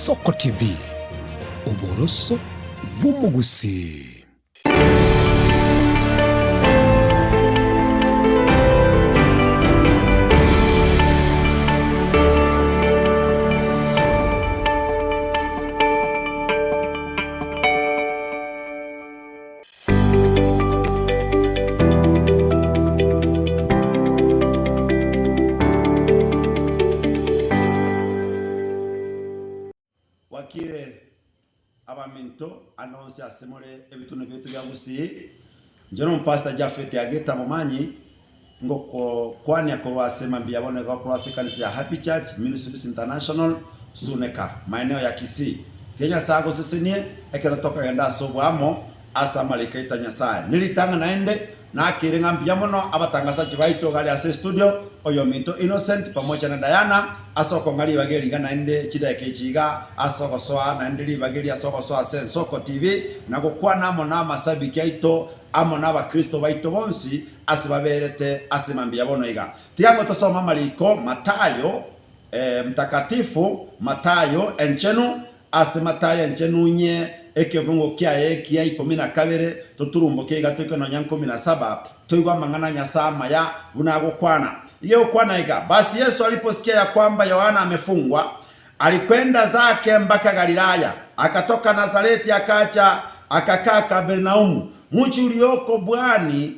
Ensoko TV, oboroso bw'omogusii. Bwakire abaminto ande onsi ase more ebitunu biaito bia Gusii, inche nomopastor Japhet Ageta Momanyi, ngokokwania korwa ase mambia bono iga korwa ase ekanisa ya Happy Church Ministries International, Suneka, maeneo ya Kisii. Tiga Nyasae agosesenie ekero tokogenda ase oboamo ase amariko aito a Nyasae. Neritang'ani naende nakere ng'a mbuya mono abatangasachi baito gari ase estudio, oyominto Innocent pamoja na Diana, ase okong'a ribaga eri iga naende chidakika echi iga ase ogosoa naende ribaga eri ase ogosoa ase Ensoko TV na gokwana amo namasabiki aito amo nabakristo baito bonsi ase baberete ase mambia bono iga. Tiga ng'o tosome amariko Matayo Mtakatifu, Matayo enchenu, Ase Matayo enchenu inye ekebungo kiaye ekia ikomi na kabere, toturumboke iga toike nonya nkomi na saba, toigwe amang'ana a Nyasae amaya buna agokwana. Iga egokwana iga, Basi Yesu aliposikia ya kwamba Yohana amefungwa, alikwenda zake mpaka Galilaya, akatoka Nazareti akaja akakaa Kapernaumu, muji ulioko bwani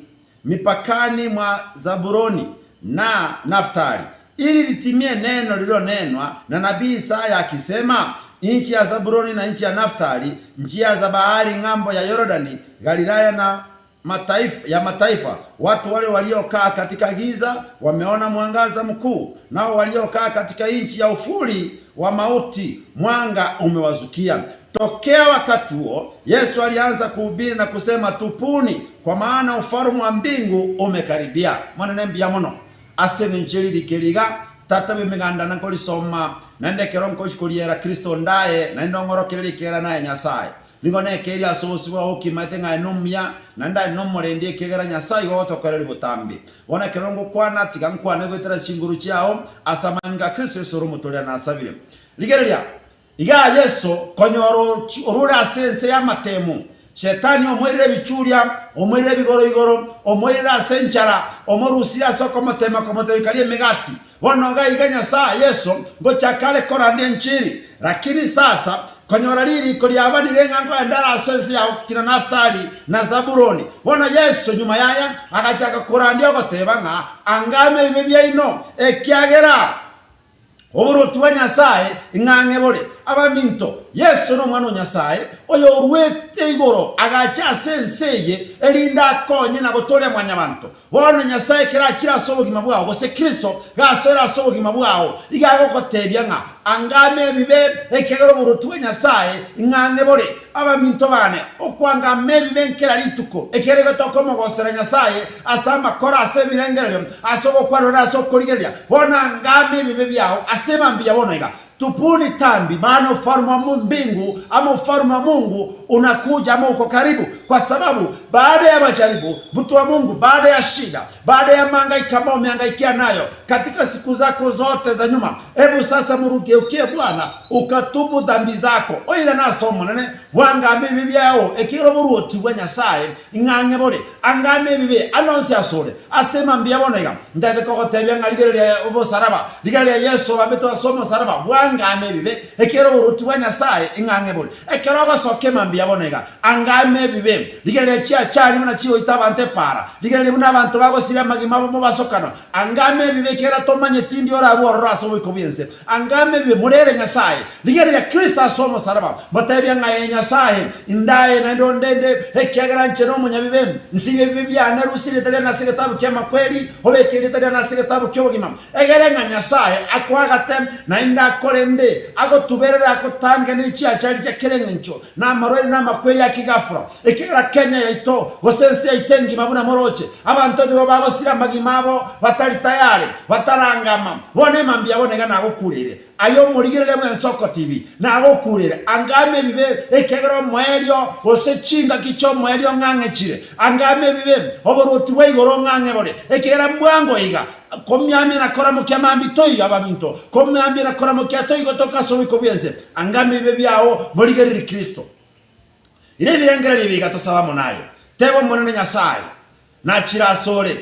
mipakani mwa Zabuloni na Naftali, ili litimie neno lililonenwa na nabii Isaya akisema, Nchi ya Zabuloni na nchi ya Naftali, njia za bahari ng'ambo ya Yorodani, Galilaya na mataifa, ya mataifa, watu wale waliokaa katika giza wameona mwangaza mkuu, nao waliokaa katika nchi ya ufuli wa mauti mwanga umewazukia. Tokea wakati huo Yesu alianza kuhubiri na kusema, tupuni, kwa maana ufalme wa mbingu umekaribia. Monene mbuya mono ase engencho ye ririko eri iga, Tata bw'emeganda na nkorisoma, naende ekero nkochi koriera Kristo ndaye, naende ong'orokererie ekiagera naye Nyasae. Nigo nekeerie ase obosio bwao okimaete ng'a aye nomuya, naende aye nomorendi ekiagera Nyasae igo ogotokoreria botambe. Bono ekero ngokwana, tiga nkwane goetera chinguru chiao, ase amanyinga a Kristo Yeso ore Omotoria nasabire. Rigereria, igaa Yeso konyora orure ase ense y'amatemo, Shetani omoirire ebichuria, omoirire ebigoro igoro, omoirire ase enchara, omorusirie ase okomotema komotebia karie emegati. Bono iga iga Nyasae Yeso ngochaka are korandia enchiri, lakini sasa konyora ririko riabanire ng'a nkoenda are ase ense ya kina Naftali na Zabuloni. Bono Yeso nyuma yaya agachaka korandia ogoteba ng'a angame ebibe biaino, ekiagera Oboruoti bwa Nyasae ing'ang'e bore. Abaminto, Yeso n'Omwana o Nyasae, oyoruete igoro agacha ase ense eye, erinde akonye na gotooria mwanyabanto. Bono Nyasae ekero achire ase obogima bwao, gose Kristo gasoire ase obogima bwao, iga agogotebia ng'a angame ebibe, ekiagera oboruoti bwa Nyasae ing'ang'e bore. Abaminto bane, okwangama ebibe nkera rituko, ekiagera igo tokomogosera Nyasae ase amakora, ase ebirengererio, ase ogokwanera, na ase okorigereria. Bono angama ebibe biao ase emambia bono iga. Tupuni tambi, maana ufalme wa mbingu ama ufalme wa Mungu unakuja ama uko karibu, kwa sababu baada ya majaribu, mtu wa Mungu, baada ya shida, baada ya mahangaiko ambayo umehangaikia nayo katika siku zako zote za nyuma, hebu sasa mrugeukie Bwana ukatubu dhambi zako. Oirane ase Omonene, bwangame ebibe biao, ekiagera oboruoti bwa Nyasae ing'ang'e bore. Angame ebibe ande onsi asore. Ase mambia bono iga, ntagete kogotebia ng'a rigereria omosaraba, rigereria Yeso obambetwe ase omosaraba, bwangame ebibe, ekiagera oboruoti bwa Nyasae ing'ang'e bore. Ekero ogosoka emambia bono iga, angame ebibe, rigereria chiachari buna chigoita abanto epaara, rigereria buna abanto bagosiria amagima abo mobasokano, angame ebibe ekiagera tomanyeti ndi orarue ororo ase oboiko bw'ense. Angame ebibe, morere Nyasae, rigereria Kristo ase omosaraba, motebie ng'a Ee Nyasae, indae naende ondende, ekiagera inche nomonyabibe, nsibie ebibe biane, rusia erieta riane ase egetabu ki'amakweri, obeke erieta riane ase egetabu ki'obogima. Egere ng'a Nyasae akoagate, naende akorende, agotuberere, agotange ne chiachari chia kera engencho, na amarwaire na amakweri a kegafura. Ekiagera Kenya yaito, gose ense yaito engima buna moroche, abanto nigo bagosira amagima abo batari tayari, batarangama. Bono emambia bono iga nagokureire, aye omorigereria bw'ensoko TV, nagokureire, angame ebibe, ekiagera omoerio, gose chingaki chi'omoerio ng'ang'e chire, angame ebibe, oboruoti bwa igoro ng'ang'e bore, ekiagera mbwango iga. Komiamia na koramokia mambi toiyo abaminto, komiamia na koramokia toigo toka ase oboiko bw'ense, angama ebibe biao, morigererie Kristo. Ira ebirengererio ebi iga tosabe amo naye. Teba Omonene Nyasae, nachire asore,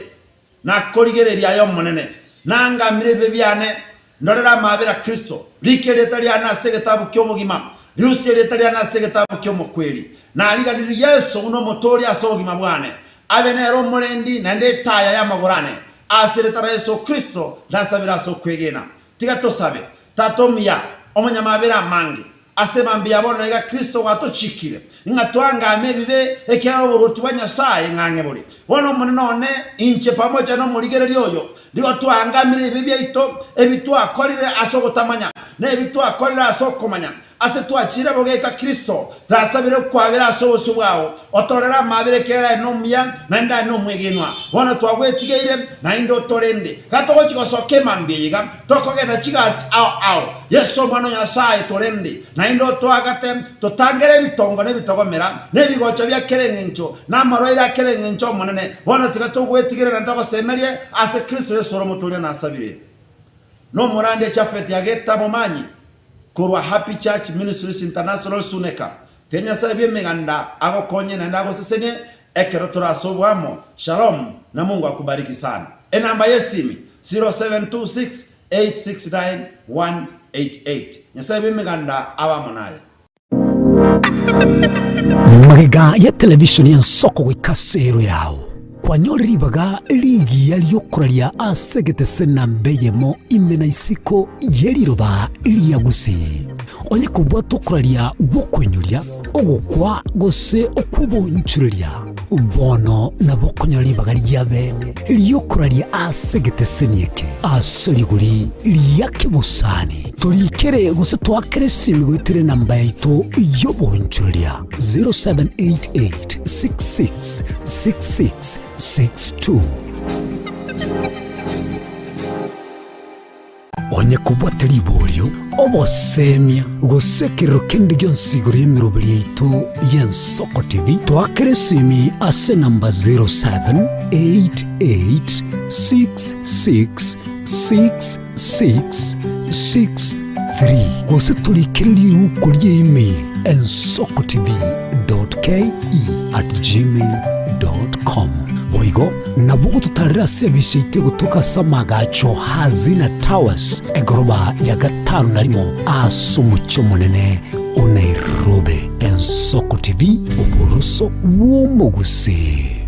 nakorigereria aye Omonene, nangamire ebibe biane, ndorere amaabera Kristo, rika erieta riane ase egetabu ki'obogima, riusie erieta riane ase egetabu ki'omokweri. Nariganirie Yeso buna Omotooria ase obogima bwane, abe nere omorendi naende etaya y'amagoro ane. Ase erieta ria Yeso Kristo nasabire ase okwegena. Tiga tosabe. Tata omuya, omonyamaabera amange, ase mambia bono iga Kristo gwatochiikire, ng'a twangame ebibe, ekiagera oboruoti bwa Nyasae ng'ang'e bore. Bono Omonene one, inche pamoja nomorigereria oyo, nigo twaangamire ebibe biaito, ebi twakorire ase ogotamanya, na ebi twakorire ase okomanya, Ase twachire bogeika Kristo, tasabire okwabera ase obosio bwao, otorere amaabera ekiagera aye nomuya, naende aye nomwegenwa. Bono twagwetigeire, naende otorende. Gatogochia gosoka emambia eye iga, tokogenda chigasi ao ao. Yeso Omwana o Nyasae, torende, naende otoagate, totangere ebitongo na ebitogomera, na ebigocho bia kera engencho, na amarwaire a kera engencho, Omonene. Bono tiga togwetigere naende togosemerie ase Kristo Yeso ore Omotoria nasabire. Nomorandia Japhet Ageta Momanyi. Korwa Happy Church Ministries International Suneka, tiga Nyasae bw'Emeganda agokonye naende agosesenie ekero tore ase oboamo. Shalom na Mungu akubariki sana. Enamba y'esimi, 0726869188. Nyasae bw'Emeganda abe amo naye. Magega ya televisheni y'ensoko goika ase ero yao, kwanyore ribaga rigiya ri'okoraria ase egetese namba eyemo ime na isiko ye riroba ria Gusii. Onye kobwata okoraria gw'okoinyoria, ogokwa gose okw'obonchoreria, bono nabo okonyora ribaga ria bene ri'okoraria ase egeteseni eke ase rigori ria kebosani. Torikere gose toakere esimi goetera enamba yaito y'obonchoreria 0788 66 66 62. Onye kobwate riborio, obosemia, gose ekerero kende gionsi igoro y'emeroberi yaito y'Ensoko TV, toakere esimi ase enamba 0788 66 66 63 gose torikere riuko ria email ensokotv.ke@gmail.com. Boigo nabo ogototarera ase ebise yaito egotoka ase amagacho Hazina Towers egoroba ya gatano na rimo ase omochie omonene o Nairobi. Ensoko TV, oboroso bw'omogusii.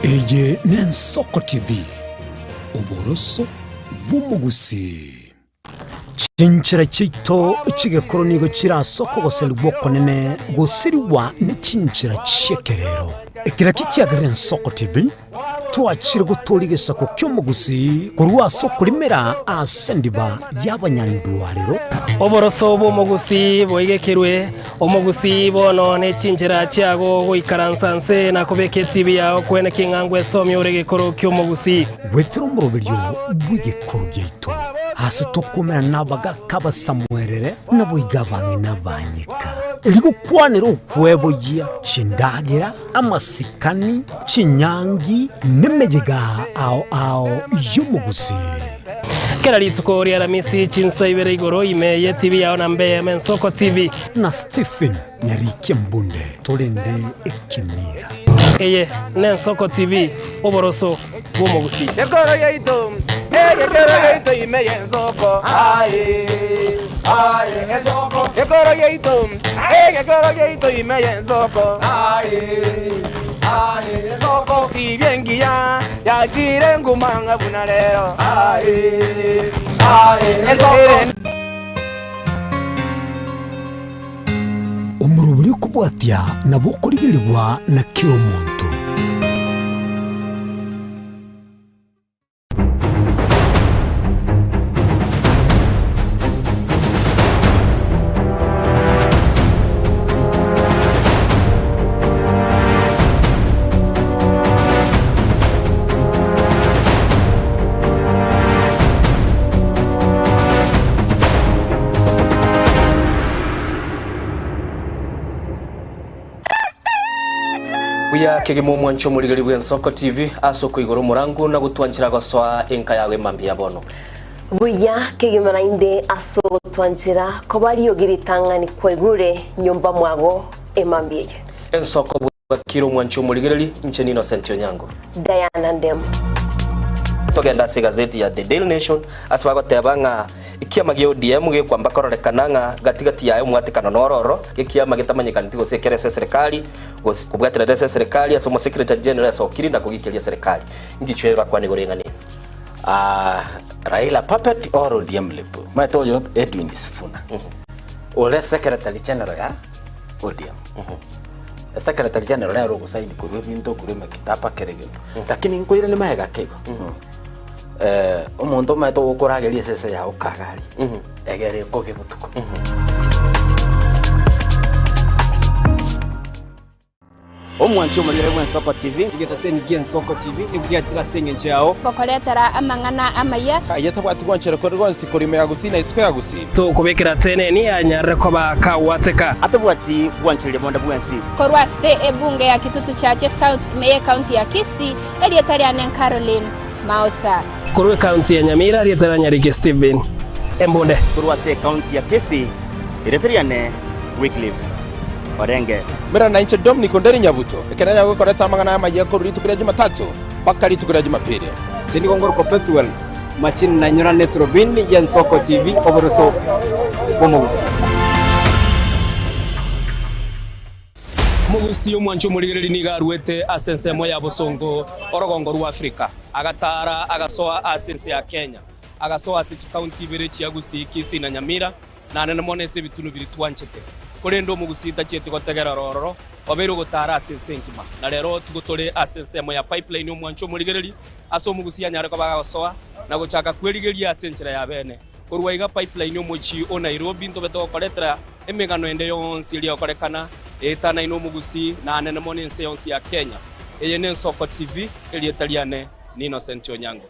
Eye n'Ensoko TV, oboroso bw'omogusii. Chinchera chiaito chi'egekoro nigo chire ase okogoserigwa okonene gosirigwa ne chinchera chi'ekerero. Ekero ekio kiagerire Ensoko TV, twachire gotooria egesaku ki'omogusii korwa ase okorimera ase endiba y'abanyandwarero. Oboroso bw'omogusii boigekerwe, omogusii bono ne chinchera chiago goikaransa nse na kobeka etibi yao kwene king'a ngwesomia ore egekoro ki'omogusii. Goetera omoroberio bw'egekoro giaito, aase tokomerana nabagaaka abasamuerere, naboigo abang'ina abanyeka. Erigokwanera okweboyia chindagera, amasikani, chinyangi, nemeyega ao ao y'omogusii. Kera rituko ria Aramisi chinsa ibere igoro ime ye TV yao na mbe eyemo Ensoko TV. Na Stephen Nyarikia Mbunde torende ekemira. Eye n'Ensoko TV, oboroso bw'omogusii. Ekero yaito, egekero yaito ime y'ensoko, aye, aye, ensoko. Ekero yaito, egekero yaito ime y'ensoko, aye, aye, ensoko. Tibia engiya yachire nguma ng'a buna rero, aye, aye, ensoko. Omorobori okobwatia nabo okorigerigwa na kera omonto. Buya kegima omwancho omorigeri bw'Ensoko TV ase okoigora omorango na gotwanchera gosoa enka yago emambia ya bono. Buya kegima naende ase ogotwanchera koba riogi ritang'ani kwaigure nyomba mwago emambia eye. Ensoko bwakire omwancho omorigereri, inche ni Innocent Onyango. Diana Ndemo. Togende ase egazeti ya The Daily Nation ase bagoteba ng'a ekiama gia ODM gekwamba kororekana ng'a gati gati yaye omwatekano noro ororo, ekiama getamanyekaneti gose ekere ase eserekari gose kobwaterera ase eserekari ase omosekretary general asokire na kogikeria eserekari. Ngichwe orakwane igoro y'eng'ana eye. Ah, Raila puppet or ODM lip? Omanyete oyo Edwin Sifuna ore secretary general ya ODM. Secretary general nere ogosaini korwa ebinto korwa emekitaba kera egento. Lakini nkoirane magega ake igo. Omonto omanyete ogokorageria esese yago kagari, egere ekoge botuko. Omwanchi omorigere bw'Ensoko TV. Egetaseni gi'Ensoko TV nigo giachire ase engencho yao. Gokoretera amang'ana amaya. Aye tabwati gwanchera kore gonsi korwa ime ya Gusii na isiko ya Gusii. Tokobekera teneni anyarire koba kagwateka. Atabwati gwanchereria bonde bwensi. Korwa ase ebunge ya Kitutu Chache South ime y'Ekaunti ya Kisii, erieta riane Caroline Maosa. Korwa ekaunti ya Nyamira, erieta ria Nyariki Stephen Embunde. Korwa ase ekaunti ya Kisii, erieta riane Wycliffe Orenge. Mera nainche Dominic Onderi Nyabuto, ekero nanyare gokoreta amang'ana amayia korwa rituko ria Jumatatu mpaka rituko ria Jumapili. Inche nigo ngorokwa Pethuel Machini na inyora neturubini y'Ensoko TV oboroso bw'omogusii. Omogusii omwancha omorigereria nigo aruete ase ensemo ya bosongo orogongo rwa Afrika, agataara agasoa ase ense ya Kenya, agasoa ase chikaunti ibere chia Gusii, Kisii na Nyamira, na nene mono ase ebitunu biria twanchete. Korende omogusii tachieti gotegerera ororo, obeire ogotaara ase ense engima. Na rero tigo tore ase ensemo ya Pipeline omwancha omorigereria, ase omogusii anyare koba agosoa na gochaka kwerigeria ase enchera ya bene. Korwa iga Pipeline omochie o Nairobi ntobe togokoretera emegano ende yonsi eria egokorekana eetanaine omogusii na anene mono ense yonsi ya Kenya. Eye n'Ensoko TV, erieta riane ni Innocent Onyango.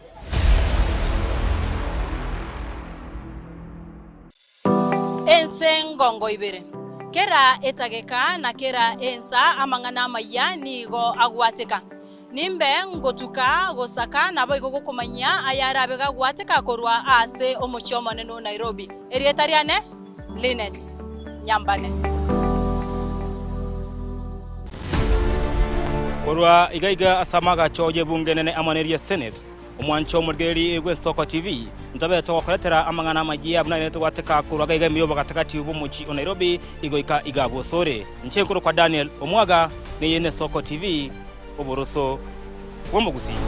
Ense ngongo ibere. Kera etageka na kera ensa amang'ana amayia nigo agwateka. Nimbe ngotuka gosaka naboigo gokomanyia ayarabe gagwateka korwa ase omochie omonene o Nairobi. Erieta riane Linet Nyambane. Korwa iga iga ase amagacho y'ebunge enene amo neria Senate, omwancho omorigereria bw'Ensoko TV, ntobe togokoretera amang'ana amayia buna ere togwateka korwa iga iga ime y'obogatagati bw'omochie o Nairobi igoika iga bw'osore. Inche nkorokwa Daniel Omwaga, neye n'Esoko TV, oboroso bw'omogusii.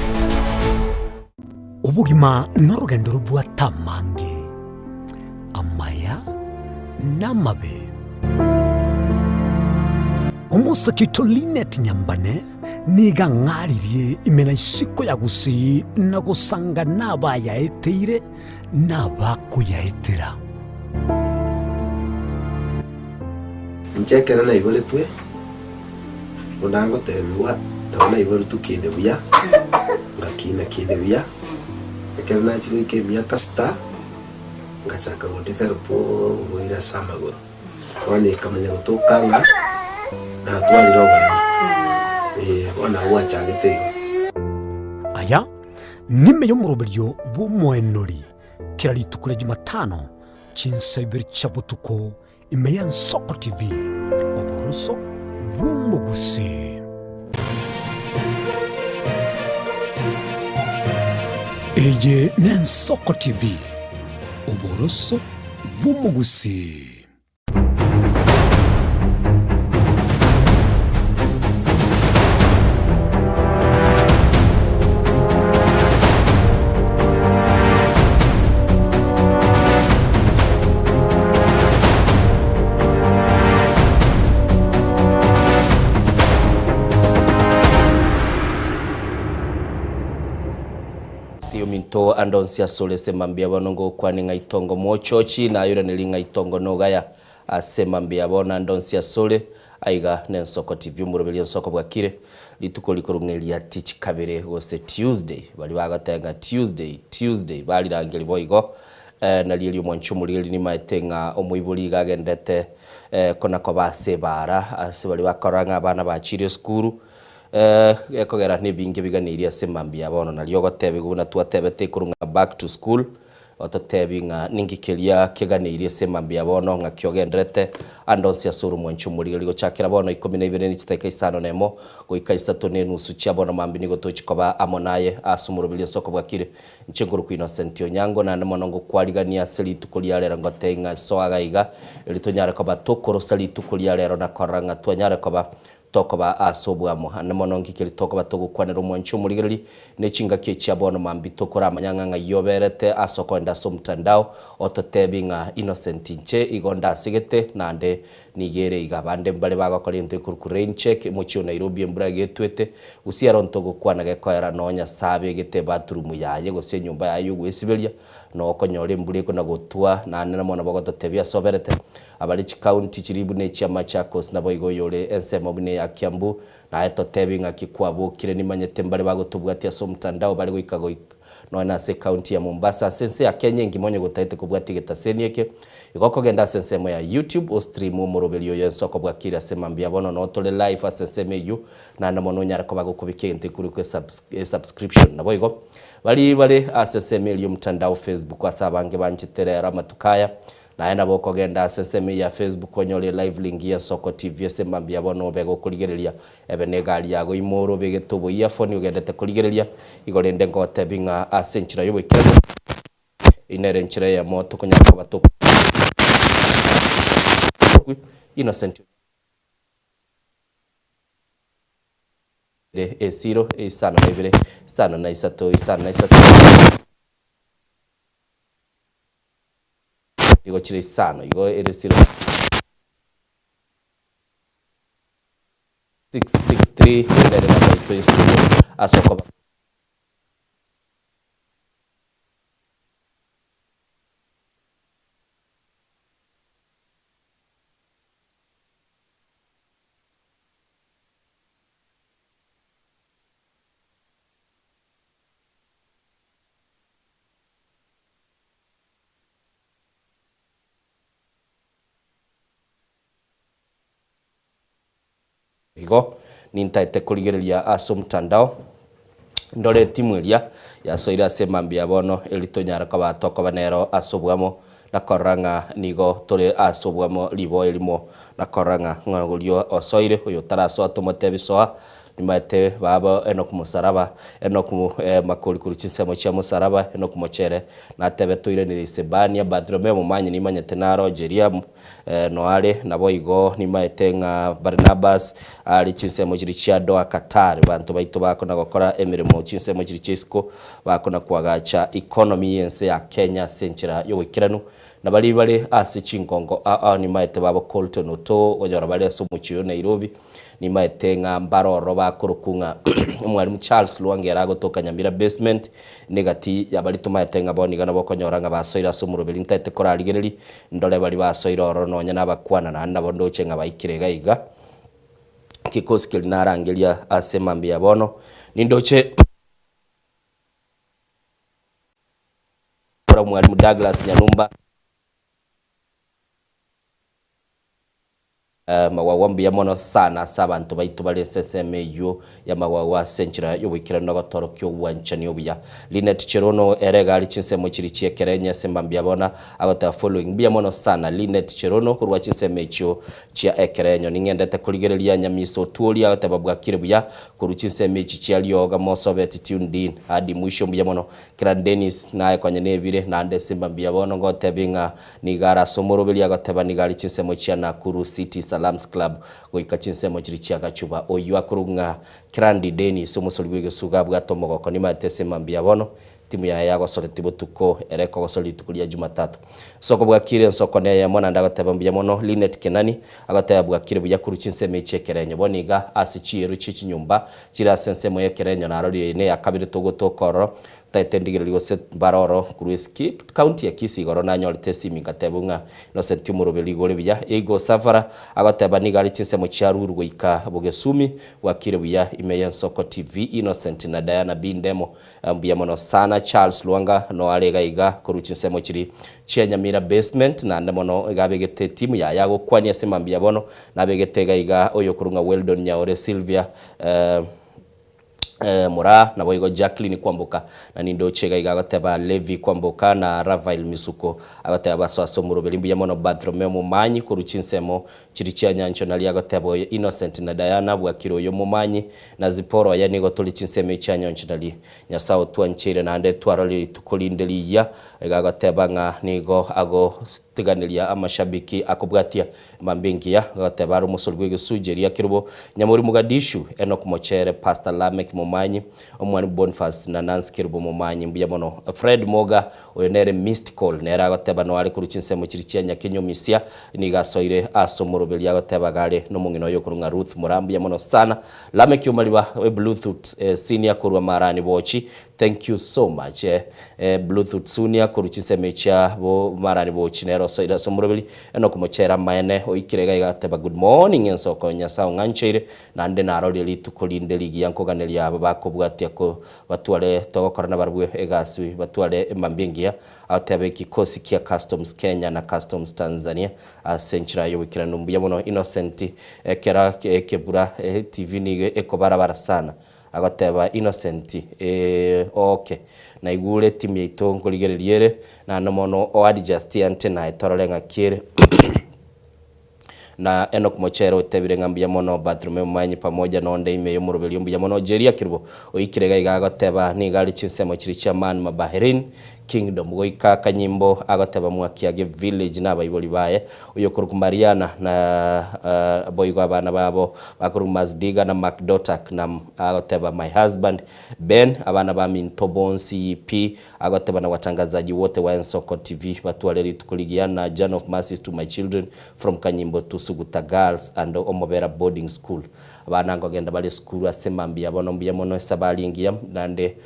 Obogima norogendo robwate amange, amaya na amabe. Omosake oito Linet Nyambane nigo ang'aririe ime na isiko ya Gusii na gosanga nabayaeteire na abakoyaetera. Inche ekero naiboretwe, buna ngotebigwa, nabo naiboretwe kinde buya, ngakina kinde buya, ekero nachia goika emiaka sita, ngachaka godevelop oborwaire ase amagoro. Bono ekamanya gotoka ng'a natwarire oboremo, eh, bono nabo gwachagete igo. Aya nime y'omoroberio bw'omoenori kera rituko ria Jumatano chinsa ibere chia botuko ime y'Ensoko TV, oboroso bw'omogusii. Eye n'Ensoko TV, oboroso bw'omogusii. Ominto ande onsi asore ase mambia bono ngokwane ng'a itongo mochochi nayoiraneri ng'a itongo nogaya ase mambia bono ande onsi asore aiga nensoko TV omoroberio ensoko bwakire rituko rikorung'eria tich kabere gose Tuesday baria bagoteba ng'a Tuesday Tuesday barirangeria boigo Nario erio omwanchi omorigeri nimaete ng'a omoibori iga agendete kona koba ase ebaara ase baria bakorora ng'a abana bachiire esukuru, gekogera nebinge biganeirie ase mambia ya bono. Nario ogotebigwa buna twatebete igoro ng'a back to school, ototebi ng'a ninki keria keganeirie ase mambia ya bono ng'aki ogenderete ande onsi ase ore omwanchi omorigeri gochakera bono ikomi na ibere ne chidakika isano na emo goika isato na enusu chia bono mambia nigo tochi koba amo naye ase omoroberi ase okobwakire Inche nkorokwa Innocent Onyango, naende mono ngokwarigania ase rituko ria rero ngotebie ng'a iso iga iga, erio tonyare koba tokorosa rituko ria rero na korora ng'a twanyare koba tokoba ase oboamo. Ande mono ngike eri tokoba togokwanera omwanchi omorigereria ne chingaki echia bono mambia tokoramanya ng'a ng'ai oberete ase okoenda ase omotandao ototebi ng'a Innocent inche igo ndasegete naende Nigo ere iga, abande mbare bagokora egento gekorokwa rain check, omochie o Nairobi embura getwete, gose ero ntogokwana gekoera nonya nyasae abegete ebathroom yaye gose enyomba yaye yogoesiberia, noo okonyora embura ekona gotwa, naende namo nabo ogototebia ase oberete. Abare chicounty chiria buna echia Machakos naboigo oyore ensemo buna eya Kiambu, naye totebi ng'aki kwabokire nimanyete mbare bagotobwatia ase omotandao bare goika goika Nonya nase ecounty ya Mombasa ase ense ya Kenya engima onye gotaete kobwatia egetaseni eke, igo okogenda ase ensemo ya YouTube o stream omoroberio oyo ense okobwakire ase mambia bono noo tore live ase ensemo eyio naende mono onyare koba gokobeka egento ekorokwa esubscription. Naboigo bari bare ase ensemo eria omtandao Facebook ase abange banchete rero amatuko aya Naye nabo okogenda ase ensemo eye ya Facebook onyore elive link y'Ensoko TV ase mambia bono obe gokorigereria ebe negari yago ime ore obegete oboearphone ogendete korigereria igo rende ngotebi ng'a ase enchera y'oboikeranu eyio nere enchera eyemo tokonyara koba tokwa Innocent Esiro isano na ibere isano na isato isano na isato. Nigo chire isano, igo ere 0 663 nere namba yaito ye studio ase okoba Igo nintaete korigereria ase omotandao, ndore etimu eria yasoire ase emambia ya bono, erio tonyare koba tokoba nero ase oboamo, na korora ng'a nigo tore ase oboamo riboa erimo, na korora ng'a ng'a oria osoire, oyotarasoa tomotebi soa, Nimaete baba Enoku mosaraba, Enoku makori korwa chinsemo chia mosaraba, Enoku mochere, natebe toiranere Isebania, Bartholomeo omomanyi nimanyete naro Jeria noare, naboigo nimaete ng'a Barnabas are chinsemo chiria chia Doha Qatar, banto baito bakona gokora emeremo chinsemo chiria chia isiko, bakona koagacha economy y'ense ya Kenya ase enchera y'oboikeranu, na baria bare ase chingongo ao ao nimaete babo Colton Otoo, okonyora bare ase omochie oyo Nairobi. Nimaete ng'a mbare ororo bakorokwa ng'a Omwalimu Charles Lwanga ere agotoka Nyamira Basement, negati ya baria tomaete ng'a bono iga nabo okonyora ng'a basoire ase omoroberi ntaete korarigereria, ndore baria basoire ororo nonya nabakwana naende nabo ndoche ng'a baikire iga iga. Kikosi keria narangeria ase mambia ya bono, nindoche. Omwalimu Douglas Nyanumba. Magwagwa mbuya mono sana ase abanto baito bare ase ensemo eyio y'amagwagwa ase enchera y'oboikeranu na gotorokia obwanchani obuya. Linet Cherono ere iga are chinsemo chiria chi'ekerenyo ase mambia bono agoteba following mbuya mono sana Linet Cherono korwa chinsemo echio chia ekerenyo. Ning'endete korigereria Nyamisa Otwori agoteba bwakire buya korwa chinsemo echi chia rioga mosobeti tuned in hadi mwisho mbuya mono Kera Dennis naye konya nebire naende ase mambia bono ngotebie ng'a Nigo are ase omoroberi agoteba nigo are chinsemo chia Nakuru City Salams Club goika chinsemo chiria chia Gachuba. Oyio akorokwa ng'a Kirandi Dennis omosori bw'egesuga abwate omogoko nimaete ase mambia bono timu yaye yagosoreti botuko ere ekogosora rituko ria Jumatatu. Nsoko bwakire ensoko neyemo naende agoteba mbuya mono Linet Kenani agoteba bwakire buya korwa chinsemo echi ekerenyo. Bono iga ase chiero chie chinyomba chire ase ensemo y'ekerenyo narorire neyakabere togotoka ororo Ntaete ndigererie gose mbare oro korwa esiki county ya Kisii igoro nanyorete esimi ngatebwa ng'a Innocent omoroberi igo ore buya. Igo Safara agoteba nigo are chinsemo chia Ruru goika Bogesumi bwakire buya ime y'Ensoko TV Innocent na Diana B Ndemo mbuya mono sana. Charles Lwanga no are iga iga korwa chinsemo chiria chia Nyamira Basement naende mono iga abegete etimu yaye agokwania ase mambia bono nabegete iga iga oyokorwa ng'a Weldon Nyaore Sylvia Moraa, naboigo Jacqueline Kwamboka, na nindoche iga iga agoteba Levi Kwamboka na Ravail Misuko, agoteba baso ase omoroberi mbuya mono Barthromeo Momanyi korwa chinsemo chiria chia Nyancho naria agoteba oyo Innocent na Diana bwakire oyo Momanyi na Zipporah oye nigo tore chinsemo echia Nyoncho naria Nyasae otwancheire naende twarorire rituko rinde rigiya iga agoteba ng'a nigo agotiganeria amashabiki akobwatia Mambia engiya, agateba are omosori bw'egesuji eria Kerubo, Nyamori Mogadishu, Enock Mochere, Pastor Lameck Momanyi, Omwalimu Boniface na Nancy Kerubo Momanyi mbuya mono. Fred Moga, oyo nere missed call, nere agoteba noare korwa chinsemo chiria chia Nyakenyomisia, nigo asoire ase omoroberi agoteba iga are nomong'ina oye okorwa ng'a Ruth Moraa mbuya mono sana. Lameck Omariba, Bluetooth Senior korwa Marani Bochi, Thank you so much Bluetooth Sunia korwa chinsemo chia bo marani bochi nere osoire ase omoroberi Enock Mochera amaene oikire iga iga ateba good morning ensoko Nyasae ong'ancheire naende narorire rituko rinde rigiya nkoganeria aba bakobwatia ko batware togokora nabarabwo egasi batware emambia engiya agoteba ekikosi kia Customs Kenya na Customs Tanzania ase enchera yoboikeranu mbuya mono Innocent ekera ekebura TV nigo ekobarabara sana Agoteba Innocent, Eeh okay, naigure etimu yaito nkorigereria ere, naende mono o adjust antenna aye torore ng'aki ere. Na Enock Mochere otebire ng'a mbuya mono Bartholomeo Momanyi pamoja na onde ime y'omoroberio mbuya mono Jeria Kerubo oikire iga iga agoteba nigo are chinsemo chiria chia Man Mabaherin Kingdom goika akanyimbo agoteba Mwakiage Village na abaibori baye oyokorokwa Mariana na boigo abana babo bakorokwa Masdiga na Macdotak na agoteba my husband Ben abana baminto bonsi pi agoteba na watangazaji wote wa Ensoko TV batware rituko rigiya na Journey of Mercies to my children from Kanyimbo to Suguta Girls and Omobera Boarding School abana nkogenda bare esukuru ase mambia bono mbuya mono esabari engiya naende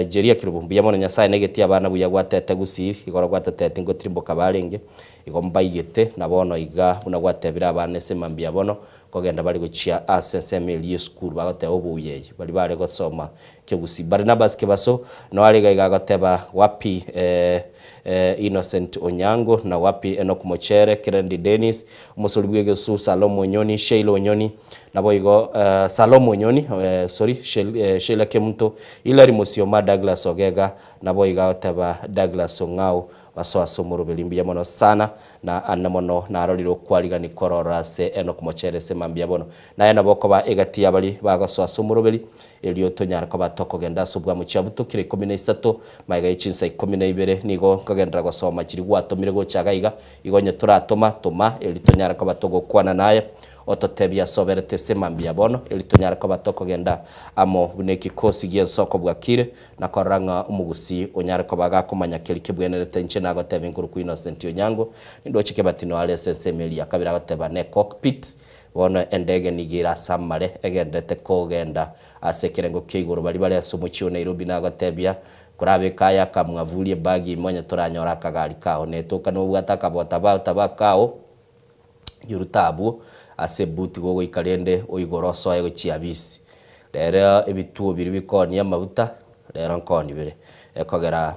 Jeria Kerubo mbuya mono Nyasaye negetie abana buya gwatete gusii igoro gwatateti ngotirimboka barenge Igo mbaigete, na bono iga, buna gwatebire abana ase mambia bono, nkogenda bare gochia ase ensemo eria y'esukuru, bagoteba obuya eye, baria bare gosoma ekegusii. Barnabas Kebaso noare iga iga agoteba, Wapi eh, eh, Innocent Onyango, na wapi Enock Mochere, Kerendi Dennis, omosori bw'egesu, Salomo Onyoni, Sheila Onyoni, naboigo eh, Salomo Onyoni, eh, sorry, Shel, eh, Sheila Kemunto, Hillary Musioma, Douglas Ogega, naboigo agoteba Douglas Ong'au, Basoa ase omoroberi mbuya mono sana, na ande mono narorire okwarigani korora ase Enock Mochere ase mambia bono. Naye nabo okoba egati y'abaria bagosoa ase omoroberi, erio tonyare koba tokogenda ase obwamochie abwo kera 13, magega ye chinsa 12 nigo nkogenderera gosoma chiria gwatomire gocha iga iga, igo onye toratoma, toma, erio tonyare koba togokwana naye. Ototebie ase oberete ase mambia bono, erio tonyare koba tokogenda amo buna ekikosi gi'ensoko bwakire, Na korora ng'a omogusii onyare koba gakomanya keria kebwenerete inche nagoteba inkorokwa Innocent Onyango, nindoche Kebati are ase ensemo eria ya kabere agoteba ne cockpit, bono endege nigo ere ase amare egenderete kogenda ase ekerengo kia igoro baria bare ase omochie o Nairobi nagotebia korabeke aya akamwavuri ebag ime onye toranyore akagari kao netoka nobwate akabota bao kao. Yorute abwo ase ebuti gogoika rende oigore osoe gochia abisi. Rero ebituo biria bikoonia amabuta, rero nkooni bire. Ekogera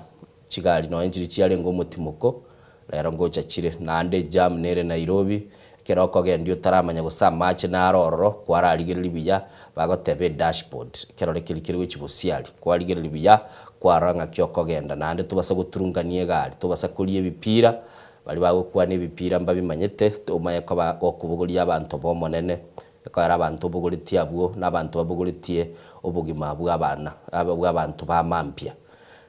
chigari nonya nchiria chiarenge omotimoko, rero ngocha chire. Naende ejam nere Nairobi, Ekero okogendia otaramanya gose amache naro ororo, kwararigereria buya, bagoteba edashboard, ekerore keria kere gochia bosiaria, kwarigereria buya, kwarora ng'aki okogenda. Naende tobasa goturungania egari, tobasa koria ebipira, baria bagokwana ebipira mbabimanyete, omanye koba gokobogoria abanto ba Omonene, ekogera abanto obogoretie abwo, na abanto babogoretie obogima bwa abana, bwa abanto ba mambia.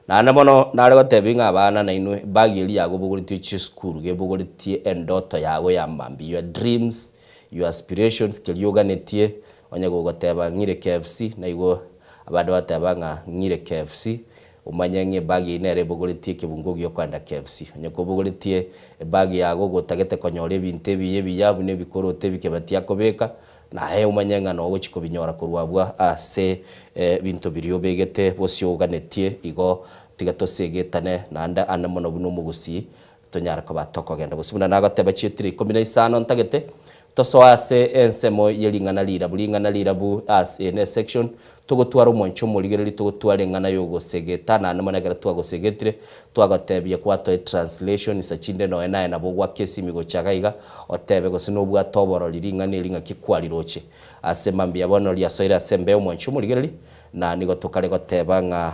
Naende bono nare gotebia ng'a abana nainwe, ebag eria yago obogoretie ochie esukuru, gebogoretie endoto yago ya mambia, your dreams, your aspirations, keria oganetie, onye gogoteba ng'ire KFC, naigo abande bateba ng'a ng'ire KFC, omanye ng'a ebag eyio nere ebogoretie ekebungo giokogenda KFC. Onye kobogoretie ebag yago gotagete konyora ebinto ebiya ebiya buna ebikoroto ebi Kebati akobeka, Naye omanye ng'a nogochia kobinyora korwa abwo ase ebinto biria obegete bosio oganetie, igo tiga tosegetane naende ande mono buna omogusii, tonyare koba tokogenda. Gose buna nagoteba chietire ikomi na isano ntagete tosoe ase ensemo ye ring'ana rirabu, ring'ana rirabu ase eye ne section, togotwara omwancho omorigereria, togotwara eng'ana yogosegeta, naende mono ekero twagosegetire, twagotebia kwatoe translation insa chinde nonya naye nabo ogwaka esimi gocha iga iga, otebe gose nobwate oborori ring'ana eri ng'aki kwariroche. Ase mambia bono riasoire ase embeo omwancho omorigereria, na nigo tokare goteba ng'a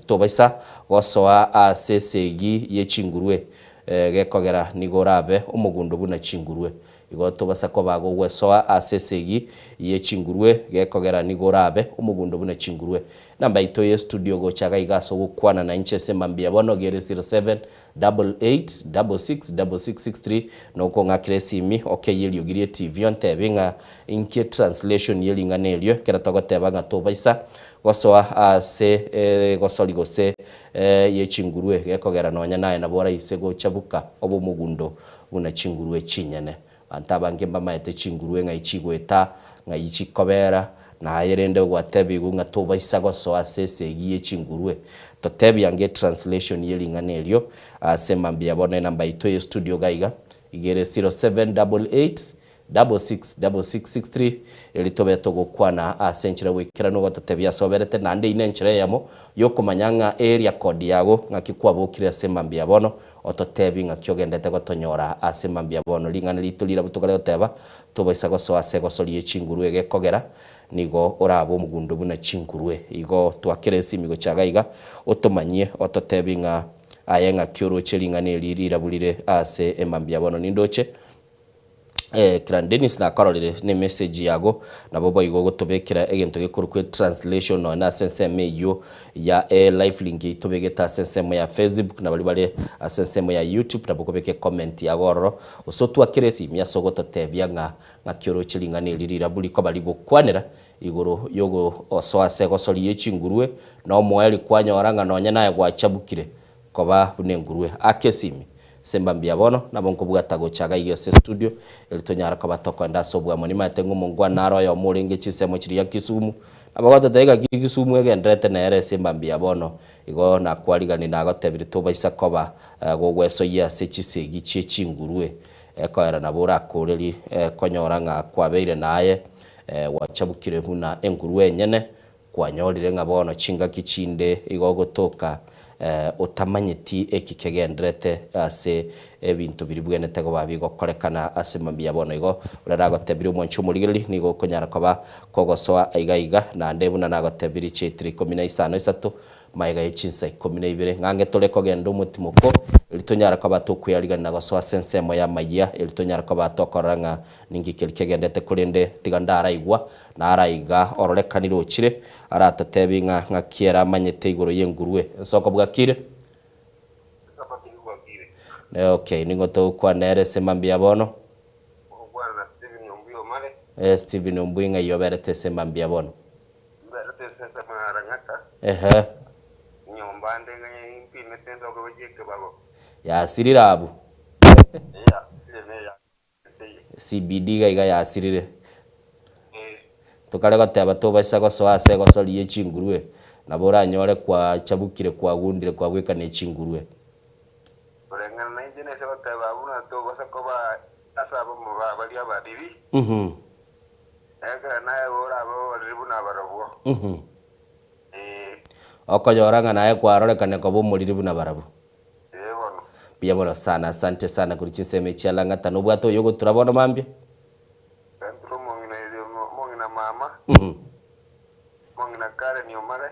tobaisa gosoa ase esegi ye chingurue, gekogera nigo orabe omogundo buna chingurue. Igo tobasa koba gogwesoa ase esegi ye chingurue, gekogera nigo orabe omogundo buna chingurue. Enamba yaito ye studio gocha iga iga ase ogokwana nainche ase mambia bono gere 0788666663 nokong'akera esimi okeyie eriogi rie TV ontebi ng'a inki etranslation ye ring'ana erio ekero togoteba ng'a tobaisa gosoa ase egosori gose ye chingurue gekogera nonya naye nabo oraise gochabuka obe omogundo buna chingurue chinyene. Abanto abange mbamaete chingurue ng'ai chigoeta, ng'ai chikobera, na aye rende gwatebigwe ng'a tobaisa gosoa ase esegi ye chingurue. Totebi ange etranslation ye ring'ana erio ase mambia bono enamba yaito ye studio iga iga, iga ere 0788 666663 eri tobe togokwana ase enchera goikeranu ogototebia ase oberete naende eyio nenchera eyemo yokomanya ng'a area code yago ng'aki kwabokire ase mambia bono Ototebi ng'aki ogendete gotonyora ase mambia bono. Ring'ana rito rirabu tokare goteba, Tobaisa gosoa ase egosori ye chingurue egekogera nigo orabe omogundo buna chingurue. Igo twakera esimi gocha iga iga, otomanyie, ototebi ng'a aye ng'aki oroche ring'ana eri rirabu rire ase emambia bono. Nindoche Clan Dennis nakororire ne message yago, nabo boigo ogotobekera egento gekorokwa etranslation nonya na ase ensemo eyio ya e live link eyio tobegete ase ensemo ya Facebook na baria bare ase ensemo ya YouTube nabo okobeka ecomment yago ororo, gose otwakere esimi ase ogototebia ng'a ng'aki oroche ring'ana eri rirabu rikoba rigokwanera igoro yogosoa ase egosori ye chingurue, na omoerio kwanyora ng'a nonya naye gwachabukire koba buna engurue. Aka esimi Simba mbuya bono, nabo nkobwata gocha iga iga ase estudio, erio tonyare koba tokoenda ase obwamo. Nimanyete ng'a omongwana naro oyomo orenge chinsemo chiria Kisumu, nabo ogototebia ng'aki Kisumu egendererete nere Simba mbuya bono, igo nakwarigani nagotebirie tobaisa koba gogwesoyia ase chisegi chie chingurue, ekoera nabo orakorerie konyora ng'a kwabeire naye gwachabukire buna engurue enyene, Kwanyorire ng'a bono chingaki chinde igo ogotoka otamanyeti eki kegendererete ase ebinto biria bwenerete koba bigokorekana ase mambia bono igo buna nagotebirie omwanchi omorigereria nigo okonyara koba kogosoa aiga aiga naende buna nagotebirie chietire ikomi na isano isato Magega ye chinsa ikomi na ibere ng'ange tore kogenda omotimoko, erio tonyare koba tokweyarigania na gosoa ase ensemo y'amayia, erio tonyare koba tokorora ng'a ninki keria kegendete, korende tiga ndaraigwa, naraiga ororekanire ochire, aratotebi ng'a ng'aki ere amanyete igoro y'engurue. Ensoko bwakire? Okay, ning'o togokwana ere ase mambia bono? Eh, Stephen Ombui ng'ai oberete ase mambia bono? Mberete esese marang'ata, Ehe. nyomba nde ng'a impimete ndoke gochia ekebago. Yasirire abwo. Eyasirire neyasirire eye. CBD iga iga yasirire. Eh. Tokare goteba tobaisa gosoa ase egosori ye chingurue, nabo oranyore kwachabukire kwagundire kwagwekana echingurue. Koreng'ana nainche nese goteba buna tobasa koba ase abamo ba baria abariri. Uhum. Ekero naye orabe oboriri buna barabwo. Ee. Okonyora ng'a naye kwarorekane koba omoriri buna barabwo. Ee bono. Mbuya mono sana, asante sana korwa chinsemo echi chia Lang'ata. Nobwate oyo ogotura bono mambia? Rentera omong'ina erio, omong'ina mama, omong'ina Karen Omare,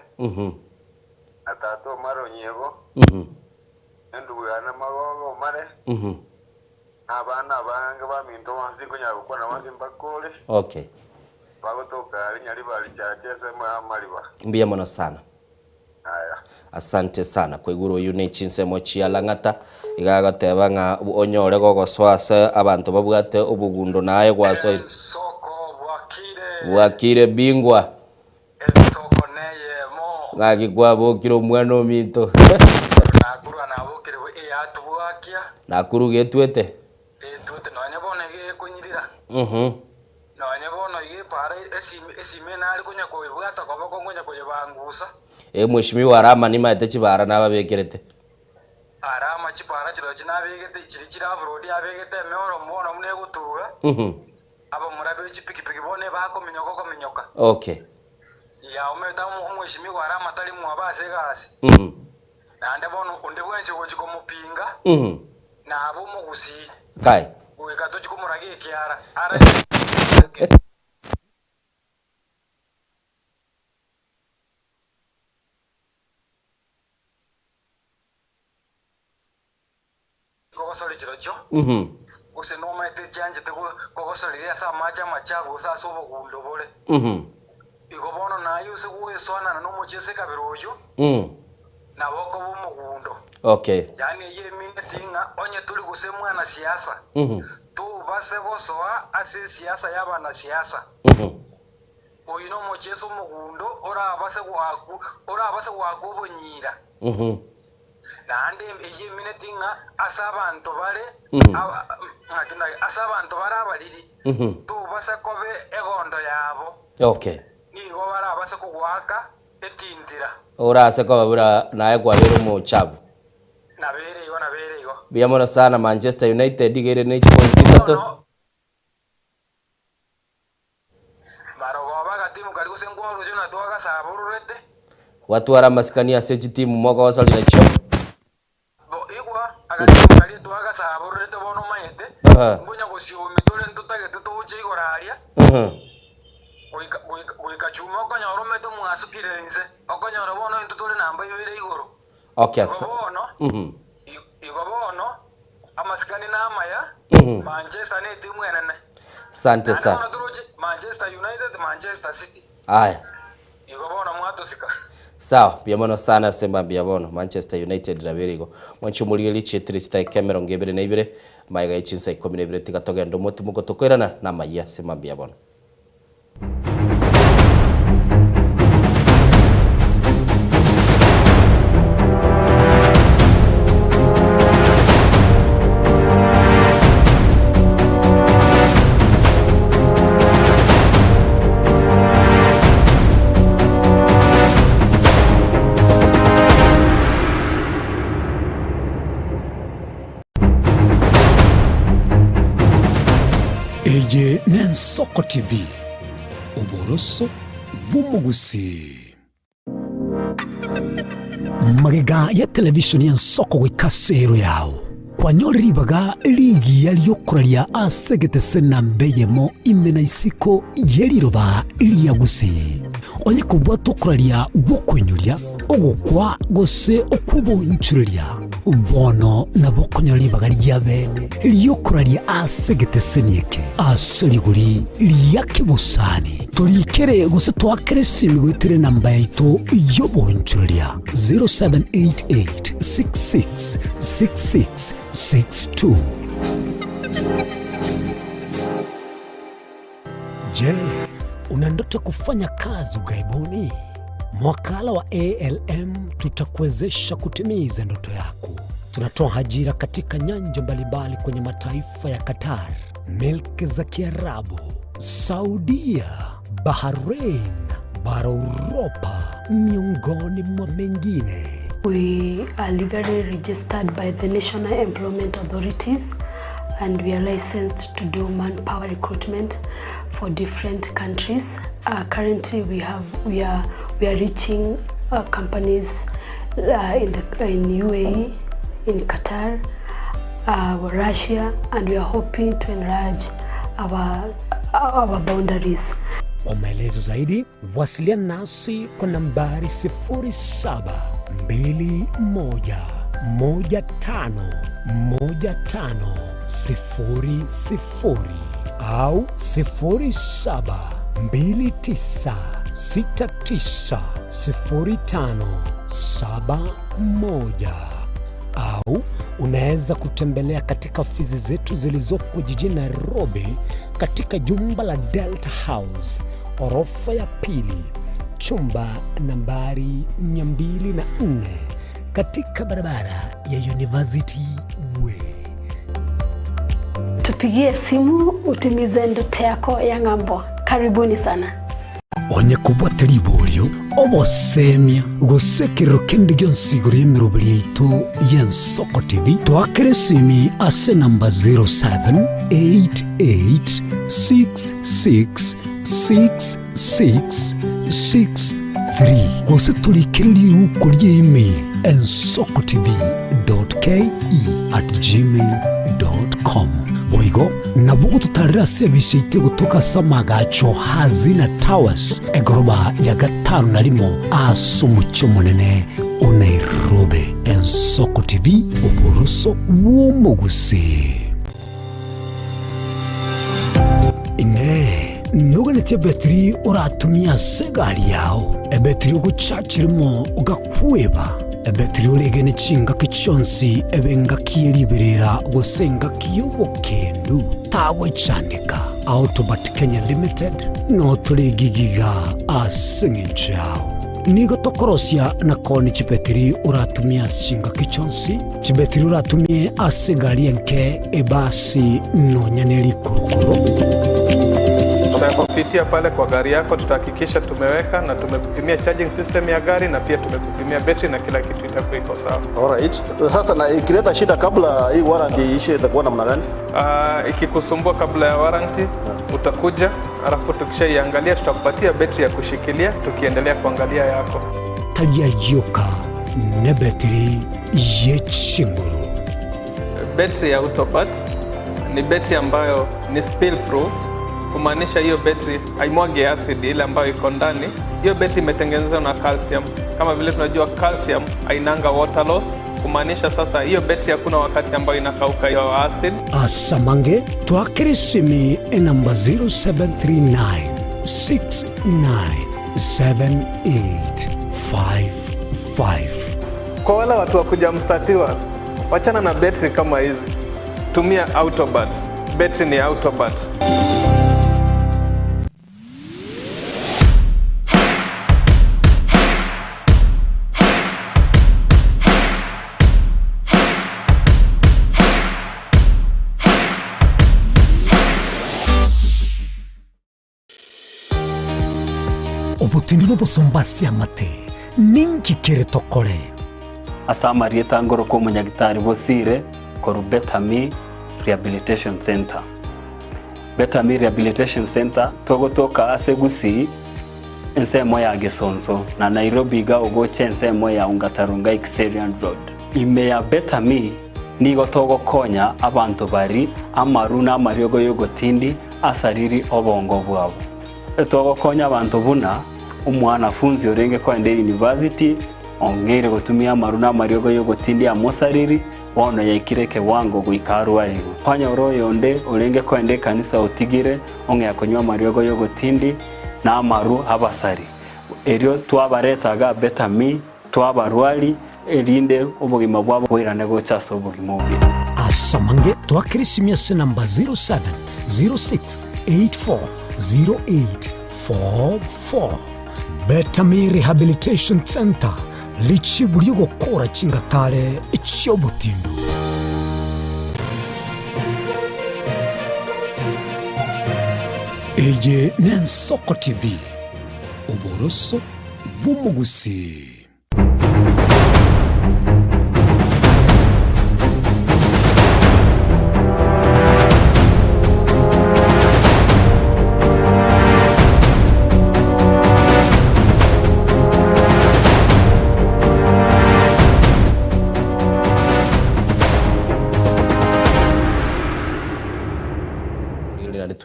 na tata Omare Onyiego, na endugu yane Magogo Omare, na abana abange baminto bonsi nkonyara gokwana bonsi mbakore, Okay. bagotoka aria Nyaribari Church ensemo ya Mariba. Mbuya mono sana. Aya. Asante sana kwaigure oyio ne chinsemo chia Lang'ata iga agoteba ng'a onyore gogosoa ase abanto babwate obogundo naye gwasoire. Bwakire bingwa. Ng'aki kwabokire omwana ominto. Nakuru getwete. Nonye bono iga epaara esime nare konya koyebwata koboko nkonya koyebangusa. Ee mweshimiwa Arama nimaete chibaara nababekerete. Arama chipaara chirochio nabegete chiria chire Afurodi abegete emeoro bono buna egotuga, abamura be chipikipiki bono ebakominyoka okominyoka. Okay. Ya omanyete omweshimiwa Arama tari mwabo ase egasi. Naende bono onde bwensi ogochia komopinga, nabe omogusii. Kai. Goika tochie komoraga ekiara, ara Kogosoria chirochio, gose nomaete chianchete kogosoreria ase amache amachafu gose ase obogundo bore. Igo bono naye ase goesoanana nomochie ase ekabira oyio, nabo okoba omogundo. Okay. Yaani eyio emineti ng'a onye tori gose mwanasiasa, tobase gosoa ase esiasa y'abanasiasa. Oyio nomochie ase omogundo orabase goakwa orabase goakwa obonyira. Naende eyio emineti ng'a ase abanto bare ng'aki ndage ase abanto bare abariri, tobase koba egondo yabo, Okay. nigo barabase kogoaka etintira. Orase koba buna naye kwabeire omochabu. Nabeire igo, nabeire igo. Mbuya mono sana Manchester United iga ere ne chipointi isato. Marogoba agatimu karia gose nkwaroche buna twagasabororete. Gwatwara amasikani ase chitimu mogosoria nachio. Bo igwa, agatimu karia twagasabororete bono omanyete, nkonya gosiomi tore ntotagete toche igoro aria, goika, goika, goika chuma okonyora omanyete mwasukire inse, okonyora bono intwe tore namba ibere igoro. Okay, Igo bono, igo bono, amasikani namaya, Manchester netimu enene. Asante Naende sana. bono toroche Manchester United, Manchester City. Aya. Igo bono mwatosika. Sawa, mbuya mono sana ase mambia bono. Manchester United nabere igo. Mwanche omorigererie chietire chidakika emerongo ebere na ibere, magega ye chinsa ikomi na ibere tiga togende omotimuko tokoirana namayia ase mambia bono. Eye n'Ensoko TV, oboroso bw'omogusii. Magega ya televishoni y'Ensoko goika ase ero yao, kwanyore ribaga rigiya ri'okoraria ase egetese namba eyemo ime na isiko ye riroba ria Gusii. Onye kobwata okoraria gw'okoinyoria, ogokwa gose okw'oboonchoreria, bono nabo okonyora ribaga ria bene ri'okoraria ase egeteseni eke ase rigori ria kebosani. Torikere gose toakere esimi goetera enamba yaito y'oboonchoreria 0788 66 66 62. Je, una ndoto ya kufanya kazi ughaibuni? Mwakala wa ALM tutakuwezesha kutimiza ndoto yako. Tunatoa ajira katika nyanja mbalimbali kwenye mataifa ya Qatar, milki za Kiarabu, Saudia, Bahrain, bara Uropa, miongoni mwa mengine. We are legally registered by the National Employment Authorities and we are licensed to do manpower recruitment for different countries. Uh, currently we have we are we are reaching uh, companies uh, in the in UAE, in Qatar, Russia and we are hoping to enlarge our, our boundaries. Kwa maelezo zaidi wasiliana nasi kwa nambari 0721151500 au 0729690571 au unaweza kutembelea katika ofisi zetu zilizopo jijini Nairobi katika jumba la Delta House orofa ya pili chumba nambari 204 katika barabara ya University Way. Tupigie simu utimize ndoto yako ya ng'ambo. Karibuni sana. Onye kobwate riborio, obosemia, gose ekerero kende gionsi igoro y'emeroberi yaito y'Ensoko TV, toakere esimi ase enamba 0788666663 gose torikere riuko rie email ensokotv.ke@gmail.com. Boigo nabo ogototarera ase ebise yaito egotoka ase amagacho Hazina Towers, egoroba ya gatano na rimo ase omochie omonene o Nairobi. Ensoko TV, oboroso bw'omogusii. Inee! Noganetie ebetiri oratumie ase egari yao, ebetiri ogochacha erimo ogakweba, ebetiri oregene chingaki chionsi ebe engaki ye riberera gose engaki y'obokendu? Tagwechandeka. Autobat Kenya Limited notore egigiga ase eng'encho yao. Nigo tokorosia na koonia chibetiri oratumie ase chingaki chionsi, chibetiri oratumie ase egari enke, ebasi, nonya ne rikurukuru. Tutakupitia pale kwa gari yako, tutahakikisha tumeweka na tumekupimia charging system ya gari na pia tumekupimia betri na kila kitu itakuwa iko sawa. Alright. Sasa na ikileta shida kabla hii warranty iishe itakuwa namna gani? Ikikusumbua kabla ya warranty utakuja, alafu tukishaiangalia tutakupatia betri ya kushikilia tukiendelea kuangalia yako. Tari ayio nebetiri ye chinguru. Betri ya Autobat ni betri ambayo ni spill proof, kumaanisha hiyo betri haimwagi acid ile ambayo iko ndani. Hiyo betri imetengenezwa na calcium. Kama vile tunajua calcium hainanga water loss, kumaanisha sasa hiyo betri hakuna wakati ambayo inakauka hiyo acid. Asamange twakere esimi enamba 0739 697855. Kwa wale watu wa kuja mstatiwa, wachana na betri kama hizi, tumia Autobat. Betri ni Autobat. Obotindi nobosomba ase amate, ninki kere tokore? Ase amarieta ngorokwa omonyagitari Bosire korwa Better Me Rehabilitation Centre. Better Me Rehabilitation Centre togotoka ase Gusii ensemo ya Gesonso na Nairobi iga ogocha ensemo ya Ongata-Rongai Kiserian Road. Ime ya Better Me nigo togokonya abanto bari amaru na amariogo y'ogotindi asariri obongo bwabo. Togokonya abanto buna omwanafunzi orenge kogenda eyunivasiti ong'eire gotumia amaru na amariogo y'ogotindi amosariri bono yaikire ekewango goika arwarigwe. Kwanyora oyonde orenge kogenda ekanisa otigire ong'ea konywa amariogo y'ogotindi na amaru abasari. Erio twabareta iga Better Me twabarwari erinde obogima bwabo boirane gocha ase obogima obuya. Ase amange toakere esimi ase enamba 0706840844. Better Me Rehabilitation Centre, richibu ri'ogokora chingatare chi'obotindu. Eye n'Ensoko TV, oboroso bw'omogusii.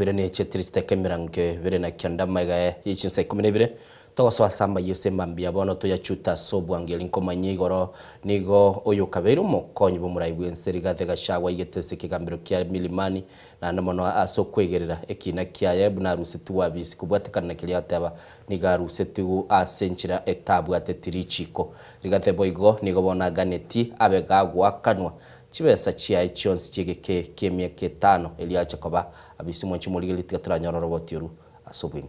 Twatwire chetire chiteka emerango ebere na kianda amaiga ye chinsa ikomi na ibere togosoa ase amaiyo ase emambia bono toyachuta ase obwangeri nkomanya igoro nigo oyo okabeire omokonyi bw'omorai bw'ense Rigathi Gachagua aigete ase ekegambero kia Milimani naende mono ase okwegerera ekina kiaye buna arusetigwe abisi kobwatekana na keria ateba nigo arusetigwe ase enchera etabwateti richiko. Rigathi boigo nigo bono aganeti abe gagoakanwa Chibesa chiaye chionsi chi'egeke ki'emiaka etano, erio ache koba abisi mwanche omorigereria tiga toranyore oroboti oru ase obweng'e.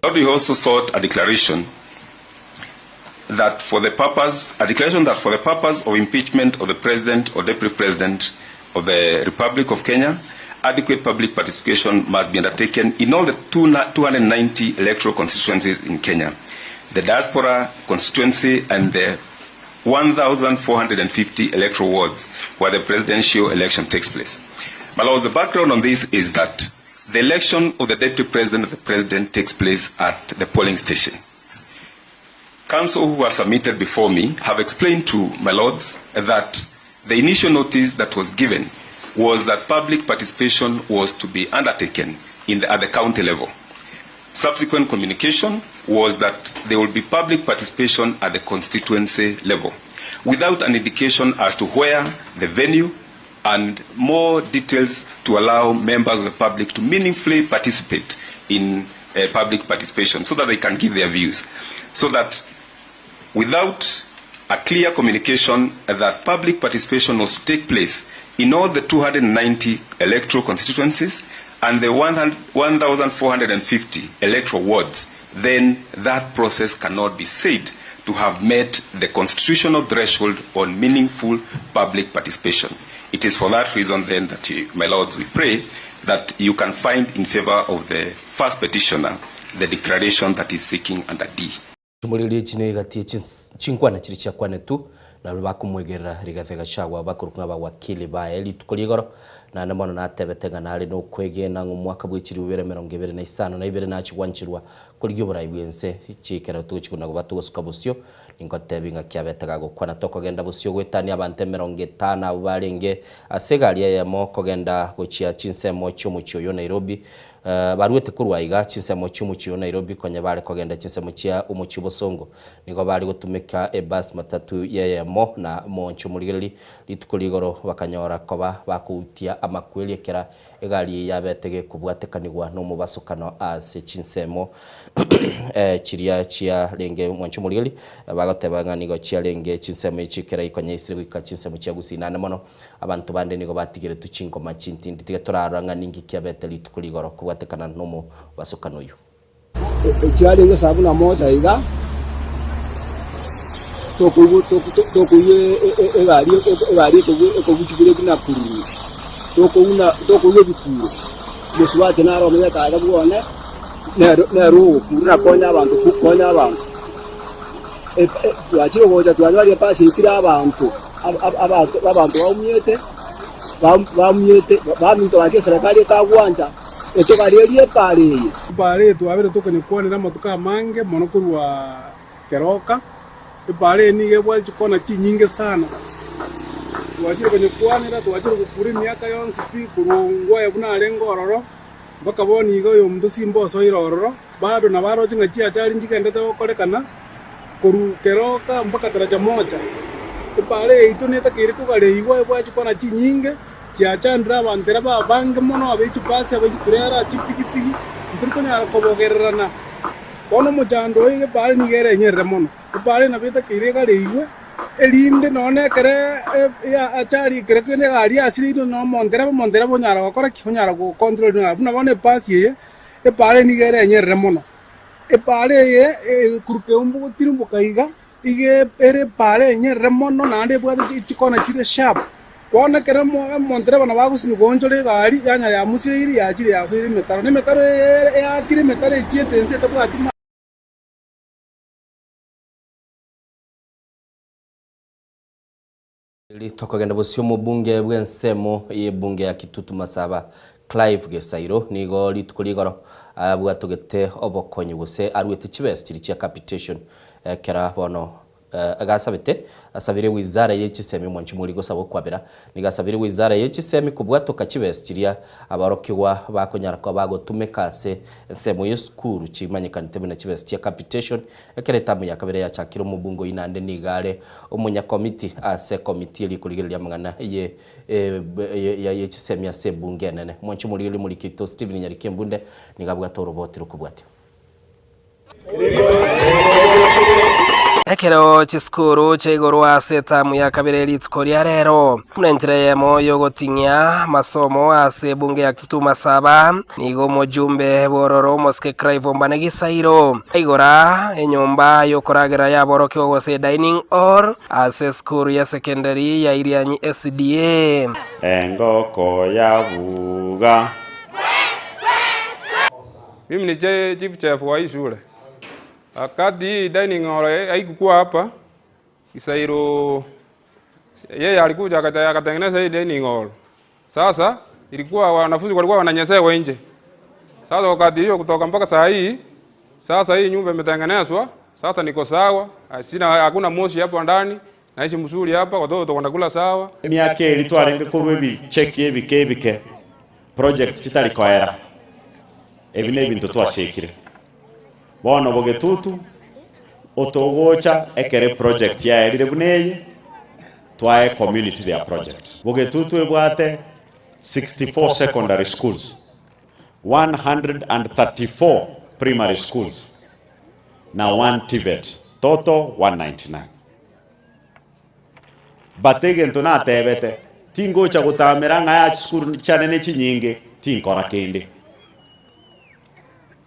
Lord he also sought a declaration that for the purpose a declaration that for the purpose of impeachment of the President or Deputy President of the Republic of Kenya, adequate public participation must be undertaken in all the 290 electoral constituencies in Kenya, the diaspora constituency and the 1,450 electoral wards where the presidential election takes place. My lords, the background on this is that the election of the deputy president and the president takes place at the polling station. Counsel who has submitted before me have explained to my lords that the initial notice that was given was that public participation was to be undertaken in the, at the county level. Subsequent communication was that there will be public participation at the constituency level, without an indication as to where the venue and more details to allow members of the public to meaningfully participate in uh, public participation so that they can give their views. So that without a clear communication that public participation was to take place in all the 290 electoral constituencies and the 1,450 electoral wards, then that process cannot be said to have met the constitutional threshold on meaningful public participation. It is for that reason then that, you, my lords, we pray that you can find in favor of the first petitioner the declaration that is seeking under D. Chimoreri echi negati ye chinkwana chiria chiakwanetwe nabaria bakomwegerera Rigathi Gachagua bakorokwa ng'a abawakili baye rituko ria igoro, naende mono natebete ng'a nare nokwegena ng'a omwaka bwe chilifu ibere emerongo ebere na isano na ibere nachie gwancherwa korigia oborai bw'ense chikero togochia kona koba togosuka bosio ningotebi ng'a kiabete gagokwana tokogenda bosio goetania abanto emerongo etano abwo barenge ase egari eyemo kogenda gochia chinsemo chi'omochie oyo Nairobi Baruete korwa aiga chinsemo chi'omochie o Nairobi konya bare kogenda chinsemo chia omochie obosongo. Nigo bare gotumeka ebus matatu y'eyemo na monche omorigereria rituko rigoro bakanyora koba bakoutia amakweri ekera egari eye yabete gekobwatekanigwa nomobasokano ase chinsemo chiria chiarenge mwanche omorigereria bagoteba ng'a nigo chiarenge chinsemo echi ekera ikonya isire goika chinsemo chia Gusii naende mono Abanto bande nigo batigeretwe chingoma chintindi, tiga torarora ng'a ninki kiabete rituko rigoro kobwatekana nomobasokano oyio. Echiarenge saa buna moja iga, tokoigwa tokoigwa egari egari ekobuchukire buna kururu, tokouna tokoigwa ebikuro, omosubati naro omenyete aiga bwone, nere nere ogokura nakonya abanto konya abanto. Twachire gocha twanyorire ebasi etire abanto. Abanto baumiete, baumiete, baminto gaki eserekari etagwancha etobarerie epaara eye. Epaara eye twabere tokonyekwanera amatuko amange mono korwa keroka. Epaara eye nigo ebwate chikona chinyinge sana. Twachire konyekwanera, twachire gokura emiaka yonsi pi korwa ngwaye buna arenge ororo, mpaka bono iga oyomonto simba osoire ororo, bado nabo aroche ng'a chiachari nchigendete gokorekana. Korwa keroka mpaka taracha mocha, epaara yaito netakeire kogareigwa ebwate chikona chinyinge, chiachandire abanto ere babange mono abe chibasi, abe chiturera, chipigipigi, ntori konyara kobogererana. Bono omochando oyo epaara nigo erenyerere mono. Epaara eye nabo etakeire egareigwe, erinde nonya na ekere achari ekere kende egari yasireirwe na omontereba, omontereba onyara gokora ki? Onyara gocontrol buna bono ebasi eye, epaara eye nigo erenyerere mono. Epaara eye ekorwa keumbu gotirimboka iga, iga ere epaara enyerere mono naende ebwate chikona chire sharp. Bono ekero omontereba nabo agosinywa goonchora egari, yanyara yamusireiri yachire yasoire emetaro. Na emetaro eye eakire emetaro echiete ense etabwati ma. Tokogenda bosio omobunge bw'ensemo y'ebunge ya Kitutu Masaba Clive Gesairo nigo rituko rigoro abwatogete obokonyi gose aruete chibesa chiria chia capitation ekero bono Gasabete, asabire wizara ye chisemi omwanchi mori gosaba okwabera, nigo asabire wizara ye chisemi kobwatoka chibesa chiria abarokigwa bakonyara koba bagotumeka ase ensemo y'esukuru chimanyekanete buna chibesa chia capitation. Ekero etamu ya kabere yachakire omobunge oyio naende nigo are omonyakomiti ase ekomiti eria ekorigereria amang'ana ye ye chisemi ase ebunge enene. Omwanchi omorigereria omoriki oito Stephen Nyariki Embunde nigo abwate oroboti rokobwatia. Ekero chisukuru chiaigorwa ase etamu ya kabere rituko ria rero, buna enchera eyemo y'ogoting'ia amasomo ase ebunge ya Kitutu Masaba, nigo omojumbe bw'ororo omosike Clive Ombane Gisairo aigora enyomba y'okoragera y'aborokigwa gose dining hall ase esukuru ya sekendari ya Irianyi SDA. Engoko yabuga. Mimi ni chief chef wa hii shule. Wakati hii dining hall haikukuwa hapa, Isairo yeye alikuja akatengeneza hii dining hall. Sasa ilikuwa wanafunzi walikuwa wananyesewa nje. Sasa wakati hiyo kutoka mpaka saa hii, sasa hii nyumba imetengenezwa, sasa niko sawa, sina hakuna moshi hapo ndani, naishi mzuri hapa, watoto wanakula sawa. Emiaka eri twarenge korwa ebicheki ebike ebike, project chitari koera, ebi nebinto twasiekire. Bono bogetutu, otogocha ekere project yaerire buna eye, twae community their project. Bogetutu ebwate 64 secondary schools, 134 primary schools, na 1 TVET, total 199. But egento natebete, tingocha gotamera ng'a ya chisukuru chiane ne chinyinge, tinkora kende.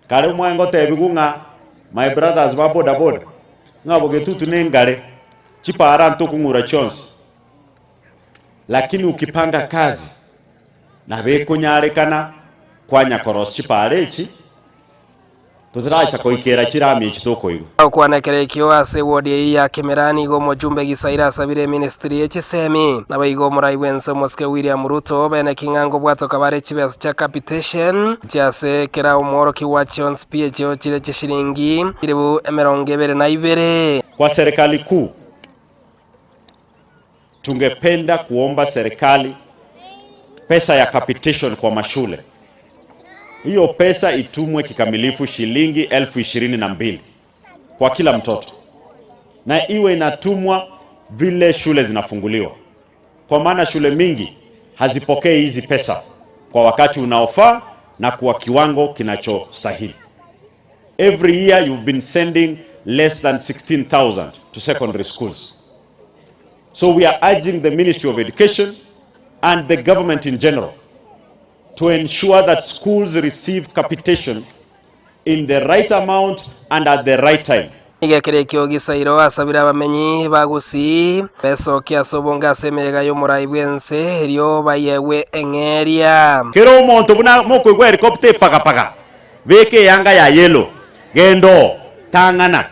Kare omwaye ngotebigwa ng'a my brothers ba boda boda, ng'a bogetutu ne engare, chipara ntokong'ura chionsi. Lakini ukipanga kazi, nabo ekonyarekana kwanya korosia chipara echi, Totaracha koikera chirami echi tokoigwa. Gokwana ekero ekio ase ewodi eyio ya Kemera nigo omojumbe Gisaira asabire eministry ye chisemi. Naboigo omorai bwense omosike William Ruto bene king'a ngobwatoka bare chibesa chia capitation chia ase kera omworokigwa chionsi pi echio chire chishilingi chilifu 22. Kwa serikali kuu, tungependa kuomba serikali pesa ya capitation kwa mashule. Hiyo pesa itumwe kikamilifu shilingi 22,000 kwa kila mtoto, na iwe inatumwa vile shule zinafunguliwa, kwa maana shule mingi hazipokei hizi pesa kwa wakati unaofaa na kwa kiwango kinachostahili. Every year you've been sending less than 16,000 to secondary schools. So we are urging the Ministry of Education and the government in general to ensure that schools receive capitation in the right amount and at the right time. Nigo ekero ekio Gisairo asabire abamenyi ba Gusii besokie ase obonge ase emeyega y'omorai bw'ense, erio bayegwe eng'eria. Kera omonto buna mokoigwa helicopter epagapaga, beka eyanga ya yellow, genda oo, tang'ana,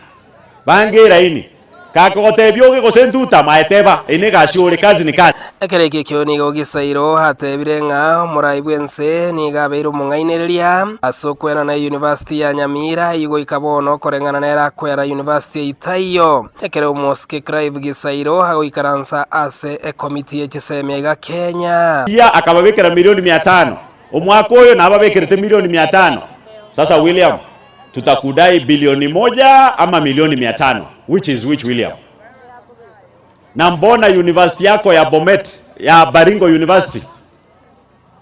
banga eraini, Gakogotebia oge gose ntuta, maye teba, Eye negasi ore, kazi ni kazi. Ekero ekio ekio nigo Gisairo atebire ng'a omorai bw'ense nigo abeire omong'ainereria ase okwenana eyunivasiti ya Nyamira eyio goika bono koreng'ana nere akwera yunivasiti eyio taiyo. Ekero omosike Clive Gisairo agoikaransa ase ekomiti ye chisemi aiga Kenya. Iya akababekera milioni mia tano. Omwaka oyo nababekerete milioni mia tano. Sasa William, tutakudai bilioni moja ama milioni mia tano which is which William? Na mbona university yako ya Bomet ya Baringo University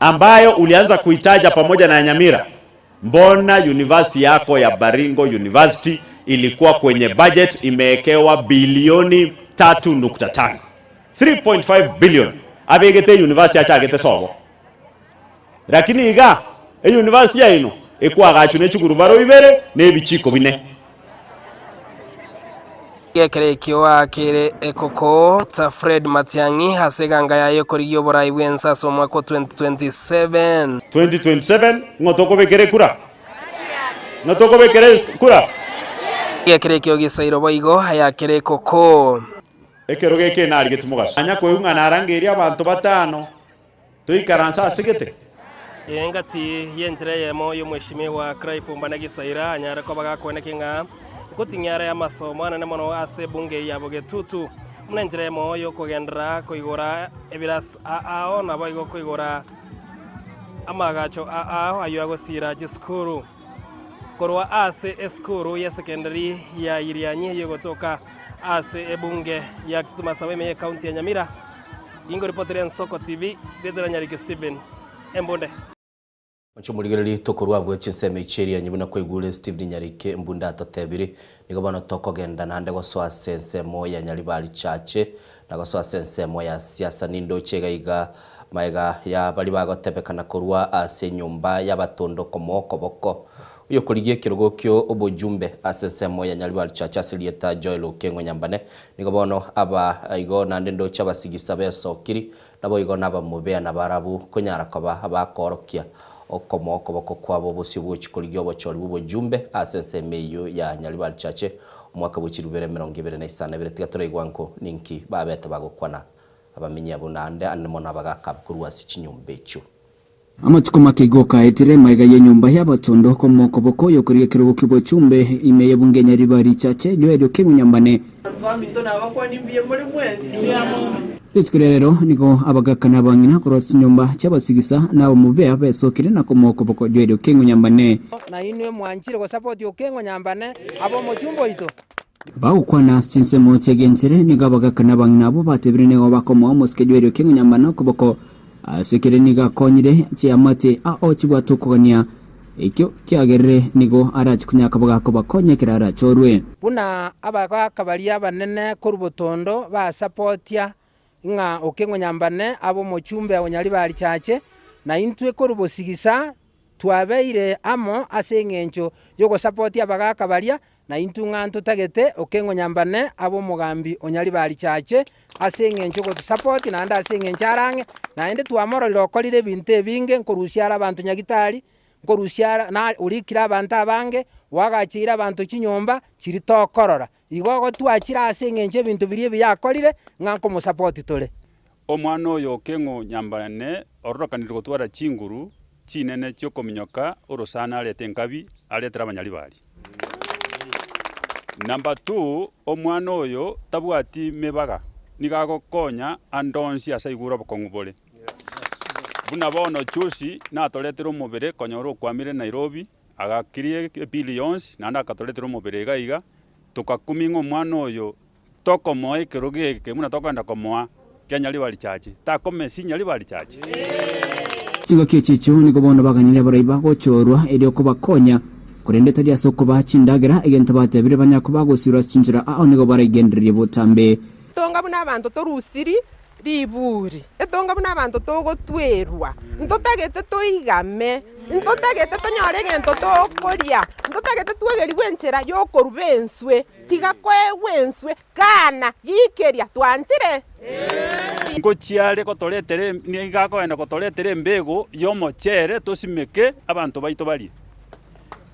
ambayo ulianza kuitaja pamoja na Nyamira, mbona university yako ya Baringo University ilikuwa kwenye budget imewekewa bilioni 3.5 3.5 billion abegete university achagete sobo Lakini iga, eyunivasiti yaino ekoagachwa ne chigurubaro ibere na ebichiko bine. Gekero ekio aakire ekoko ta Fred Matiang'i ase eganga yaye yokorigia oborai bw'ense ase omwaka o 2027. 2027 ng'o tokobekera ekura? Ng'o tokobekera ekura? Gekero ekio gisairwe boigo ayakire ekoko. Ekero geke narigetie mogaso. Manya koigwa ng'a narangeirie abanto batano. Toikaranse ase gete. Engati y'enchera eyemo y'omweshimiwa Clive Mbana Gisaira anyare koba gakweneki ng'a Nkoting'ia are amasomo anene mono ase ebunge eye ya Bogetutu, buna enchera eyemo y'okogenderera koigora ebirasi aao naboigo koigora amaagacho aao ayio agosiira chisukuru. Korwa ase esukuru y'esekendari ya Irianyi eyio egotoka ase ebunge ya Kitutu Masaba ime y'ecounty ya Nyamira, Ingoripoteria Ensoko TV, rieta ria Nyariki Stephen Embunde. Inche omorigereria tokorwa abwo chinsemo echi erianyi buna kwaigure Stephen Nyariki Mbunde atotebiri, nigo bono tokogenda naende gosoa ase ensemo ya Nyaribari Chache na gosoa ase ensemo ya siasa nindoche iga iga maega ya baria bagotebekana korwa ase enyomba y'abatondo komoa okoboko oyokorigia ekerogo kio obojumbe ase ensemo ya Nyaribari Chache ase rieta Joel Okeng'o Nyambane nigo bono aba igo naende ndoche abasigisa besokiri Naboigo nabamobea nabarabwo konyara koba abakoorokia okomoa okoboko kwabo obosio bw'ogochia korigia obochori bw'obojumbe ase ensemo eyio ya Nyaribari Chache omwaka bwe chirubere 25. Tiga toraigwa nko ninki babete bagokwana abamenyi abwo naende ande mono abagaka abwo korwa ase chinyomba echio. Amatuko make igo kaetire magega y'enyomba y'abatondo komoa okoboko oyokorigia ekerogo ki'obochumbe ime y'ebunge Nyariba Richache Joel Okeng'u Nyambane. Abanto baminto nabakwani mbuya more mwensi. Rituko ria rero nigo abagaka na abang'ina korwa ase chinyomba chi'abasigisa na abamobea besokire na komoa okoboko Joel Okeng'u Nyambane. Na inwe mwanchire gosapoti Okeng'u Nyambane abe omochumba oito. Bagokwana ase chinsemo chi'egenchere, nigo abagaka na abang'ina abwo batebire nigo bakomoa omosike Joel Okeng'u Nyambane okoboko ase ekere nigo akonyire chiamate ao chibwate okogania ekio kiagerire nigo arache konyaka bagakobakonya ekero arachorwe. Buna abagaaka baria abanene korwa botondo basapotia ng'a Okeng'u Nyambane abe omochumbe o Nyaribari Chache, na intwe korwa bosigisa twabeire amo ase eng'encho y'ogosapotia abagaaka baria Na intwe ng'a ntotagete Okeng'o Nyambane abe omogambi o Nyaribari Chache ase eng'encho ogotusapoti naende ase eng'encho arang'e, naende twamororire okorire ebinto ebinge nkorusia are abanto Nyagitari, nkorusia are na orikire abanto abange, oagacheire abanto chinyomba chiria tokorora. Igo ogotwachire ase eng'encho ebinto biria ebiya akorire ng'a nkomosapoti tore. Omwana oyo Okeng'o Nyambane ororokanire gotwara chinguru chinene chiokominyoka orosana arete enkabi aretere abanyaribari. Number two, omwana oyo tabwati mebaga, nigo agokonya ande onsi ase aigure obokong'u bore. Buna bono juzi natoretere omobere konyora okwamire Nairobi, agakirie ebill yonsi naende akatoretera omobere iga iga, tokakumia ng'a omwana oyo tokomoa ekerogo eke buna tokogenda komoa kia Nyaribari Church, takomesi Nyaribari Church. Chingaki echi echio nigo bono baganire abarai bagochorwa erio kobakonya, korende tari ase okobaa chindagera, egento batebire banyare koba bagosirwa ase chinchera ao nigo baraigendererie botambe. Tonga buna abanto torusiri Riburi, etonga buna abanto togotwerwa, ntotagete toigame, ntotagete tonyore egento tokoria, ntotagete twegerigwe enchera yokoruba enswe, tiga koegwa enswe, kana, gikeria, twanchire? Ngochiare gotoretera nigo akogenda gotoretera embego y'omochere tosimeke abanto baito barie.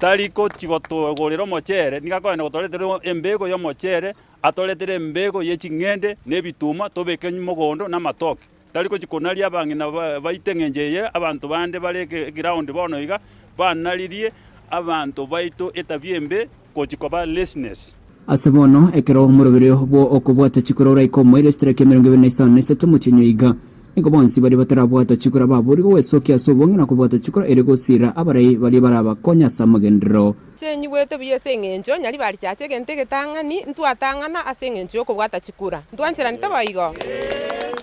Tari gochi gotogorera omochere, nigo akogenda gotoretera embego y'omochere Atoretere embego ye ching'ende na ebituma, tobeke mogondo na amatoke. Tari gochia konaria abang'ina baito eng'encho eye, abanto bande bare eground bono iga, banaririe abanto baito etabia embe gochia koba laziness. Ase bono, ekero omoroberio bw'okobwata chikura oraike omoerio chitariki 23 omotienyi oyo iga, nigo bonsi baria batarabwata chikura baborigwe gwesokia ase obong'e na kobwata chikura erio gosiira abarai baria barabakonye ase amagenderero. Chenyigwete buya ase engencho nyaribari chiacha egento egetang'ani, ntwatang'ana ase engencho y'okobwata chikura. Ntwancheranete boigo?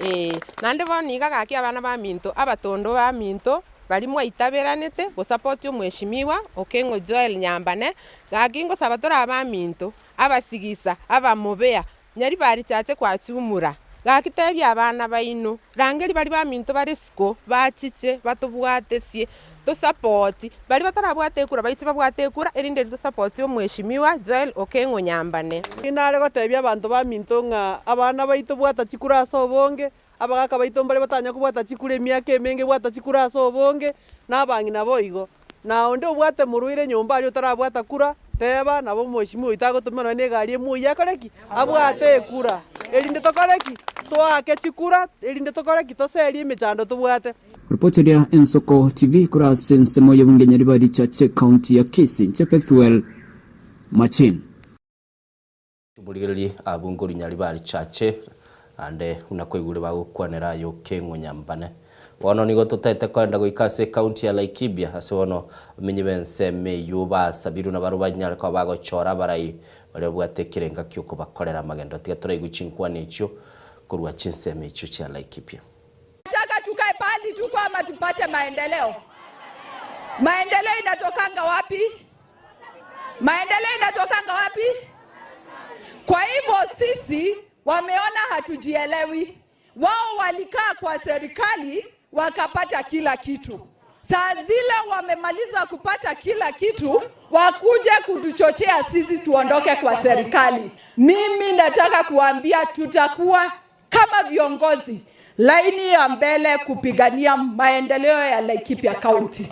Ee. Naende bono iga gaki abana baminto, abatondo baminto, baria mwaitaberanete gosapoti omweshimiwa Okeng'o Joel Nyambane, gaki ngosaba tore abaminto, abasigisa, abamobea, Nyaribari chiache kwachumura, gaki tebia abana baino, rangeria baria baminto bare isiko, bachiche, batobwatesie, tosapoti, baria batarabwate ekura baiche babwate ekura, erinde erio tosapoti omweshimiwa Joel Okeng'o Nyambane. Nare gotebia abanto baminto ng'a abana baito bwata chikura ase obonge, abagaka baito mbare batanya kobwata chikura emiaka emenge bwata chikura ase obonge, na abang'ina boigo. Na onde obwate morwaire nyomba aria otarabwata kura, teba, nabo omweshimiwa oito agotomera nonya negari emoyie akore ki? Abwate ekura, erinde tokore ki? Toake chikura, erinde tokore ki? Toserie emechando tobwate. Ripoti eria Ensoko TV korwa ase ensemo y'obonge Nyaribari Chache, County ya Kisii, Inche Bethuel Machin. Morigererie abwo nkorinyari barichache, naende buna kwaigure bagokwanera aye okeng'unyambane. Bono nigo totaete koenda goika ase ekaunti ya Laikipia, ase bono abamenyi b'ensemo eyio basabirwe nabarabwo banyare koba bagochora abarai baria babwate ekerenga ki'okobakorera amagendo. Tiga toraigwe chinkwana echio korwa chinsemo echio chia Laikipia. Nataka tukae pahali tuko ama tupate maendeleo? Maendeleo inatokanga wapi? Maendeleo inatokanga wapi? Kwa hivyo sisi wameona hatujielewi. Wao walikaa kwa serikali wakapata kila kitu. Saa zile wamemaliza kupata kila kitu, wakuje kutuchochea sisi tuondoke kwa serikali. Mimi nataka kuambia tutakuwa kama viongozi laini ya mbele kupigania maendeleo ya Laikipia County.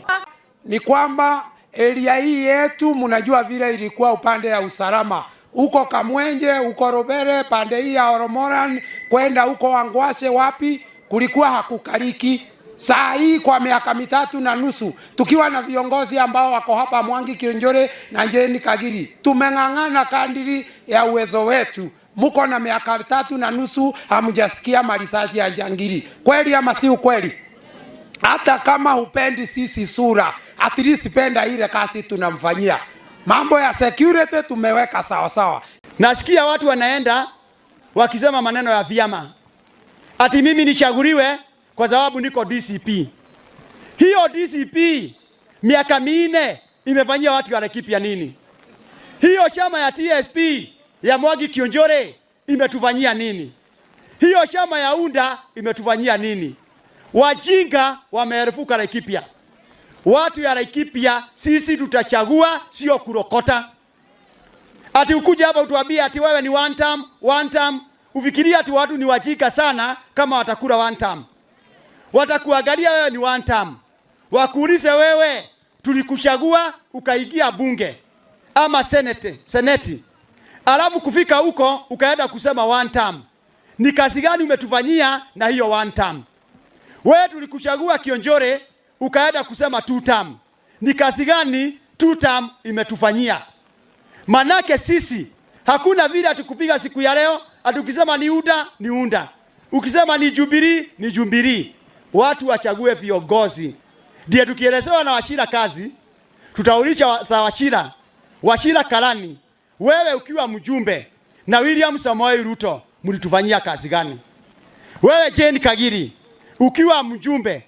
Ni kwamba area hii yetu mnajua vile ilikuwa upande ya usalama huko Kamwenje, huko Robere, pande hii ya Oromoran kwenda huko Wangwashe, wapi kulikuwa hakukaliki. Saa hii kwa miaka 3.5 tukiwa na viongozi ambao wako hapa Mwangi Kiunjuri na Jane Kagiri, tumeng'ang'ana kadiri ya uwezo wetu. Muko na miaka 3.5 hamjasikia marisasi ya jangili, kweli ama si ukweli? Hata kama hupendi sisi sura, at least penda ile kazi tunamfanyia. Mambo ya security tumeweka sawa sawa. Nasikia watu wanaenda wakisema maneno ya vyama, ati mimi nichaguliwe kwa sababu niko DCP. Hiyo DCP miaka 4 imefanyia watu wa Laikipia nini? Hiyo chama ya TSP ya Mwangi Kiunjuri imetufanyia nini? Hiyo chama ya UNDA imetufanyia nini? Wajinga wameerefuka Laikipia. Watu ya Laikipia sisi tutachagua, sio kurokota. Ati ukuja hapa utuambie ati wewe ni one term, one term. Ufikirie ati watu ni wajinga sana kama watakula one term. Watakuangalia wewe ni one term. Wakuulize wewe, tulikuchagua ukaingia bunge ama seneti. Alafu kufika huko ukaenda kusema one term. Ni kazi gani umetufanyia na hiyo one term? Wewe tulikuchagua Kiunjuri ukaenda kusema two term. Ni kazi gani two term imetufanyia? Manake sisi hakuna vile atukupiga siku ya leo, atukisema ni UDA ni UDA, ukisema ni Jubilee ni Jubilee. Watu wachague viongozi. Ndiye tukielezewa na Wachira kazi, tutaulisha za Wachira. Wachira Karani, wewe ukiwa mjumbe na William Samoei Ruto mlitufanyia kazi gani? Wewe Jane Kagiri ukiwa mjumbe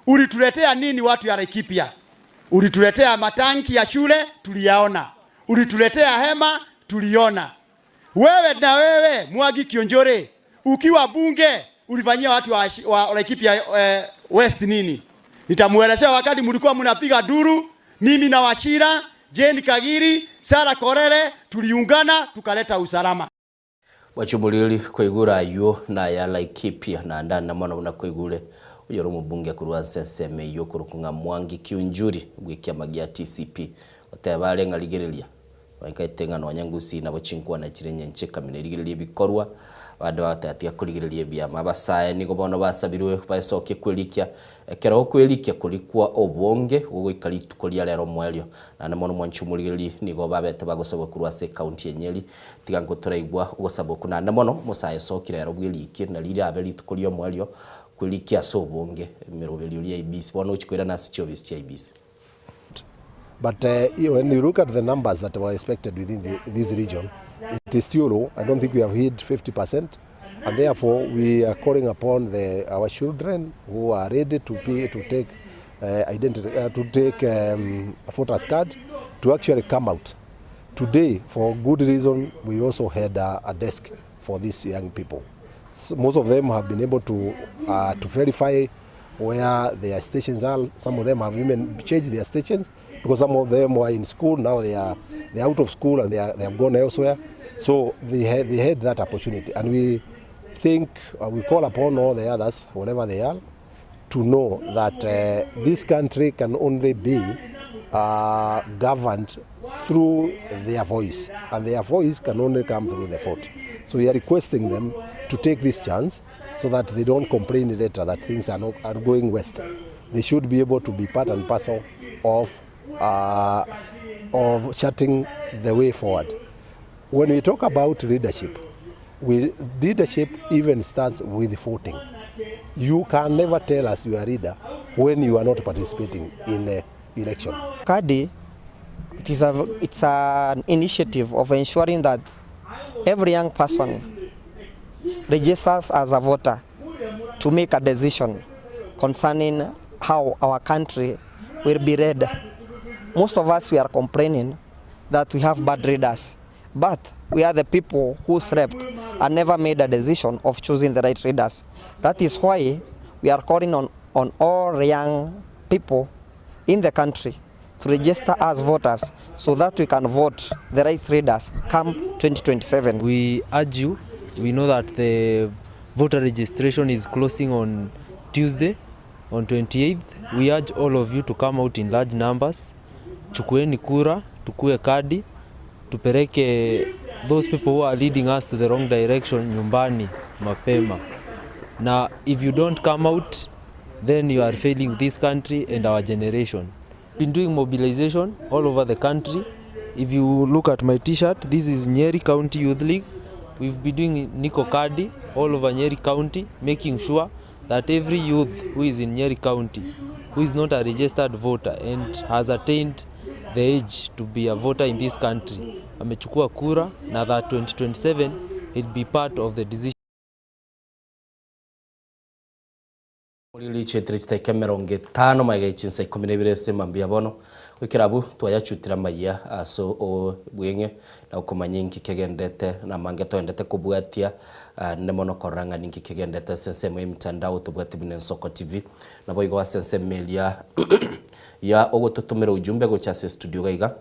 ulituletea nini watu ya Laikipia? Ulituletea matanki ya shule tuliyaona, ulituletea hema tuliona. Wewe na wewe Mwangi Kiunjuri ukiwa bunge ulifanyia watu wa Laikipia West nini? Nitamuelezea wakati mlikuwa mnapiga duru, mimi na Wachira, Jane Kagiri, Sarah Korere tuliungana tukaleta usalama. Wachumulili kuigura ayo na ya Laikipia na ndani na mwana unakuigure uyo mubunge kurwa seseme yo kurukunga Mwangi Kiunjuri gwikia magia TCP otebare ng'arigereria waikaitenga no nyangusi nabo chinkwa na chirenye ncheka minerigereria bikorwa bande batatia kurigereria biama basae nigo bono basabirwe basoke kwelikia ekero kwelikia kulikwa obonge gogoikari tukoria rero mwerio na na mono mwanchumurigereria nigo babete bagosabwa kurwa se county enyeri tiga ngotoraigwa ogosabwa kuna na mono musae sokire rero bwelikie na rira aberi tukoria mwerio kwelikia so obonge miroberio ya IBC bono uchikwira na sicho cha IBC. But when you look at the numbers that were expected within this region, it is still low. I don't think we have hit 50%, and therefore we are calling upon our children who are ready to pay, to take, identity, to take a voter's card, to actually come out. Today, for good reason, we also had a desk for these young people. So most of them have been able to verify where their stations are. Some of them have even changed their stations because some of them were in school, now they are out of school and they have gone elsewhere. So they had that opportunity, and we think, we call upon all the others, whatever they are, to know that this country can only be governed through their voice, and their voice can only come through the vote. So we are requesting them to take this chance so that they don't complain later that things are not are going west. They should be able to be part and parcel of charting the way forward. When we talk about leadership, we, leadership even starts with voting. You can never tell us you are a leader when you are not participating in the election. Kadi, it is a, it's an initiative of ensuring that every young person registers as a voter to make a decision concerning how our country will be led. Most of us, we are complaining that we have bad leaders, but we are the people who slept and never made a decision of choosing the right leaders. That is why we are calling on, on all young people in the country to register as voters so that we can vote the right leaders come 2027. We urge you, we know that the voter registration is closing on Tuesday, on 28th. We urge all of you to come out in large numbers. Chukueni kura, tukue kadi, tupeleke those people who are leading us to the wrong direction nyumbani mapema. Na if you don't come out, then you are failing this country and our generation. Been doing mobilization all over the country. If you look at my t-shirt, this is Nyeri County Youth League. We've been doing Niko Kadi all over Nyeri County, making sure that every youth who is in Nyeri County, who is not a registered voter and has attained the age to be a voter in this country, amechukua kura na that 2027 he'll be part of the decision. Oriri chietire chitaika emerongo etano magega ye chinsa ikomi na ibere ase mambia bono, goikera abwo twayachutire amayia ase obweng'e na okomanya inki kegendete na amange toendete kobwatia naende mono korora ng'a ninki kegendete ase ensemo ya emitandao tobwate buna Ensoko TV, naboigo ase ensemo eria ya ogototomera ujumbe gocha ase estudio iga iga.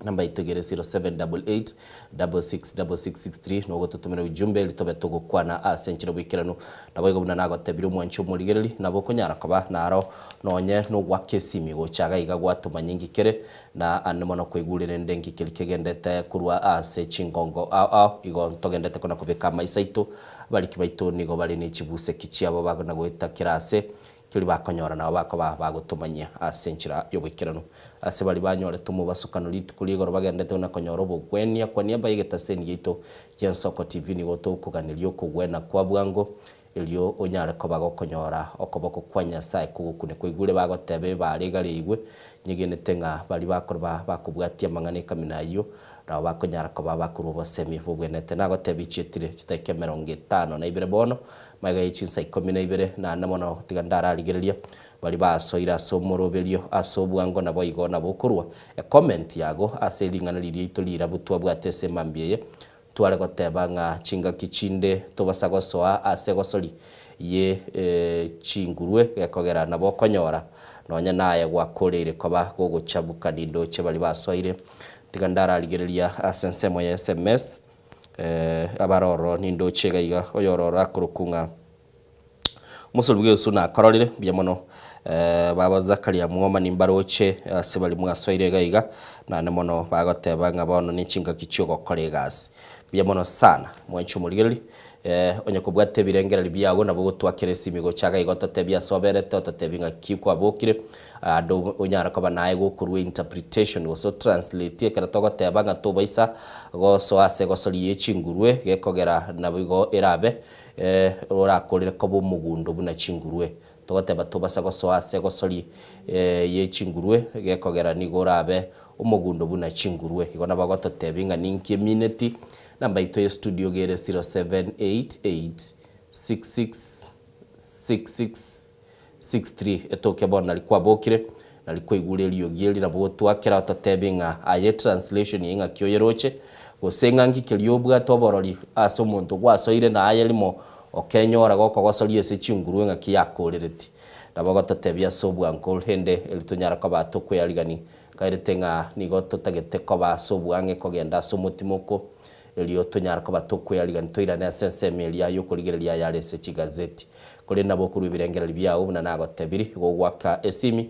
Namba yaito iga ere 0788 666663 nogototomera ujumbe eri tobe togokwana ase enchera oboikeranu. Naboigo buna nagotebirie omwanchi omorigereri, nabo okonyara koba naro nonye nogoaka esimi gocha iga iga gwatomanya inki kere, na ande mono kwaigure rende inki keria kegendete korwa ase chingongo ao ao. Igo ntogendete kona kobeka amaiso aito, abariki baito nigo bare ne chibuseki chiabo bagona goeta kera ase. Keria bakonyora nabo bakoba bagotomanyia ase enchera y'oboikeranu. Ase baria banyorete omobasokano rituko ria igoro bagendete buna konyora obogwenia kwa niaba y'egetaseni giaito gi'Ensoko TV nigo tokoganeria okogwena kwa bwango erio onyare koba gokonyora okoboko kwa Nyasae kogokune kwaigure bagoteba ebare igare eigwe nyegenete ng'a baria bakorba bakobwatia amang'ana ekamina ayio nabo bakonyara koba bakorwa obosemi bobwenerete nagotebia chietire chidakika emerongo etano na ibere bono Magega ye chinsa ikomi na ibere na ane mono tiga ndararigereria baria basoire ase omoroberio ase obwango naboigo nabo okorwa ecomment yago ase ring'ana riria riaito rirabu twabwate ase emambia eye tware goteba ng'a chingaki chinde tobasa gosoa ase egosori ye chingurwe gekogera nabo okonyora nonya naye gwakoreire koba gogochabuka nindoche baria basoire tiga ndararigereria ase ensemo ya sms. Abare ororo nindoche iga iga, oyore ororo akorokwa ng'a omosori bw'Yeso nakororire, mbuya mono. Baba Zakaria Mwoma nimbaroche ase baria mwasoire iga iga, naende mono bagoteba ng'a bono ne chingaki chi'ogokora egasi. Mbuya mono sana, mwanche omorigereria, onye kobwate ebirengererio biago nabo ogotwakera esimi gocha iga iga ototebie ase oberete, ototebie ng'aki kwabokire, Ande onyare koba naye gokorua interpretation gose otranslate ekero togoteba ng'a tobaisa gosoa ase egosori ye chingurue gekogera naboigo erabe orakorere koba omogundo buna chingurue. Togoteba tobasa gosoa ase egosori ye chingurue gekogera nigo orabe omogundo buna chingurue. Igo nabo agototebia ng'a ninki emineti. Namba yaito ye studio iga ere 0788 66 66 63 Etoke bono nari kwabokire, nari kwaigure eriogi eri nabo gotwakera ototebi ng'a aye translation eye ng'aki oyeroche, gose ng'a nki keria obwate oborori ase omonto gwasoire na aye rimo okenyora gokogosoria ase chingurue ng'aki yakorereti. Nabo ogototebia ase obwango rende eri tonyara koba tokwearigani nkairete ng'a nigo totagete koba ase oboang'e kogenda ase omotimoko erio tonyare koba tokwearigani toirane ase ensemo eria y'okorigereria ayare ase chigazeti. Korende nabo okorua ebirengererio biao buna nagotebiri, igo ogoaka esimi,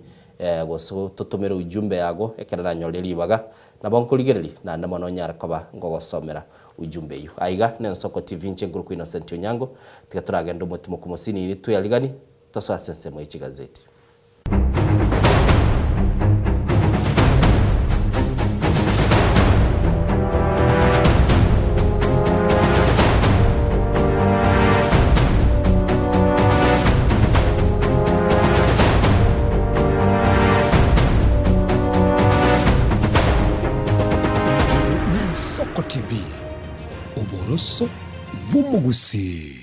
gose ototomere ujumbe yago ekero nanyorire ribaga, nabo nkorigereria naende mono onyare koba ngogosomera ujumbe eyio. Aiga nensoko TV inche nkorokwa Innocent Onyango, tiga toragende omotimoku mosinini twearigani tosoe ase ensemo ye chigazeti. TV, oboroso bw'omogusii.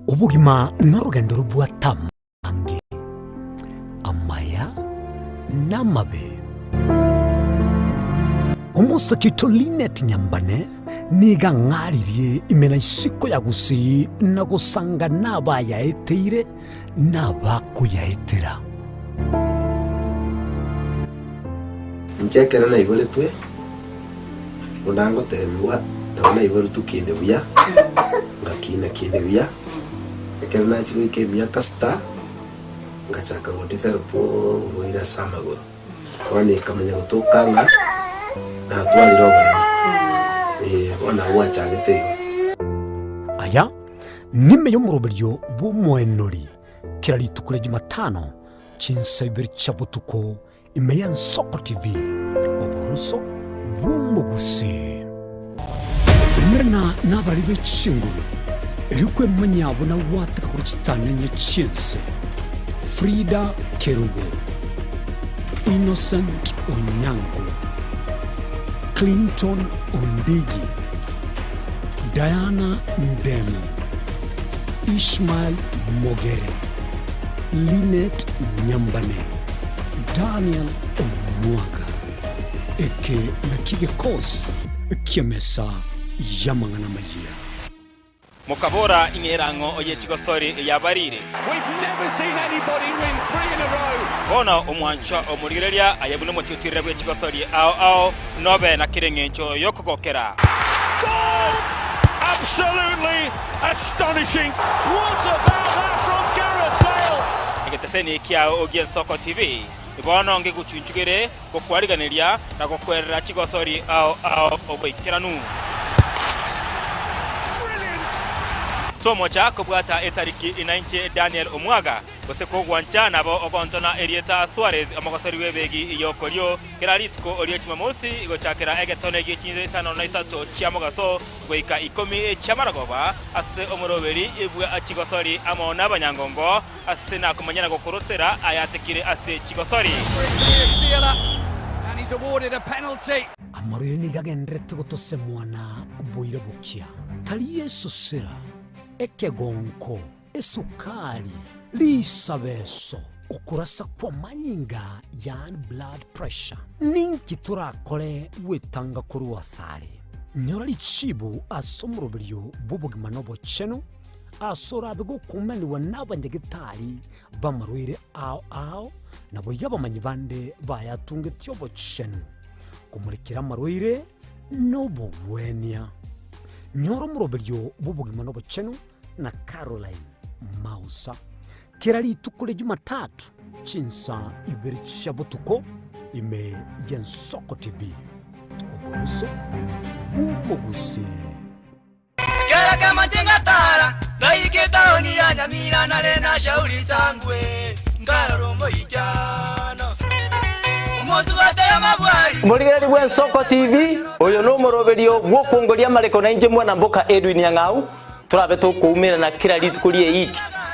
Obogima norogendo robwate amange, amaya na amabe. Omosake oito Linet Nyambane nigo ang'aririe ime na isiko ya Gusii na gosanga nabayaeteire nabakoyaetera. Inche ekero naiboretwe, buna ngotebigwa, nabo naiboretwe kinde buya, ngakina kinde buya, ekero nachia goika emiaka sita, ngachaka go develop oborwaire ase amagoro. Bono ekamanya gotoka ng'a natwarire oboremo, eh, bono nabo gwachagete igo. Aya nime y'omoroberio bw'omoenori kera rituko ria Jumatano chinsa ibere chia botuko ime y'Ensoko TV, oboroso bw'omogusii. Umerana nabarari be chinguru, erio kwemanyia buna gwateka korwa chitang'ani chi'ense, Frida Kerubo, Innocent Onyango, Clinton Ondigi, Diana Ndemo, Ishmael Mogere, Linet Nyambane, Daniel Omwaga. Eke nakio gekosi ki'emesa y'amang'ana amayia. Mokabora, Ing'era ang'o oye chigosori eyabarire? Bono omwanchwa omorigereria aye buna omotiotirere bwe chigosori ao ao, nobe na kera engencho y'okogokera. Egeteseni kiao gi'Ensoko TV bono ngegochunchugere gokwariganeria na gokwerera chigosori ao ao oboikeranu. Tomocha kobwata etariki inainche Daniel Omwaga, gose kogwancha nabo ogontona erieta Suarez omogosori bw'ebegi y'okorio kera rituko rie Jumamosi gochakera egetone gie chinsa isano na isato chia mogaso goika ikomi chi'amaragoba ase omoroberi bwa chigosori amo nabanyangongo Ase nakomanya na gokorosera ayatekire ase chigosori. Amarwaire nigo agendererete gotosemwa na boira bokia, tari esosera, ekegonko, esukari, risabeso, okorasa kw'amanyinga yaani blood pressure. Ninki torakore gwetanga korwa asare? Nyora richibu ase omoroberio bw'obogima na obochenu Ase orabe gokumanigwa nabanyagetari b'amarwaire ao ao, naboigo abamanyi bande bayatungetie obochenu, komorekera amarwaire nobogwenia. Nyora omoroberio bw'obogima nobochenu na Caroline Mausa kera rituko ria Jumatatu chinsa ibere chia botuko ime y'Ensoko TV. Oboroso bw'omogusii. Kera kemanche ngatara, ngaika etaoni ya Nyamira nare na Shauri Sangwe, nkarora omoichano. Omosubati amabwari. Morigereria bw'Ensoko TV, oyo nomoroberio bw'okwongoria amareko na inche mwana mboka Edwin Nyang'au, torabe tokoumerana kera rituko ri'eiki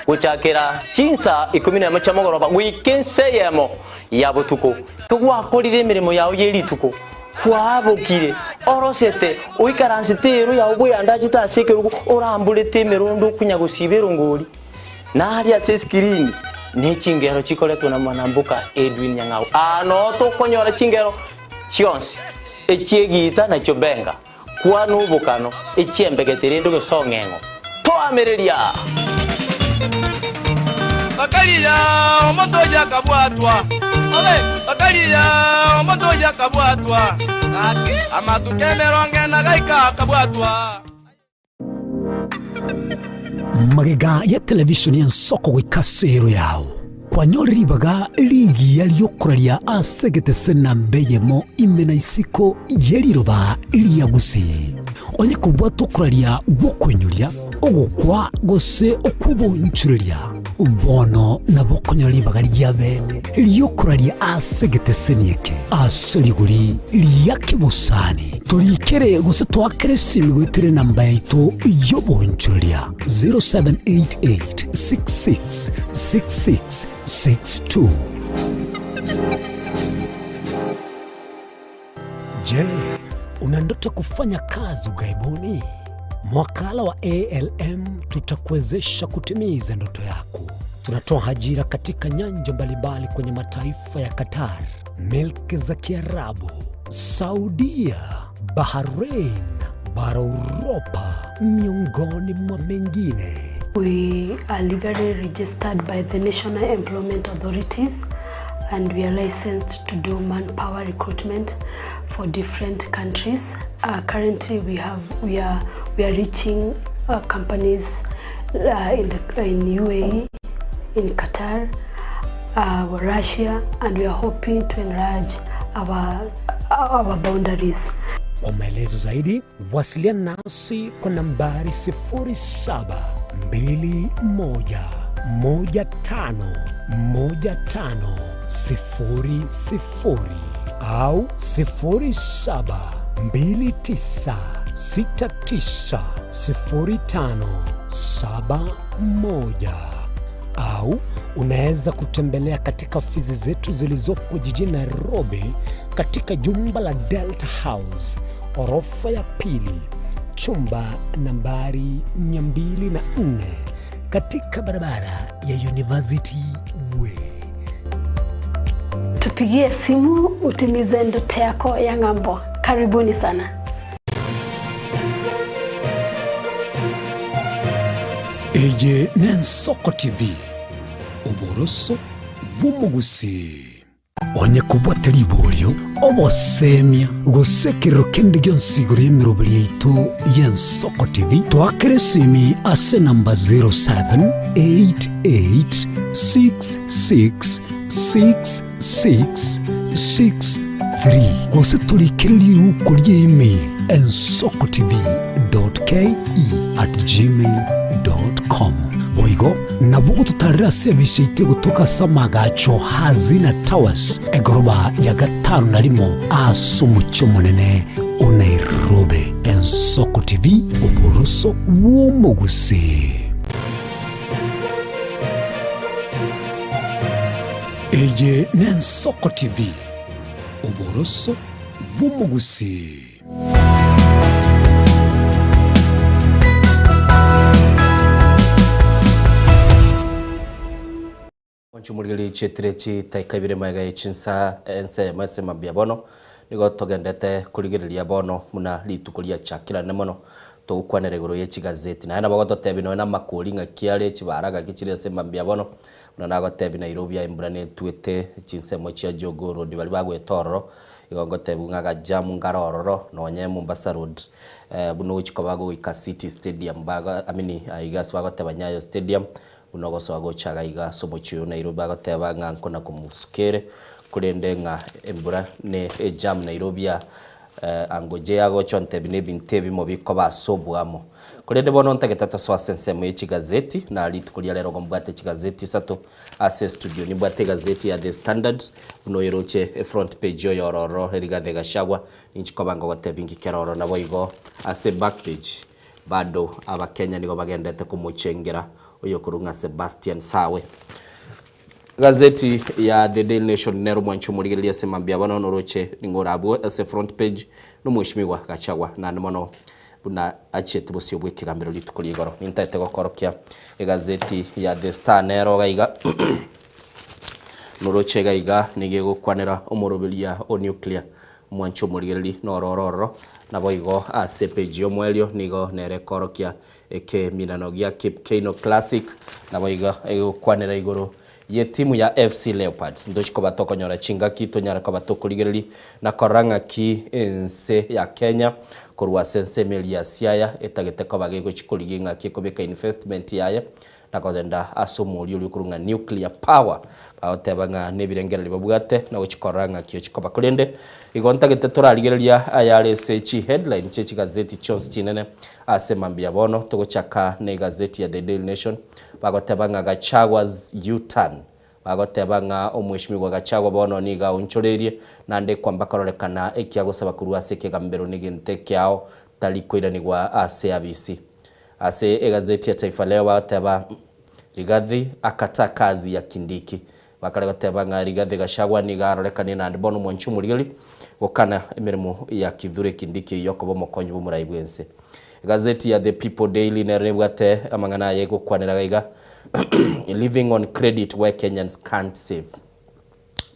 gochakera chinsa ikomi nemo chia mogoroba goika ensa eyemo ya botuko. Kegwakorire emeremo yao ye rituko, Kwabokire, orosete, oikaransete eero yao bweyandachete ase ekerogo, oramborete emerondo okunya gosiba erongori, na aria ase esikirini ne chingero chikoretwa na mwanamboka Edwin Nyang'au. Aa noo tokonyora chingero chionsi, echi'egiita na chiobenga, kwana obokano, echi'embegete rende ogesong'eng'o. Toamereria! Bakaria omonto oyio akabwatwa, bakaria omonto oyio akabwatwa, amatuko emerongo ena gaika akabwatwa. Magega ya televishoni y'ensoko goika ase ero yao. Kwanyore ribaga rigiya ri'okoraria ase egetese namba eyemo ime na isiko ye riroba ria Gusii. Onye kobwata okoraria gw'okoinyoria, ogokwa gose okw'obonchoreria, bono nabo okonyora ribaga ria bene ri'okoraria ase egeteseni eke ase rigori ria kebosani. Torikere gose toakere esimi goetera enamba yaito y'obonchoreria 0788 66 66 62. Je, una ndoto kufanya kazi ughaibuni? Mwakala wa ALM tutakuwezesha kutimiza ndoto yako. Tunatoa ajira katika nyanja mbalimbali kwenye mataifa ya Qatar, milki za Kiarabu, Saudia, Bahrain, bara Uropa, miongoni mwa mengine. We are legally registered by the National Employment Authorities and we are licensed to do manpower recruitment for different countries. Uh, currently we have we are we are reaching uh, companies uh, in the in UAE, in Qatar, uh, Russia and we are hoping to enlarge our our boundaries. Kwa maelezo zaidi wasiliana nasi kwa nambari 0721151500 au 0729690571 au unaweza kutembelea katika ofisi zetu zilizopo jijini Nairobi katika jumba la Delta House orofa ya pili chumba nambari 204 katika barabara ya University Way. Tupigie simu utimize ndoto yako ya ng'ambo. Karibuni sana. Eye n'Ensoko TV, oboroso bw'omogusii. Onye kobwate riborio, obosemia, gose ekerero kende gionsi igoro y'emeroberi yaito y'Ensoko TV, toakere esimi ase enamba 0788666663 gose torikere riuko ria email ensokotv.ke@gmail.com. Boigo nabo ogototarera ase ebisa yaito egotoka ase amagacho Hazina Towers, egoroba ya gatano na rimo ase omochie omonene o Nairobi. Ensoko TV, oboroso bw'omogusii. Eye n'Ensoko TV, oboroso bw'omogusii. Onchumorigererie chietire chitaika ibere magega ye chinsa ensemo ase mambia bono, nigo togendete korigereria bono buna rituko riachakirane mono togokwanera igoro ye chigazeti. Naende nabo ogototebia nonya na amakori ng'aki are chibara ng'aki chire ase mambia bono, buna nagotebia Nairobi aye embura netwete chinsemo chia Jogoo Road baria bagoeta ororo, Igo ngotebiwa ng'a agajamu nkare ororo, nonye Mombasa Road, buna ogochia koba goika City Stadium bago I mean aiga ase bagoteba Nyayo Stadium, buna ogosoa gocha iga iga ase omochie oyo o Nairobi bagoteba ng'a nkona komusukere, korende ng'a embura ne ejam Nairobi aa angoche yagocha ontebia na ebinto ebimo bikoba ase oboamo. Korende bono ntagete tosoe ase ensemo ye chigazeti, na rituko ria rero igo mbwate chigazeti isato Ase estudio nimbwate egazeti ya The Standard, buna oyeroche efront page oyoro ororo Rigathi Gachagua, ninchi koba ngogotebia inki kere ororo. Naboigo ase back page bado abakenya nigo bagendete komochengera oyokorwa ng'a Sebastian Sawe. Gazeti ya The Daily Nation nero omwanchi omorigereria ase mambia bono noroche ning'o orabwo ase front page nomweshimiwa Gachagua naende mono Buna achiete bosio bw'ekegambero rituko ria igoro. Nintaete gokorokia egazeti ya The Star nero iga iga noroche iga iga nigo egokwanera omoroberia o nuclear omwanchi omorigereri noro oro ororo naboigo ase epage y'omoerio nigo nere ekorokia ekeminano gia Kip Keino Classic naboigo egokwanera igoro Y'etimu ya FC Leopards. Ntochi koba tokonyora chingaki tonyare koba tokorigereria na korora ng'aki ense ya Kenya korwa ase ensemo eria ya Siaya etagete koba gegochi korigia ing'aki ekobeka investment yaye. Na kogenda ase omoria oria okorwa ng'a nuclear power, bagoteba ng'a nebirengererio babwate na gochia korora ng'aki ochia koba. Korende igo ntagete torarigereria ayare ase chiheadline chie chigazeti chionsi chinene ase mambia bono. Togochaka na egazeti ya The Daily Nation, bagoteba ng'a Gachagua's U-turn. Bagoteba ng'a omweshimiwa Gachagua bono nigo aonchoreirie naende kwamba kororekana ekiagosaba korwa ase ekegambero negento ekeao tari koiranigwa ase abisi. Ase egazeti ya Taifa Leo bagoteba Rigathi akata kazi ya Kindiki. Bakare goteba ng'a Rigathi Gachagua nigo arorekanie naende bono omwanchi omorigeri gokana emeremo ya Kithure Kindiki eyio okoba omokonyi bw'omorai bw'ense. Egazeti ya The People Daily nero nebwate amang'ana aye egokwanera gaiga Living on credit why Kenyans can't save.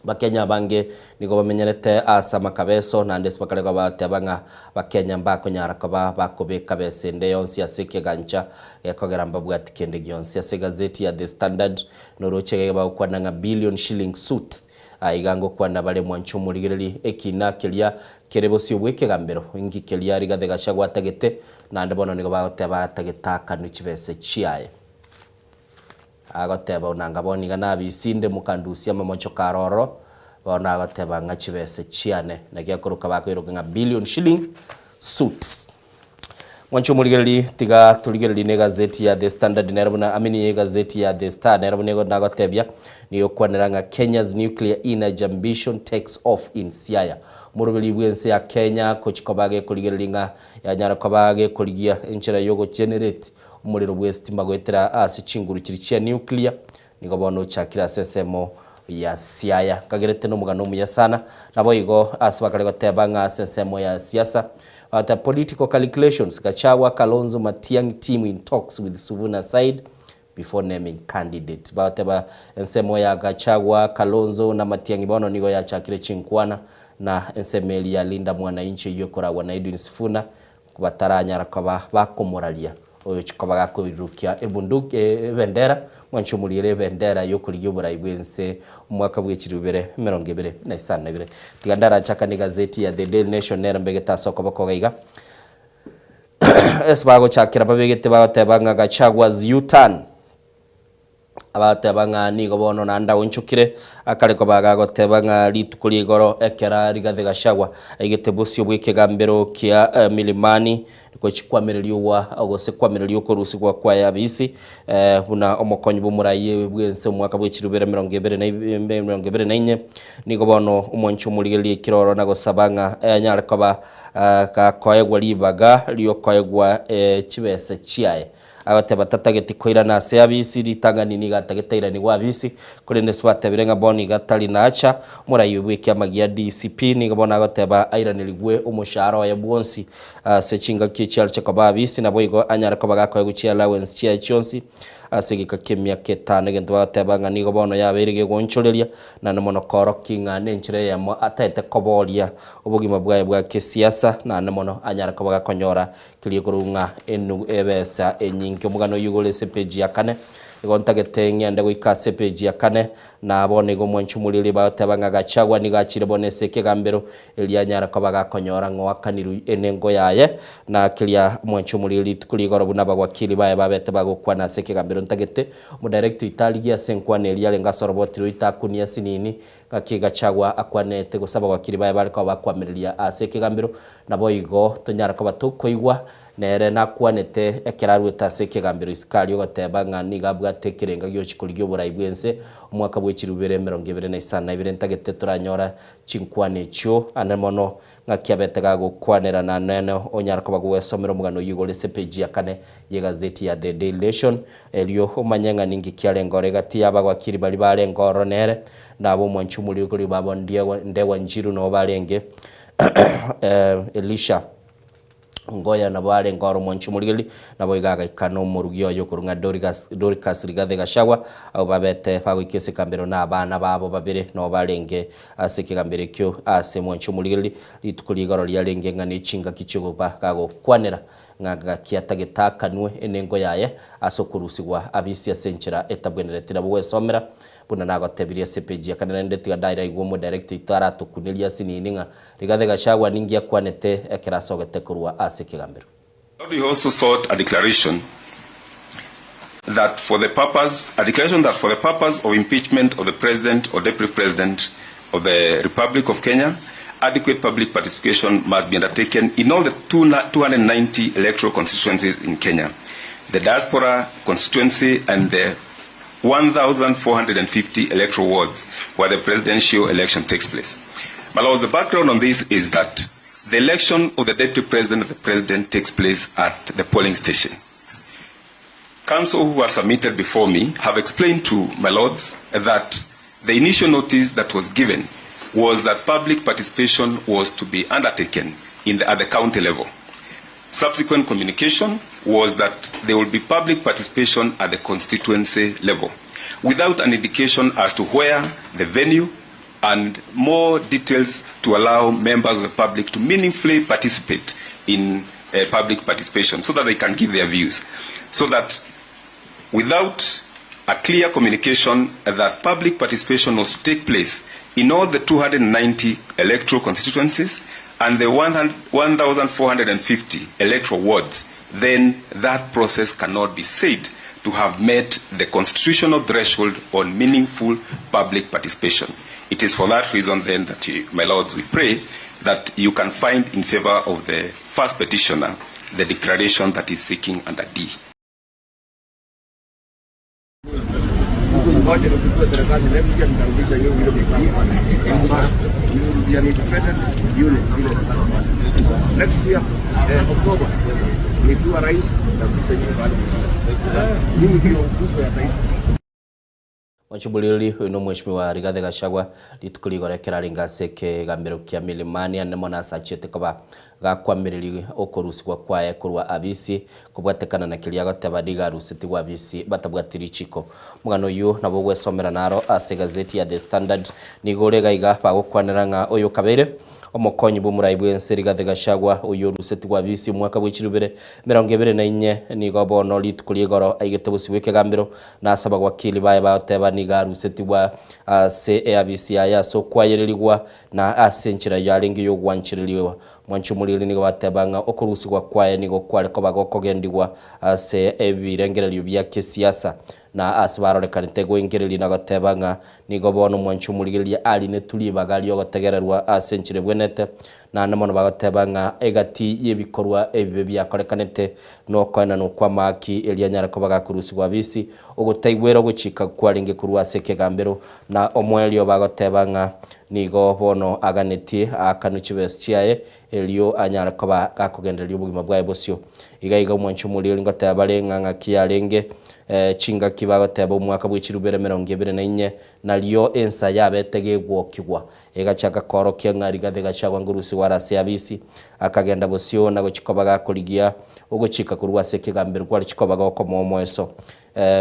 Abakenya abange nigo bamenyerete ase amakabeso naende ase bakare kobateba ng'a Abakenya mbakonyara koba bakobeka besa ende yonsi ase ekegancha gekogera mbabwati kende gionsi. Ase egazeti ya The Standard noroche iga bagokwana ng'a billion shilling suit Aiga ngokwana bare mwanche omorigererie ekina keria kere bosio bw'ekegambero, inki keria Rigathi Gachagua atagete, naende bono nigo bagoteba atagete akanwe chibese chiaye. Agoteba onanga bono iga nabisinde mokandusia amamocho kare ororo, bono agoteba ng'a chibese chiane, naki akoroka bakoiroka ng'a billion shilling suits. Mwanche omorigererie, tiga torigererie na egazeti ya The Standard nero buna I mean egazeti ya The Star nero buna nagotebia nigo ekwanera ng'a Kenya's nuclear energy ambition takes off in Siaya. Omoroberi bw'ense ya Kenya gochi koba gekorigereria ng'a yanyara koba gekorigia enchera yogogenerate omorero bw'esitima goetera ase chinguru chiria chia nuclear Nigo bono ochakire ase ensemo ya Siaya. Nkagerete nomogano omuya sana. Naboigo ase bakare goteba ng'a ase ensemo ya siasa, bagoteba political calculations, Gachagua, Kalonzo, Matiang'i team in talks with Sifuna side before naming candidate. Bagoteba ensemo ya Gachagua, Kalonzo na Matiang'i bono nigo yachakire chinkwana na ensemo eria ya Linda Mwananchi eyio ekoragwa na Edwin Sifuna Bataranyara koba bakomoraria oyochia koba gakoirukia ebunduki ebendera, mwanche omoriere ebendera y'okorigia oborai bw'ense omwaka bwe chilifu ibere emerongo ebere na isano na ibere. Tiga ndarachakane egazeti ya The Daily Nation nero mbegete ase okoboko iga iga. Ase bagochakera babegete bagoteba ng'a Gachagua's U-turn. Abateba ng'a nigo bono naende aonchokire, akare koba agagoteba ng'a rituko ria igoro ekera Rigathi Gachagua aigete bosio bw'ekegambero kia Milimani gochia kwamireria gose kwamireria okorusigwa kwaye abisi buna omokonyi bw'omorai bw'ense omwaka bwe chilifu ibere emerongo ebere na emerongo ebere na inye. Nigo bono omwanchi omorigereria ekero oro na gosaba ng'a anyare koba gakoegwa ribaga riokoegwa chibesa chiaye. Agateba tatageti koirana ase abisi, ritang'ani nigo atagete airanigwe abisi, korende ase batebire ng'a bono iga tari nacha, omorai bw'ekiama gia DCP nigo bono agoteba airanerigwe omoshahara oye bwonsi ase chingaki echi aroche koba abisi, naboigo anyare koba gakoegwa chiallowance chiaye chionsi ase egeka ki'emiaka etano, egento bagoteba ng'a nigo bono yabeire gegoonchoreria naende mono koorokia ng'a nenchera eyemo ataete koboria obogima bwaye bwa kesiasa naende mono anyare koba gakonyora Keria ekorokwa ng'a enu ebesa enyinge. Omogano oyio igoro ase epeji ya kane. Igo ntagete ng'ende goika ase epeji ya kane, na bono igo omwanchi omoriri bagoteba ng'a Gachagua nigo achire bono ase ekegambero, erio anyare koba gakonyora ng'a oakanirwe enengo yaye, na keria omwanchi omoriri rituko rigoro buna abawakili baye babete bagokwana ase ekegambero ntagete omodirector oito arigie ase enkwana eria arenge ase oroboti roito akunie asinini Gaki Gachagua akwanete gose abawakili baye bare koba bakwamireria ase ekegambero, naboigo tonyare koba tokoigwa nere nakwanete ekero aruete ase ekegambero isiko aria ogoteba ng'a nigo abwate ekerenga giochi korigia oborai bw'ense omwaka bwe chilifu ibere emerongo ebere na isano na ibere ntagete toranyora chinkwana echio ande mono ng'aki abete gagokwanera na nene onyare koba gogwesomera omogano oyio igoro ase epeji ya kane y'egazeti ya The Daily Nation Erio omanye ng'a ninki kiarenge ore gati y'abagwakiri baria barenge ororo nere, na ab'omwanchi omorikori babo Ndegwa Njiru nabo barenge, Elisha Ngoya nabo arenge ore omwanchi omorigereria, naboigo agaika nomorugi oye okorwa ng'a Doricas, Doricas Rigathi Gachagua, abwo babete bagoika ase ekambero na abana babo babere nabo barenge ase ekegambero ekio ase omwanchi omorigereria, rituko rigoro riarenge ng'a nechingaki chiogoba gagokwanera ng'a gaki atagete akanwe enengo yaye ase okorusigwa abisi ase enchera etabwenereti. Nabo gwesomera buna nagotebirie ase epeji ya kane naende tiga ndairaigwe omodirector oito aratokunerie ase nini ng'a Rigathi Gachagua ninki akwanete ekero asogete korwa ase ekegambero. He also sought a declaration. That for the purpose, a declaration that for the purpose of impeachment of the President or Deputy President of the Republic of Kenya, adequate public participation must be undertaken in all the 290 electoral constituencies in Kenya, the diaspora constituency and the 1,450 electoral wards where the presidential election takes place. My lords, the background on this is that the election of the Deputy President and the President takes place at the polling station. Counsel who has submitted before me have explained to my lords that the initial notice that was given was that public participation was to be undertaken in the, at the county level. Subsequent communication was that there will be public participation at the constituency level, without an indication as to where the venue and more details to allow members of the public to meaningfully participate in uh, public participation so that they can give their views. So that without a clear communication that public participation was to take place in all the 290 electoral constituencies and the 1,450 electoral wards, then that process cannot be said to have met the constitutional threshold on meaningful public participation. It is for that reason then that, you, my lords, we pray that you can find in favor of the first petitioner the declaration that is seeking under D. Ngoja nipindue serikali next year nitarudisha hiyo ile mipango pale. We will be an independent unit vile nataka pale. Next year eh, October nikiwa rais nitarudisha hiyo pale. Mimi ndio nguzo ya taifa. Mochibuliri oyo nomweshimiwa Rigathi Gachagua rituko rigoro ekero arenge ase ekegambero kia Milimani ande mono ase achiete koba gakwamireria okorusigwa kwaye korwa abisi kobwatekana na keria agoteba niga arusetigwe abisi batabwati richiko. Omogano oyio nabo ogwesomera naro ase egazeti ya The Standard nigo ore iga iga bagokwanera ng'a oyo okabeire Omokonyi bw'omorai bw'ense Rigathi Gachagua, oyio orusetigwe abisi omwaka bwe chirubere 24, nigo bono rituko ri'igoro aigete bosio bw'ekegambero na ase abagwakili baye bagoteba nigo arusetigwe ase eabisi yaye ase okwayererigwa na ase enchera yarenge y'ogwanchererigwa. Mwanche omoriri nigo bateba ng'a okorusigwa kwaye nigo kware koba gokogendigwa ase ebirengererio bia kesiasa. Na ase barorekanete goingereria na goteba ng'a nigo bono omwanchi omorigereria arinetwe ribaga ri'ogotegererwa ase enchera ebwenerete, naende mono bagoteba ng'a egati y'ebikorwa ebibe biakorekanete nokoenanwa kw'amahaki erio anyare koba gakorusigwa abisi, ogotaigwera ogochika kwarenge korwa ase ekegambero, na omoerio bagoteba ng'a nigo bono aganetie aakanwe chibesa chiaye erio anyare koba gakogendereria obogima bwaye bosio. Iga iga omwanchi omorigereria ngoteba bare ng'a ng'aki yarenge Chingaki bagoteba omwaka bwe chirubere 24, nario ensa yabete gegwokigwa, egachaka koorokia ng'a Rigathi Gachagua ngorusigwa are ase abisi, akagenda bosio na gochia koba gakorigia ogochika korwa ase ekegambero kware chikoba gokomoa omoeso.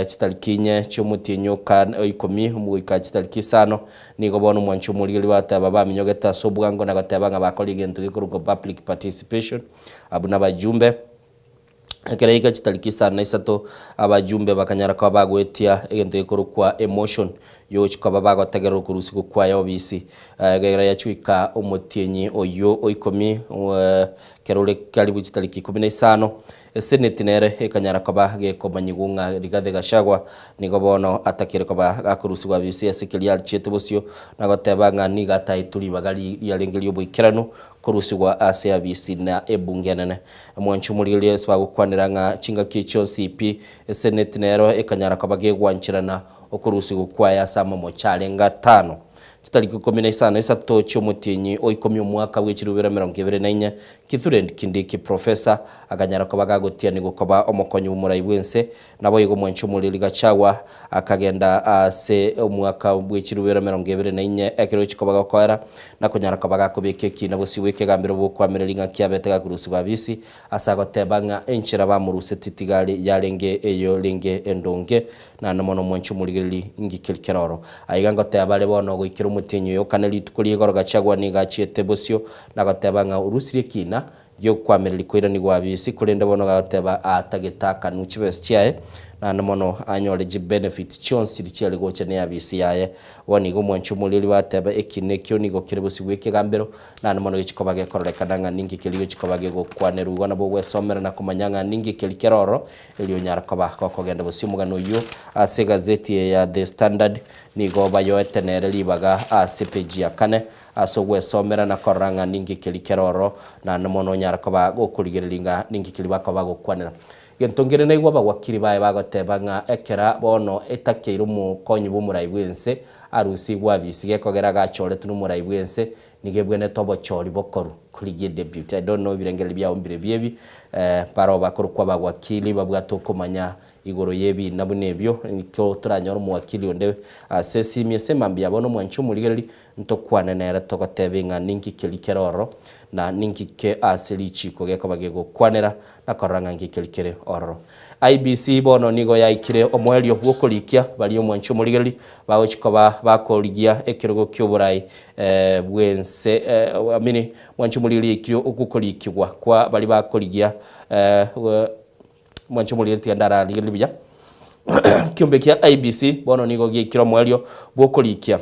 Chitariki inye chi'omotienyi oka oikomi goika chitariki isano, nigo bono omwanchi omorigereria bateba baminyogete ase obwango na goteba ng'a bakorire egento gekorokwa public participation, abwo nabajumbe. Ekero yaika chitariki isano na isato, abajumbe bakanyara koba bagoetia egento gekorokwa emotion yogochia koba bagotegerera okorusigwa kwaye obisi. Ekero yachia goika omotienyi oyio o ikomi ekero ore karibu chitariki ikomi na isano, eseneti nere ekanyara koba gekomanyigwa ng'a Rigathi Gachagua nigo bono atakire koba gakorusigwa abisi ase keria arichiete bosio na goteba ng'a nigo ataetwe ribaga riarenge rioboikeranu Korusigwa ase abisi na ebunge enene. Mwanche omorigereria ase bagokwanera ng'a chingaki echio chionsi pi, eseneti nero ekanyara koba gegwancherana okorusigwa kwaye ase amamocho arenge atano. Chitariki ikomi na isano isato chi'omotienyi o ikomi omwaka bw'echirubera 24, Kithure Kindiki Professor akanyara koba gagotianigwa koba omokonyi bw'omorai bw'ense Naboigo mwanche omoreri Gachagua akagenda ase omwaka bw'echirubero 24 ekero chikoba gokoera, na konyara koba gakobeka ekiina bosio bw'ekegambero bw'okoamereria ng'a kiabete gakorusigwa abisi, ase agoteba ng'a enchera bamorusetie tigari yarenge eyorenge endonge, naende mono mwanche omorigereri ngikeri keroro. Aiga ngoteba are bono goikera omotienyi oyo kane rituko ri'igoro Gachagua nigo achiete bosio na goteba ng'a orusirie ekiina Gi'okoamereria koiranigwa abisi, korende bono gagoteba aatagete akanwe chibesa chiaye, Naende mono anyore chibenefits chionsi chiria chiare gocha ne abisi yaye. Bono igo omwanchi omoriri bateba ekina ekio nigo kere bosio bw'ekegambero, naende mono gechi koba gekororekana ng'a ninki keria gechi koba gegokwanerwa. Igo nabo ogwesomera na komanya ng'a ninki keria kere ororo, erio onyare koba gokogenda bosio omogano oyio ase egazeti eye ya The Standard nigo bayoete nere ribaga ase epeji ya kane ase ogwesomera na korora ng'a ninki keria kere ororo, naende mono onyare koba gokorigereria ng'a ninki keria bakoba bagokwanera. Gento nkere naigwe abagwakiri baye bagoteba ng'a ekera bono etakeire omokonyi bw'omorai bw'ense arusigwe abisi gekogera agachoretwe nomorai bw'ense nigo ebwenerete obochori bokoru korigia edeputy. I don't know ebirengererio biao mbirebio ebi baroo bakorokwa abagwakili babwate okomanya igoro y'ebina buna ebio nikio toranyore omowakili onde ase esimi ase emambia bono omwanchi omorigereri Ntokwane nere togotebie ng'a ninki keria kere ororo, na ninki ke ase richiiko gekoba gegokwanera, na korora ng'a nki keria kere ororo. IEBC bono nigo yaikire omoerio bw'okorikia baria omwanchi omorigereria bagochia koba bakorigia ekerogo ki'oborai bw'ense I mean mwanchi omorigereria yaikire ogokorikigwa kwa baria bakorigia Mwanche omorigereria tiga ndararigererie buya. Ekiombe kia IEBC bono nigo giaikire omoerio bw'okorikia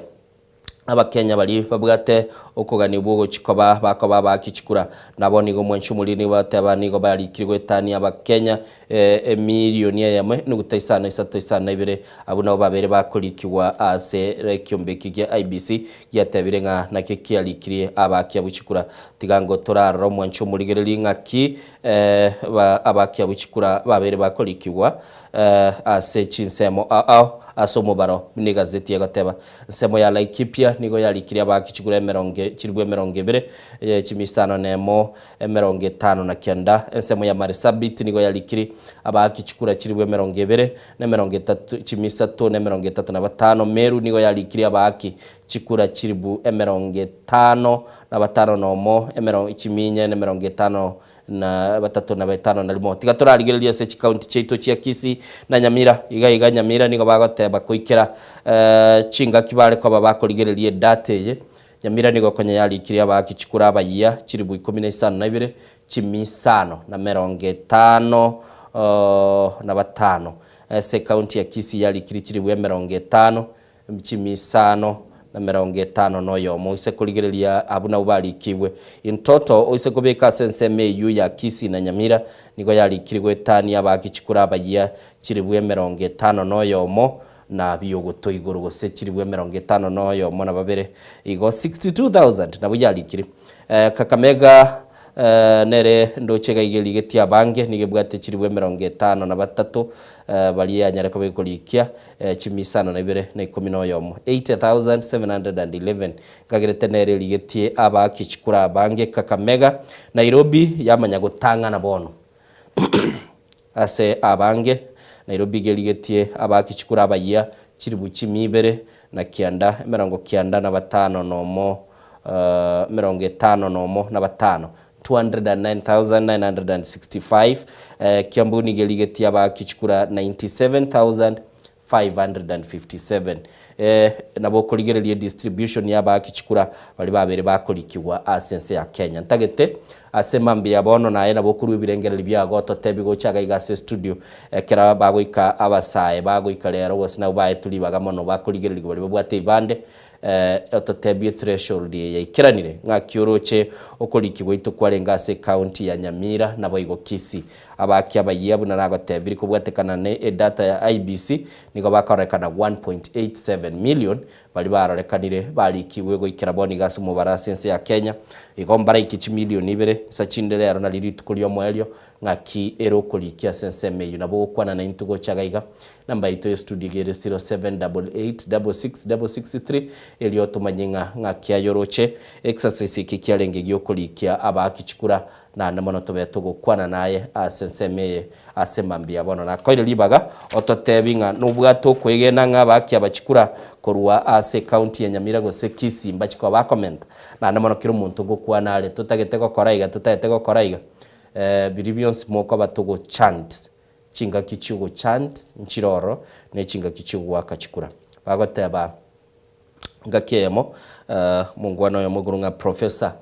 Abakenya baria babwate okogania bw'ogochia koba bakoba abaaki chikura. Nabo nigo mwanche omorigereria nigo bagoteba nigo barikire goetania Abakenya emilioni eyemo enuguta isano isato isano na ibere abwo nabo babere bakorikigwa ase ekiombe eki gia IEBC giatebire ng'a nakio kiarikirie abaaki abwo chikura. Tiga ngo torarore omwanche omorigereria ng'aki Abaaki abwo chikura babeire bakorikigwa ase chinsemo ao ao ase omobaro, buna egazeti egoteba. Ensemo ya Laikipia nigo yarikirie abaaki chikura emerongo chilifu emerongo ebere, chimisano nemo, emerongo etano na kenda. Ensemo ya Marsabit nigo yarikirie abaaki chikura chilifu emerongo ebere, na emerongo etato, chimisato na emerongo etato na batano. Meru nigo yarikirie abaaki chikura chilifu emerongo etano na batano nomo, emerongo chiminya na emerongo etano na batato na betano na rimo. Tiga torarigererie ase chikaunti chiaito chia Kisii na Nyamira. Iga iga Nyamira nigo bagoteba koikera chingaki bare koba bakorigereria edata eye. Nyamira nigo konya yarikirie abaaki chikura abayia chilifu ikomi na isano na ibere, chimia isano na merongo etano na batano. Ase ekaunti ya Kisii yarikirie chilifu emerongo etano, chimia isano na merongo etano na oyomo. Oise korigereria abwo nabwo barikigwe. In total, oise kobeka ase ensemo eyio ya Kisii na Nyamira, nigo yarikire goetania abaaki chikura abayia chilifu emerongo etano na oyomo, na biogoto igoro gose chilifu emerongo etano na oyomo na babere, igo 62,000 nabo yarikire. Kakamega nere ndoche iga iga erigetie abange, nigo ebwate chilifu emerongo etano na batato, baria yanyare koba ekorikia chimia isano na ibere na ikomi na oyomo, 80,711, nkagerete nere erigetie abaaki chikura abange Kakamega. Nairobi yamanya gotang'ana bono. Ase abange, Nairobi iga erigetie abaaki chikura abayia chilifu chimia ibere na kianda emerongo kianda na batano nomo emerongo etano nomo na batano, 209,965, Kiambu nigo erigetie abaaki chikura 97,557. Nabo okorigereria edistribution y'abaaki chikura baria babere bakorikigwa ase ense ya Kenya. Ntagete ase mambia bono naye nabo okorua ebirengererio biago ototebi gocha iga iga ase estudio ekero bagoika abasae bagoika rero gose nabo baetwe ribaga mono bakorigererigwa baria babwate ebibande ototebie ethreshold eye yaikeranire ng'aki oroche okoriki gwaito kwarenge ase ecounty ya Nyamira naboigo Kisii. Abaaki abayia buna nagotebiri kobwatekana ne edata ya IEBC nigo bakororekana 1.87 million baria barorekanire barikigwe goikera bono iga ase omobaro ase ense ya Kenya. Igo mbaraike chimilion ibere nsa chinde rero nario rituko riomoerio ng'aki ere okorikia ase ensemo eyio. Nabo ogokwana naintwe gocha iga iga. Namba yaito ye studio iga ere 0788666663 erio tomanye ng'a ng'aki aye oroche exercise eke kiarenge giokorikia abaaki chikura Naende mono tobe togokwana naye ase ensemo eye ase mambia bono. Nakoire ribaga ototebi ng'a nobwate okwegena ng'a abaaki aba chikura korwa ase ecounty ya Nyamira gose Kisii mbachi koba bakomenta. Naende mono kera omonto ngokwana are totagete gokora iga totagete gokora iga biria bionsi mokoba togo chant chingaki chiogo chant nchire ororo ne chingaki chiogoaka chikura. Bagoteba. Engaki eyemo, omongwana oyomo okorwa ng'a Professor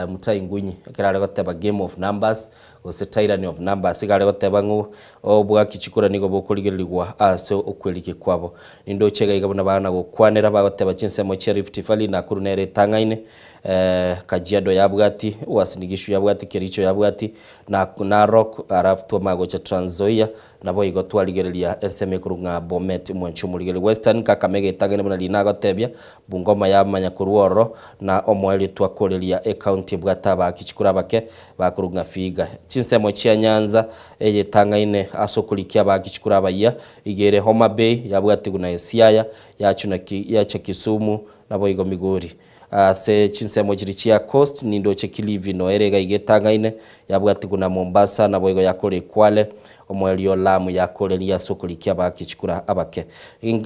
Mutahi Ngunyi, ekero are goteba game of numbers, Gose tyranny of numbers iga are goteba ng'u obwaki chikura nigo bokorigererigwa ase okwerikia kwabo. Nindoche iga iga buna bana gokwanera bagoteba chinsemo chia Rift Valley, Nakuru nere etang'aine, Kajiado yabwati, Uasin Gishu yabwati, Kericho yabwati, Narok, alafu twamanya gocha Trans Nzoia, Naboigo twarigereria ensemo ekorwa ng'a Bomet, mwanche omorigereria Western, Kakamega etang'ani buna riina agotebia, Bungoma yamanya korwa ororo, na omoerio twakoreria ecounty ebwate abaaki chikura abake bakorwa ng'a Vihiga. Chinsemo chia Nyanza eye etang'aine ase okorikia abaaki chikura abayia, iga ere Homa Bay, yabwatigwe na Siaya, yachuna yacha Kisumu, naboigo Migori. Ase chinsemo chiria chia Coast, nindoche Kilifi noere iga iga etang'aine, yabwatigwe na Mombasa, naboigo yakore Kwale, omoerio Lamu yakoreria ase okorikia abaaki chikura abake.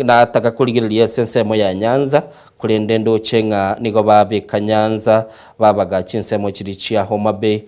Nataka korigereria ase ensemo ya Nyanza, korende ndoche ng'a nigo babeka Nyanza babaga chinsemo chiria chia Homa Bay,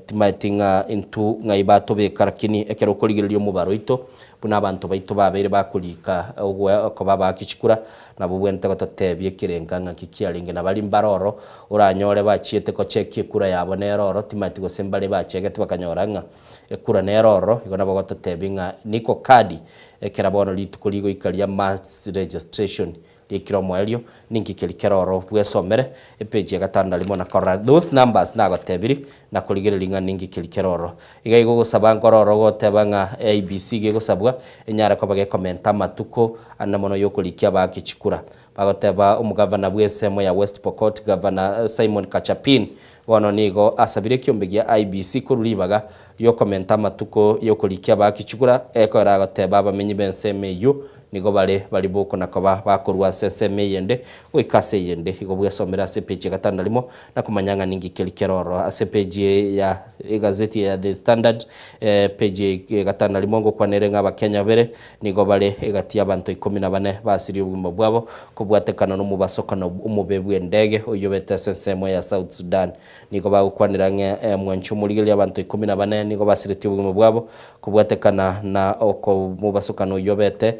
timaeti ng'a intwe ng'ai batobeka lakini ekero okorigereria omobaro oito, Buna abanto baito babeire bakorika okoba abaaki chikura, nabwo bwenerete gototebia ekerenga ng'aki kiarenge. Na baria mbare oro oranyore bachiete gochekia ekura yabo nere oro, timanyeti gose mbare bachegete bakanyora ng'a ekura nere oro, igo nabo gototebia ng'a niko kadi ekero bono rituko rigoika ria mass registration Riikire omoerio, ninki keria kere oro bwesomere epeji ya gatano na rimo na korora those numbers nagotebiri na korigereria ng'a ninki keria kere oro. Iga igo ogosaba nkore oro ogoteba ng'a IEBC iga egosabwa enyare koba gekomenta amatuko ande mono yokorikia abaaki chikura. Bagoteba omogavana bw'ensemo ya West Pokot Gavana Simon Kachapin bono nigo asabire ekiombe gia IEBC korwa ribaga riokomenta amatuko yokorikia abaaki chikura ekero agoteba abamenyi b'ensemo eyio Nigo bare baria bokona koba bakorua ase ensemo eyende goika ase eyende. Igo bwesomere ase epeji ya gatano na rimo na komanya ng'a ninki keria kere ororo. Ase epeji ya egazeti ya The Standard, epeji ya gatano na rimo ngokwana ere ng'a Abakenya babere nigo bare egati y'abanto ikomi na bane basirie obogima bwabo kobwatekana nomobasokano omobe bw'endege oyio obete ase ensemo ya South Sudan. Nigo bagokwanera ng'a mwanche omorigereria abanto ikomi na bane nigo basiretie obogima bwabo kobwatekana na okomobasokana oyio obete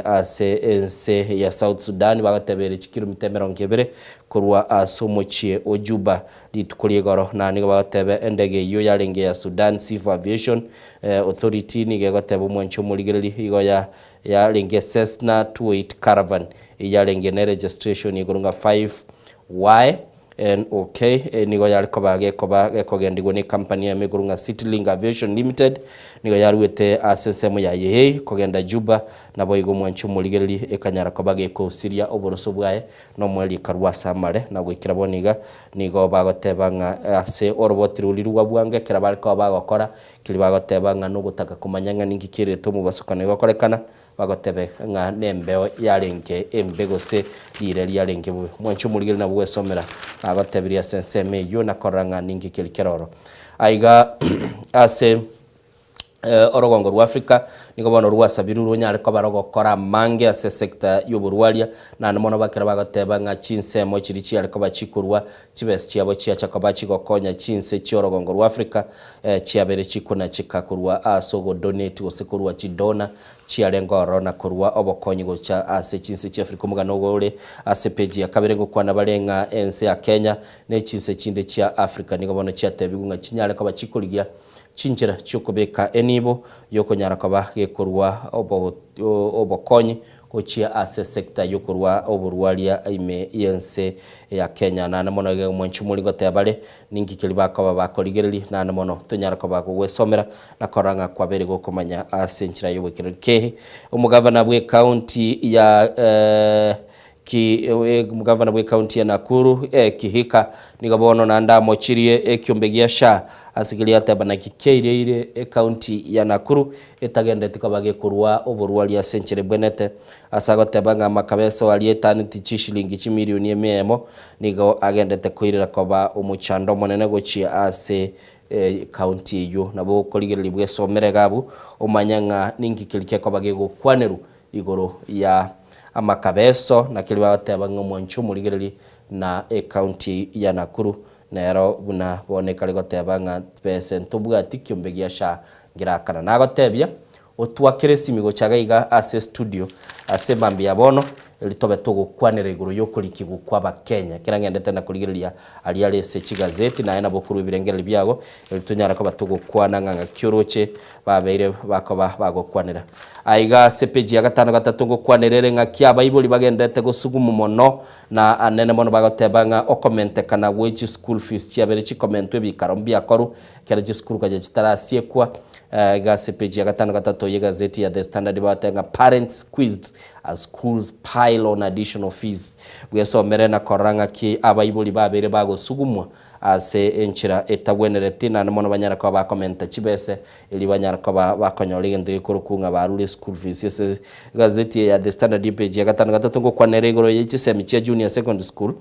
ase ense ya South Sudan bagoteba ere chikilomita emerongo ebere korwa ase omochie o Juba rituko ria igoro. Na nigo bagoteba endege eyio yarenge ya Sudan Civil Aviation Authority nigo egoteba omwanche omorigereria igo ya yarenge Cessna 208 Caravan eyio yarenge ne registration igoro ng'a 5Y NOK, nigo yare koba gekoba gekogendigwa ne company eyemo ekorwa ng'a Citylink Aviation Limited, nigo yaruete ase ensemo ya Yehei kogenda Juba, naboigo omwanchi omorigereria ekanyara koba gekosiria oboroso bwaye na omoerio ekarua ase amare. Na goikera bono iga nigo bagoteba ng'a ase oroboti roria rwa bwango ekero bare koba bagokora keria bagoteba ng'a nogotaka komanya ng'a ninki kerete omobasokano igokorekana, Bagotebe ng'a nembeo yarenge embe gose riire riarenge bobe. Mwanche omorigereria nabo gwesomera nagotebirie ase ensemo eyio na korora ng'a ninki keria kere oro. Aiga ase orogongo rwa Africa nigo bono rwasabirwe ronyare koba rogokora amange ase esector y'oborwaria naende mono bakera bagoteba ng'a chinsemo chiria chiare koba chikorwa chibesa chiabo chiacha koba chigokonya chinse chi'orogongo rwa Africa chiabeire chikonacheka korwa ase ogodonate gose korwa chidonor chiarenge ororo na korwa obokonyi gocha ase chinse chi'Africa. Omogano ogo ore ase page ya kabere ngokwana bare ng'a ense ya Kenya ne chinse chinde chia Africa nigo bono chiatebigwe ng'a chinyare koba chikorigia chinchera chiokobeka enibo yokonyara koba gekorwa obokonyi Gochia ase sector yokorwa oborwaria ime y'ense ya Kenya. Naende mono iga omwanchi omori ngoteba bare, ninki keria bakoba bakorigereria, naende mono tonyara koba gogwesomera na korora ng'a kwabeire gokomanya ase enchera y'oboikeranu. Kehe omogavana bw'ecounty ya ki omogavana bw'ecounty ya Nakuru Kihika nigo bono naende amochirie ekiombe gia SHA ase keria ateba naki keireire ecounty ya Nakuru etagendereti koba gekorua oborwari ase enchera ebwenerete, ase agoteba ng'a amakabeso aria etaneti chishilingi chimilioni emia eyemo nigo agenderete koirera koba omochando omonene gochia ase ecounty eyio. Nabo okorigereria bwesomere iga abwo omanye ng'a ninki keria gekoba gegokwanerwa igoro ya amakabeso, na keria bagoteba ng'a omwanchi omorigereria na ecounty ya Nakuru Nero buna bono ekare goteba ng'a bese ntobwati kiombe gia SHA ngerakana. Nagotebia otwakere esimi gocha iga iga ase estudio ase mambia ya bono. Erio tobe togokwanera igoro y'okorikigwa kw'Abakenya. Ekero ng'endete na korigereria aria are ase chigazeti, naye nabo okorua ebirengererio biago, erio tonyare koba togokwana ng'a ng'aki oroche babeire bakoba bagokwanera. Aiga ase epeji ya gatano gatato ngokwanera ere ng'aki abaibori bagenderete gosugumwa mono na anene mono bagoteba ng'a okomentekana gwe chischool fees chiabeire chikomentwa ebikaro mbiakorwa ekero chisukuru konya chitarasiekwa. Iga ase epeji ya gatano gatato y'egazeti ya The Standard bagoteba ng'a parents squeezed As schools pile on additional fees, bwesomere na korora ng'aki abaibori babeire bagosugumwa ase enchera etagwenereti naende mono banyare koba bakomenta chibese erio banyare koba bakonyora egento gekorokwa ng'a barure school fees. Ase egazeti eye ya The Standard epage ya gatano gatato ngokwanera igoro ye chisemi chia junior secondary school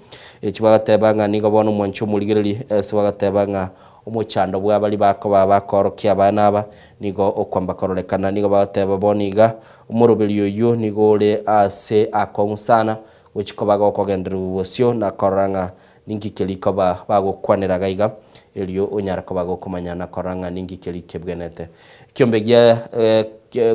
echi bagateba ng'a nigo bono omwanchi omorigereri ase bagateba ng'a Omochando bwa baria bakoba bakoorokia abana aba nigo okwamba kororekana. Nigo bagoteba bono iga, Omoroberio oyio nigo ore aase akong'u sana gochia koba gokogendererwa bosio na korora ng'a ninki keria koba bagokwanera gaiga, erio onyare koba gokomanya na korora ng'a ninki keria kebwenete. Ekiombe gia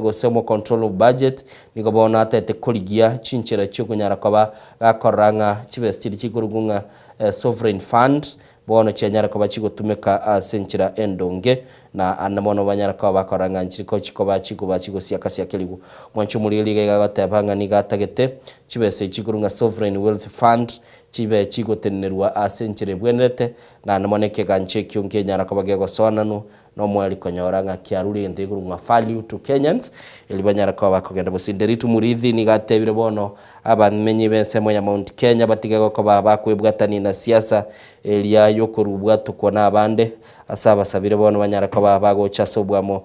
gose omo control of budget nigo bono atete korigia chinchera chiokonyara koba gakorora ng'a chibesa chiria chikorokwa ng'a sovereign fund Bono chianyare koba chigotumeka ase enchera endonge, na ande mono banyare koba bakora ng'a nchiriko chikoba chikoba chigosiaka-siakerigwa. Mwanche omorigereria iga iga agoteba ng'a nigo atagete chibesa echi chikorwa ng'a Sovereign Wealth Fund chibe chigotenenerwa ase enchera ebwenerete, na ande mono ekegancho ekio nkenyara koba gegosoananwa nomoerio konyora ng'a kiarure egento gekorwa ng'a value to Kenyans, erio banyare koba bakogenda bosio. Nderitu Muriithi nigo atebire bono Abamenyi b'ensemo ya Mount Kenya batige gokoba bakwebwatania na siasa eria y'okorubwatokwa nabande, ase abasabire bono banyare koba bagocha ase obwamo.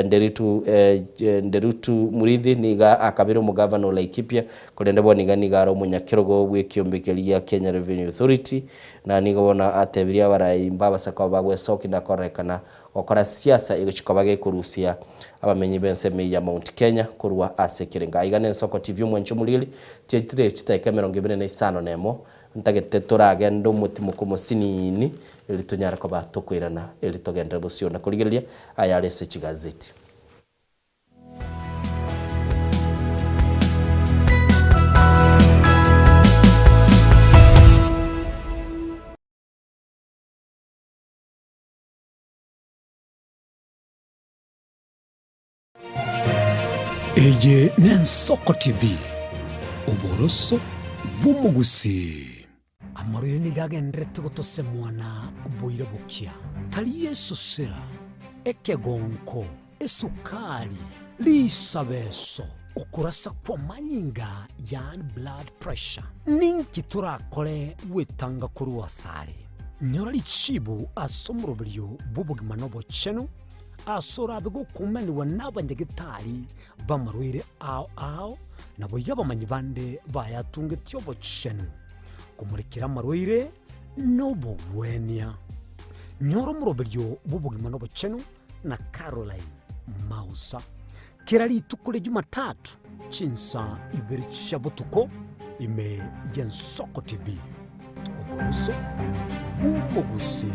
Nderitu Nderutu Muriithi nigo akabire omogavana o Laikipia, korende bono iga nigo are omonyakerogo bw'ekiombe keria gia Kenya Revenue Authority, na nigo bono atebirie abarai mbabase koba bagwesokia na kororekana Gokora siasa egochia koba gekorusia abamenyi b'ensemo eyio ya Mount Kenya korwa ase ekerengo. Aiga n'Ensoko TV omwanchi omoriri, chiaitire chidakika 25 nemo, ntagete toragende omotimoko omosinini erio tonyare koba tokoirana erio togenderere bosio na korigereria ayare ase chigazeti. Eye n'Ensoko TV, oboroso bw'omogusii. Amarwaire nigo agendererete gotosemwa na boira bokia, tari esosera, ekegonko, esukari, risabeso, okorasa kw'amanyinga yaani blood pressure. Ninki torakore gwetanga korwa asare? Nyora richibu ase omoroberio bw'obogima na obochenu, ase orabe gokumanigwa nabanyagetari b'amarwaire ao ao, naboigo abamanyi bande bayatungetie obochenu, komorekera amarwaire na obogwenia. Nyora omoroberio bw'obogima na obochenu na Caroline Mausa. Kera rituko ria Jumatatu chinsa ibere chia botuko ime y'Ensoko TV. Oboroso bw'omogusii.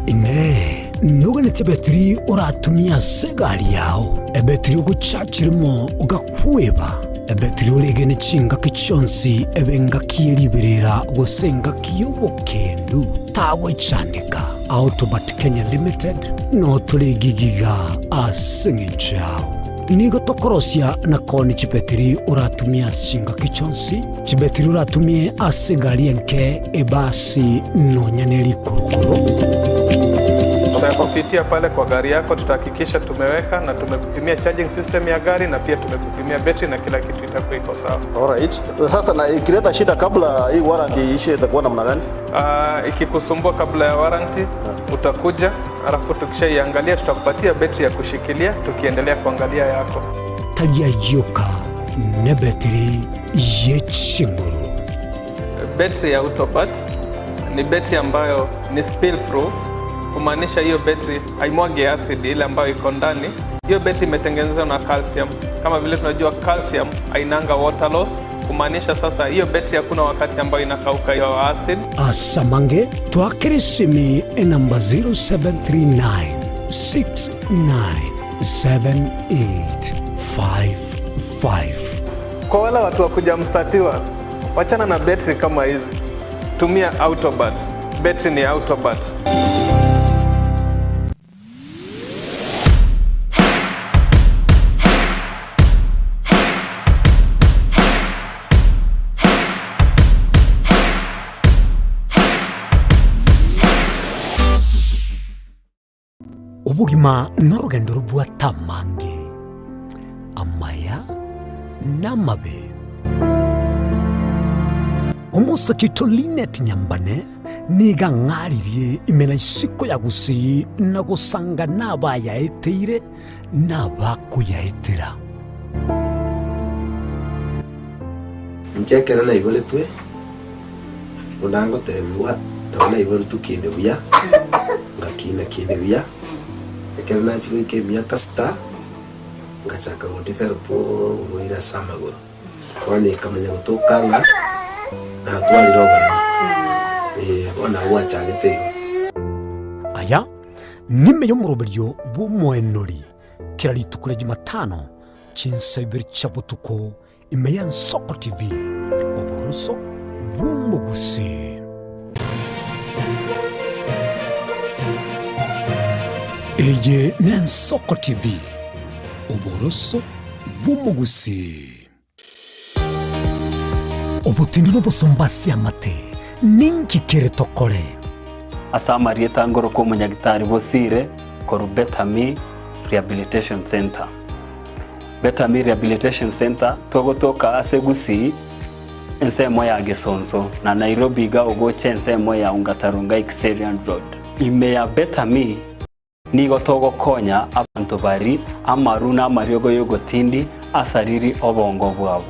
Inee! Noganeti ebetiri oratumie ase egari yao, ebetiri ogochachera mo ogakweba, ebetiri oregene chingaki chionsi ebe engaki ye riberera gose engaki y'obokendu? Tagwechandeka. Autobat Kenya Limited notore egigiga ase eng'encho yao. Nigo tokorosia na koonia chibetiri oratumie ase chingaki chionsi, chibetiri oratumie ase egari enke, ebasi, nonya ne rikurukuru. Tutakupitia pale kwa gari yako, tutahakikisha tumeweka na tumekupimia charging system ya gari na pia tumekupimia betri na kila kitu itakuwa iko sawa. Alright. Sasa na ikileta shida kabla hii warranty iishe itakuwa namna gani? Ikikusumbua kabla ya warranty utakuja, alafu tukishaiangalia tutakupatia betri ya kushikilia tukiendelea kuangalia yako. Tari ayio oka, nebetiri ye chinguru. Betri ya Autobat ni betri ambayo ni spill proof, kumaanisha hiyo betri haimwagi acid ile ambayo iko ndani. Hiyo betri imetengenezwa na calcium. Kama vile tunajua calcium hainanga water loss, kumaanisha sasa hiyo betri hakuna wakati ambayo inakauka hiyo acid. Ase amange twakere esimi enamba 0739 6978. 55. Kwa wale watu wa kuja mstatiwa, wachana na betri kama hizi, tumia Autobat. Betri ni Autobat. Obogima norogendo robwate amange, amaya na amabe. Omosake oito Linet Nyambane nigo ang'aririe ime na isiko ya Gusii na gosanga nabayaeteire na abakoyaetera. Inche ekero naiboretwe, buna ngotebigwa, nabo naiboretwe kinde buya, ngakina kinde buya, ekero nachia goika emiaka sita, ngachaka godevelop oborwaire ase amagoro. Bono ekamanya gotoka ng'a natwarire oboremo, eh, bono nabo gwachagete igo. Aya nime y'omoroberio bw'omoenori kera rituko ria Jumatano chinsa ibere chia botuko ime y'Ensoko TV, oboroso bw'omogusii. Eye n'Ensoko TV, oboroso bw'omogusii. Obotindu n'obosomba ase amate, ninki kere tokore? Ase amarieta ngorokwa omonyagitari Bosire korwa Better Me Rehabilitation Centre. Better Me Rehabilitation Centre togotoka ase Gusii ensemo ya Gesonso na Nairobi iga ogocha ensemo ya Ongata Rongai Kiserian Road. Ime ya Better Me nigo togokonya abanto bari amaru na amariogo y'ogotindi asariri obongo bwabo.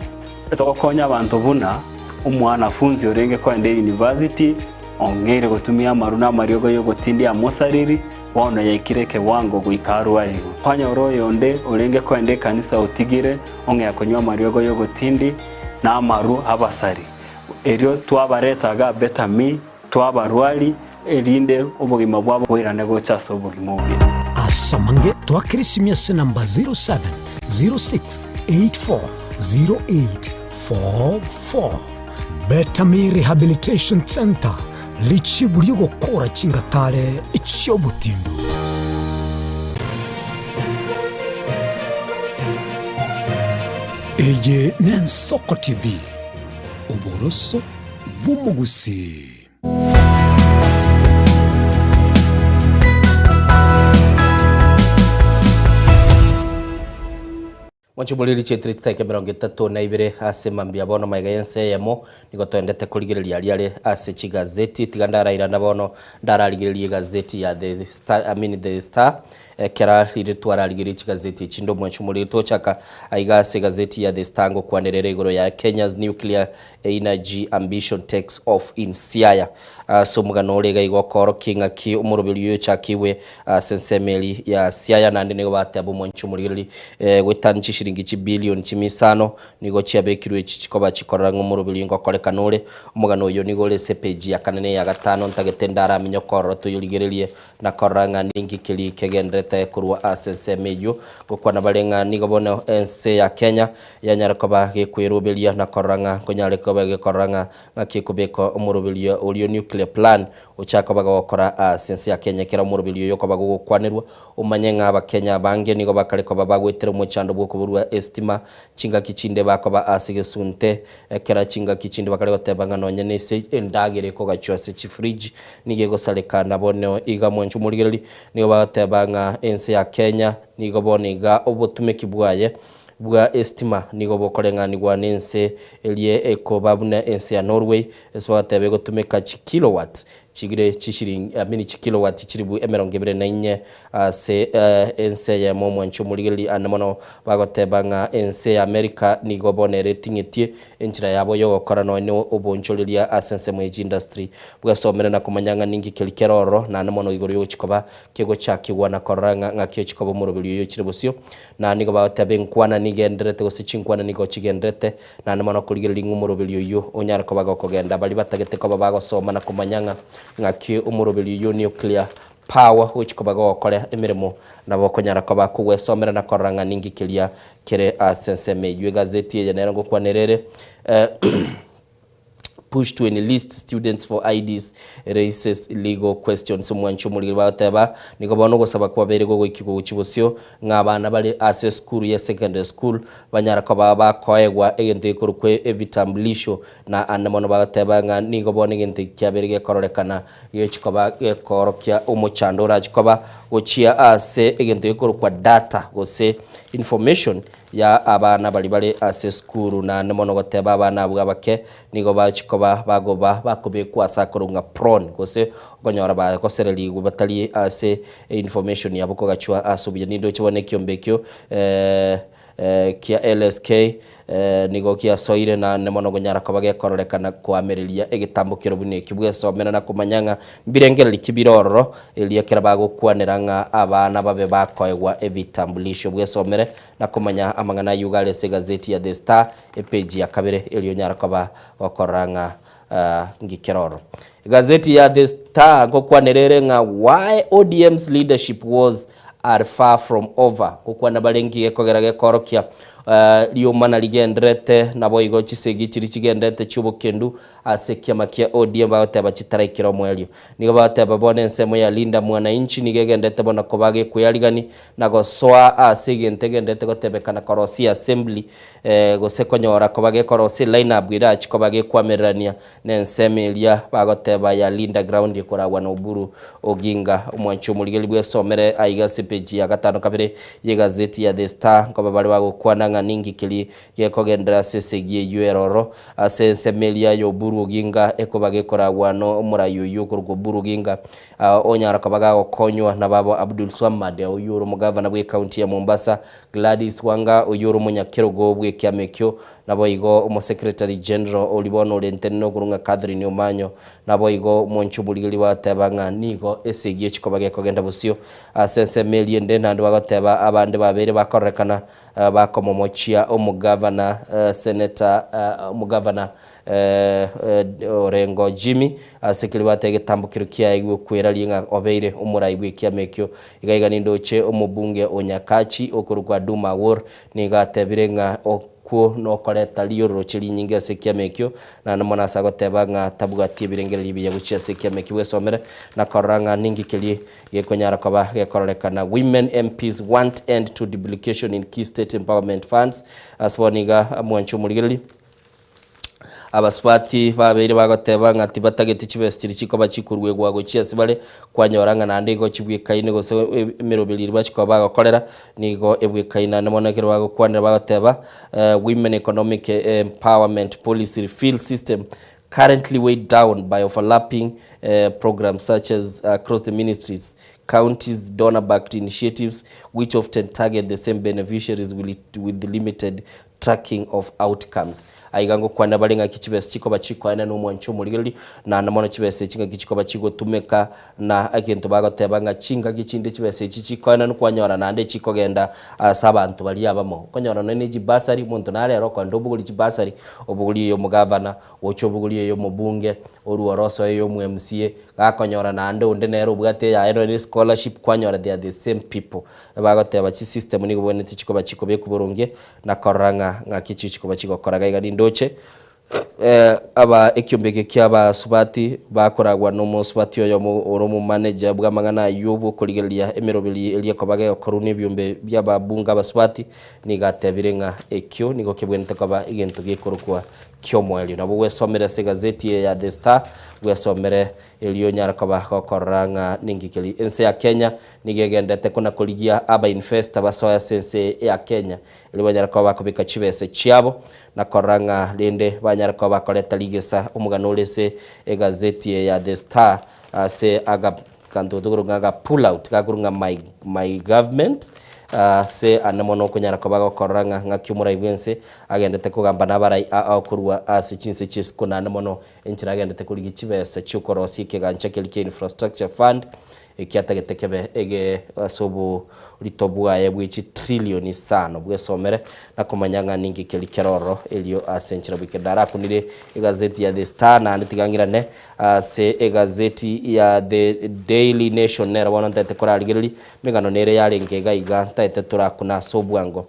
Togokonya abanto buna omwanafunzi orenge koenda eyunivasiti ong'eire gotumia amaru na amariogo y'ogotindi amosariri bono yaikire ekewango goika arwarigwe. Kwanyora oyonde orenge koenda ekanisa otigire ong'ea konywa amariogo y'ogotindi na amaru abasari. Erio twabareta iga Better Me, twabarwari, erinde obogima bwabo boirane gocha ase obogima obuya. Ase amange twakera esimi ase namba 0706840844. Better Me Rehabilitation Centre, richibu ri'ogokora chingatare chi'obotindu. Eye n'Ensoko TV, oboroso bw'omogusii. Mwanche chietire chitaika 32 ase mambia bono maiga y'ense eyemo nigo toendete korigereria aria are ase chigazeti tiga ndarairana bono ndararigereria egazeti ya The Star, I mean The Star ekera rire twararigereria chigazeti echi inde omwanche omoriri tochaka aiga ase egazeti ya The Star ngokwanerere igoro ya Kenya's nuclear Energy ambition takes off in Siaya. Ase omogano ore iga igo okoorokia ing'aki omoroberi oyo ochakigwe ase ensemo eria ya Siaya naende nigo bateba omwanchi omorigereria goetania chishiringi chibilioni chimia isano nigo chiabekirwe echi chikoba chikorora ng'a omoroberi oyo ngokorekana ore. Omogano oyo nigo ore ase epeji ya kane na eya gatano ntagete ndaramenya okorora toyorigererie na korora ng'a ninki keria kegenderete korwa ase ensemo eyio. Gokwana bare ng'a nigo bono ense ya Kenya Yanyare koba gekweroberia na korora ng'a nkonyare koba gekorora ng'a ng'aki ekobeka omoroberio oria o nuclear plan ochake koba gogokora ase ense ya Kenya. Ekero omoroberio oyo okoba gogokwanerwa, omanye ng'a abakenya abange nigo bakare koba bagwetera omochando bw'okoborwa estima chingaki chinde bakoba ase egesunte, ekero chingaki chinde bakare goteba ng'a nonye nese endagera ekogachwa ase chifridge nigo egosareka. Na bono iga mwanche omorigereria nigo bagoteba ng'a ense ya Kenya nigo bono iga obotumeki bwaye bwa esitima nigo bokoreng'anigwa nense eria ekoba buna ense ya Norway, ase bagateba egotumeka chikilowatts chigire chishiringi I mean chikilowatts chilibu 24 ase ense eyemo. Omwanchi omorigereria ande mono bagoteba ng'a ense ya America nigo bono ere eting'etie enchera yabo yogokora nonya obonchoreria ase ensemo ye chiindustry. Bwesomere na komanya ng'a ninki keria kere ororo naende mono igoro yogochia koba kegochakigwa na korora ng'a ng'aki ochia koba omoroberi oyo ochire bosio. Na nigo bagoteba enkwana nigendererete gose chinkwana nigo chigendererete, naende mono korigereria ng'a omoroberio oyio onyare koba gokogenda. Baria batagete koba bagosoma na komanya ng'a ng'aki omoroberio oyio nuclear. Power gochia koba gogokora emeremo nabo okonyara koba kogwesomera na korora ng'a ninki keria kere ase ensemo eyio. Egazeti eye nero ngokwanera ere Push to enlist students for IDs raises legal questions. Omwanchi omorigeri bagoteba nigo bono ogosaba kwabeire gogoikigwa gochia bosio ng'a abana bare ase esukuru ya secondary school banyara koba bakoegwa egento gekorokwa evitambulisho na ande mono bagoteba ng'a nigo bono egento eki kiabeire gekororekana Gechi koba gekoorokia omochando orache koba gochia ase egento gekorokwa data gose information ya abana baria bare ase esukuru naende mono goteba abana abwo abake nigo bachi koba bagoba bakobekwa ase akorokwa ng'a prone gose okonyora bagosererigwe batari ase information yabo kogachwa ase obuya. Nindoche bono ekiombe ekio kia LSK nigo giasoire naende mono konyara koba gekororekana koamereria egetambo kero buna ekio bwesomera na komanya ng'a mbirengererio ki bire ororo erio ekero bagokwanera ng'a abana babe bakoegwa ebitambulisho bwesomere na komanya amang'ana ayio iga are ase egazeti ya The Star epeji ya kabere erio onyare koba gokorora ng'a ngikere ororo. Egazeti ya The Star ngokwanera ere ng'a why ODM's leadership wars are far from over. Ngokwana bare nki gekogera gekorokia riomana rigenderete naboigo chisegi chiria chigenderete chiobokendu ase ekiama kia ODM bagoteba chitaraikera omoerio. Nigo bagoteba bono ensemo ya Linda Mwananchi nigo egenderete bono koba gekweyarigani na gosoa ase egento egenderete gotebekana korosia assembly gose konyora koba gekorosia eline-up erachi koba gekwamererania nensemo eria bagoteba ya Linda Ground ekoragwa na Oburu Oginga. Omwanchi omorigeri bwesomere aiga ase epeji ya gatano kabere y'egazeti ya The Star nkoba bare bagokwana ng'a ninki keria gekogenderera ase esegi eyio eroro ase ensemo eria ya Oburu Oginga ekoba gekoragwa na omorai oyio okorokwa Oburu Oginga onyara koba gagokonywa na babo Abdulswamad oyio ore omogavana bw'ecounty ya Mombasa Gladys Wanga, oyio ore omonyakerogo bw'ekiama ekio, naboigo Omosecretary General oria bono ore ntenene okorwa ng'a Catherine Omanyo, naboigo omonche omorigereria bagoteba ng'a nigo esegi echikoba gekogenda bosio ase ensemo eria ende, naende bagoteba abande babeire bakororekana bakomomochia omogavana Senator omogavana Orengo Jimmy, ase keria bateba egetambokero kiaye gi'okweraria ng'a obeire omorai bw'ekiama ekio. Iga iga nindoche omobunge o Nyakachi okorokwa Duma Awuor nigo atebire ng'a okwo nokoreta riororoche rinyinge ase ekiama ekio, naende mono ase agoteba ng'a tabwati ebirengererio ebiya gochia ase ekiama ekio bwesomere na korora ng'a ninki keria gekonyara koba gekororekana. Women MPs want end to duplication in key state empowerment funds. Ase bono iga mwanche omorigereria. Abasubati babeire bagoteba ng'a tibatageti chibesa chiria chikoba chikoruegwa gochia ase bare, kwanyora ng'a naende igo chibwekaine gose emeroberi eria bachikoba bagokorera nigo ebwekaine. Naende mono ekero bagokwanera bagoteba Women Economic Empowerment Policy Refill System currently weighed down by overlapping programs such as across the ministries, counties, donor-backed initiatives which often target the same beneficiaries with limited Tracking of outcomes. Aiga ngokwana bare ng'aki chibesa chikoba chikoenana omwancho omorigereria, naende mono chibesa echi ng'aki chikoba chigotumeka, na egento bagoteba ng'a chingaki chinde chibesa echi chikoenanwa kwanyora naende chikogenda ase abanto baria abamo. Okonyora nonye ne chibasari, omonto nare ere okoenda obogorie chibasari, obogorie eya omogavana, gocha obogorie eya omobunge, orwe ore osoe eya omo MCA, gakonyora naende onde nere obwate eyaye nonye ne scholarship kwanyora they are the same people. Bagoteba chisystem nigo bwenerete chikoba chikobekwa boronge, na korora ng'a ng'aki chichikoba chigokora. Iga iga nindoche aba ekiombe eke kia abasubati bakoragwa na omosubati oyomo ore omomanager bw'amang'ana ayio bw'okorigereria emeroberi eria ekoba gegokorwa na ebiombe bia ababunge abasubati, nigo atebire ng'a ekio nigo kebwenerete koba egento gekorokwa ki'omoerio. Nabo gwesomere ase egazeti eye ya The Star, bwesomere erio onyare koba gokorora ng'a ninki keria. Ense ya Kenya Nigo egenderete kona-korigia abainvesta basoe ase ense ya Kenya, erio banyare koba bakobeka chibesa chiabo, na korora ng'a rende banyare koba bakoreta rigesa omogano ore ase egazeti eye ya The Star ase aga kanto tokorokwa ng'a aga pull out gakorwa ng'a my my government ase ande mono okonyara koba gokorora ng'a ng'aki omorai bwense agendete kogamba na abarai ao korwa ase chinse chi'esiko naende mono enchera agendete korigia chibesa chiokorosia ekegancha keria kia infrastructure fund. Ekiatagete kebe ege ase oborito bwaye bwe chitrillion isano bwesomere na komanya ng'a ninki keria kere ororo erio ase enchera bw'ekero narakunire egazeti ya The Star naende tiga ng'irane ase egazeti ya The Daily Nation nero bono ntaete korarigereria emegano nere yarenge iga iga ntaete torakuna ase obwango.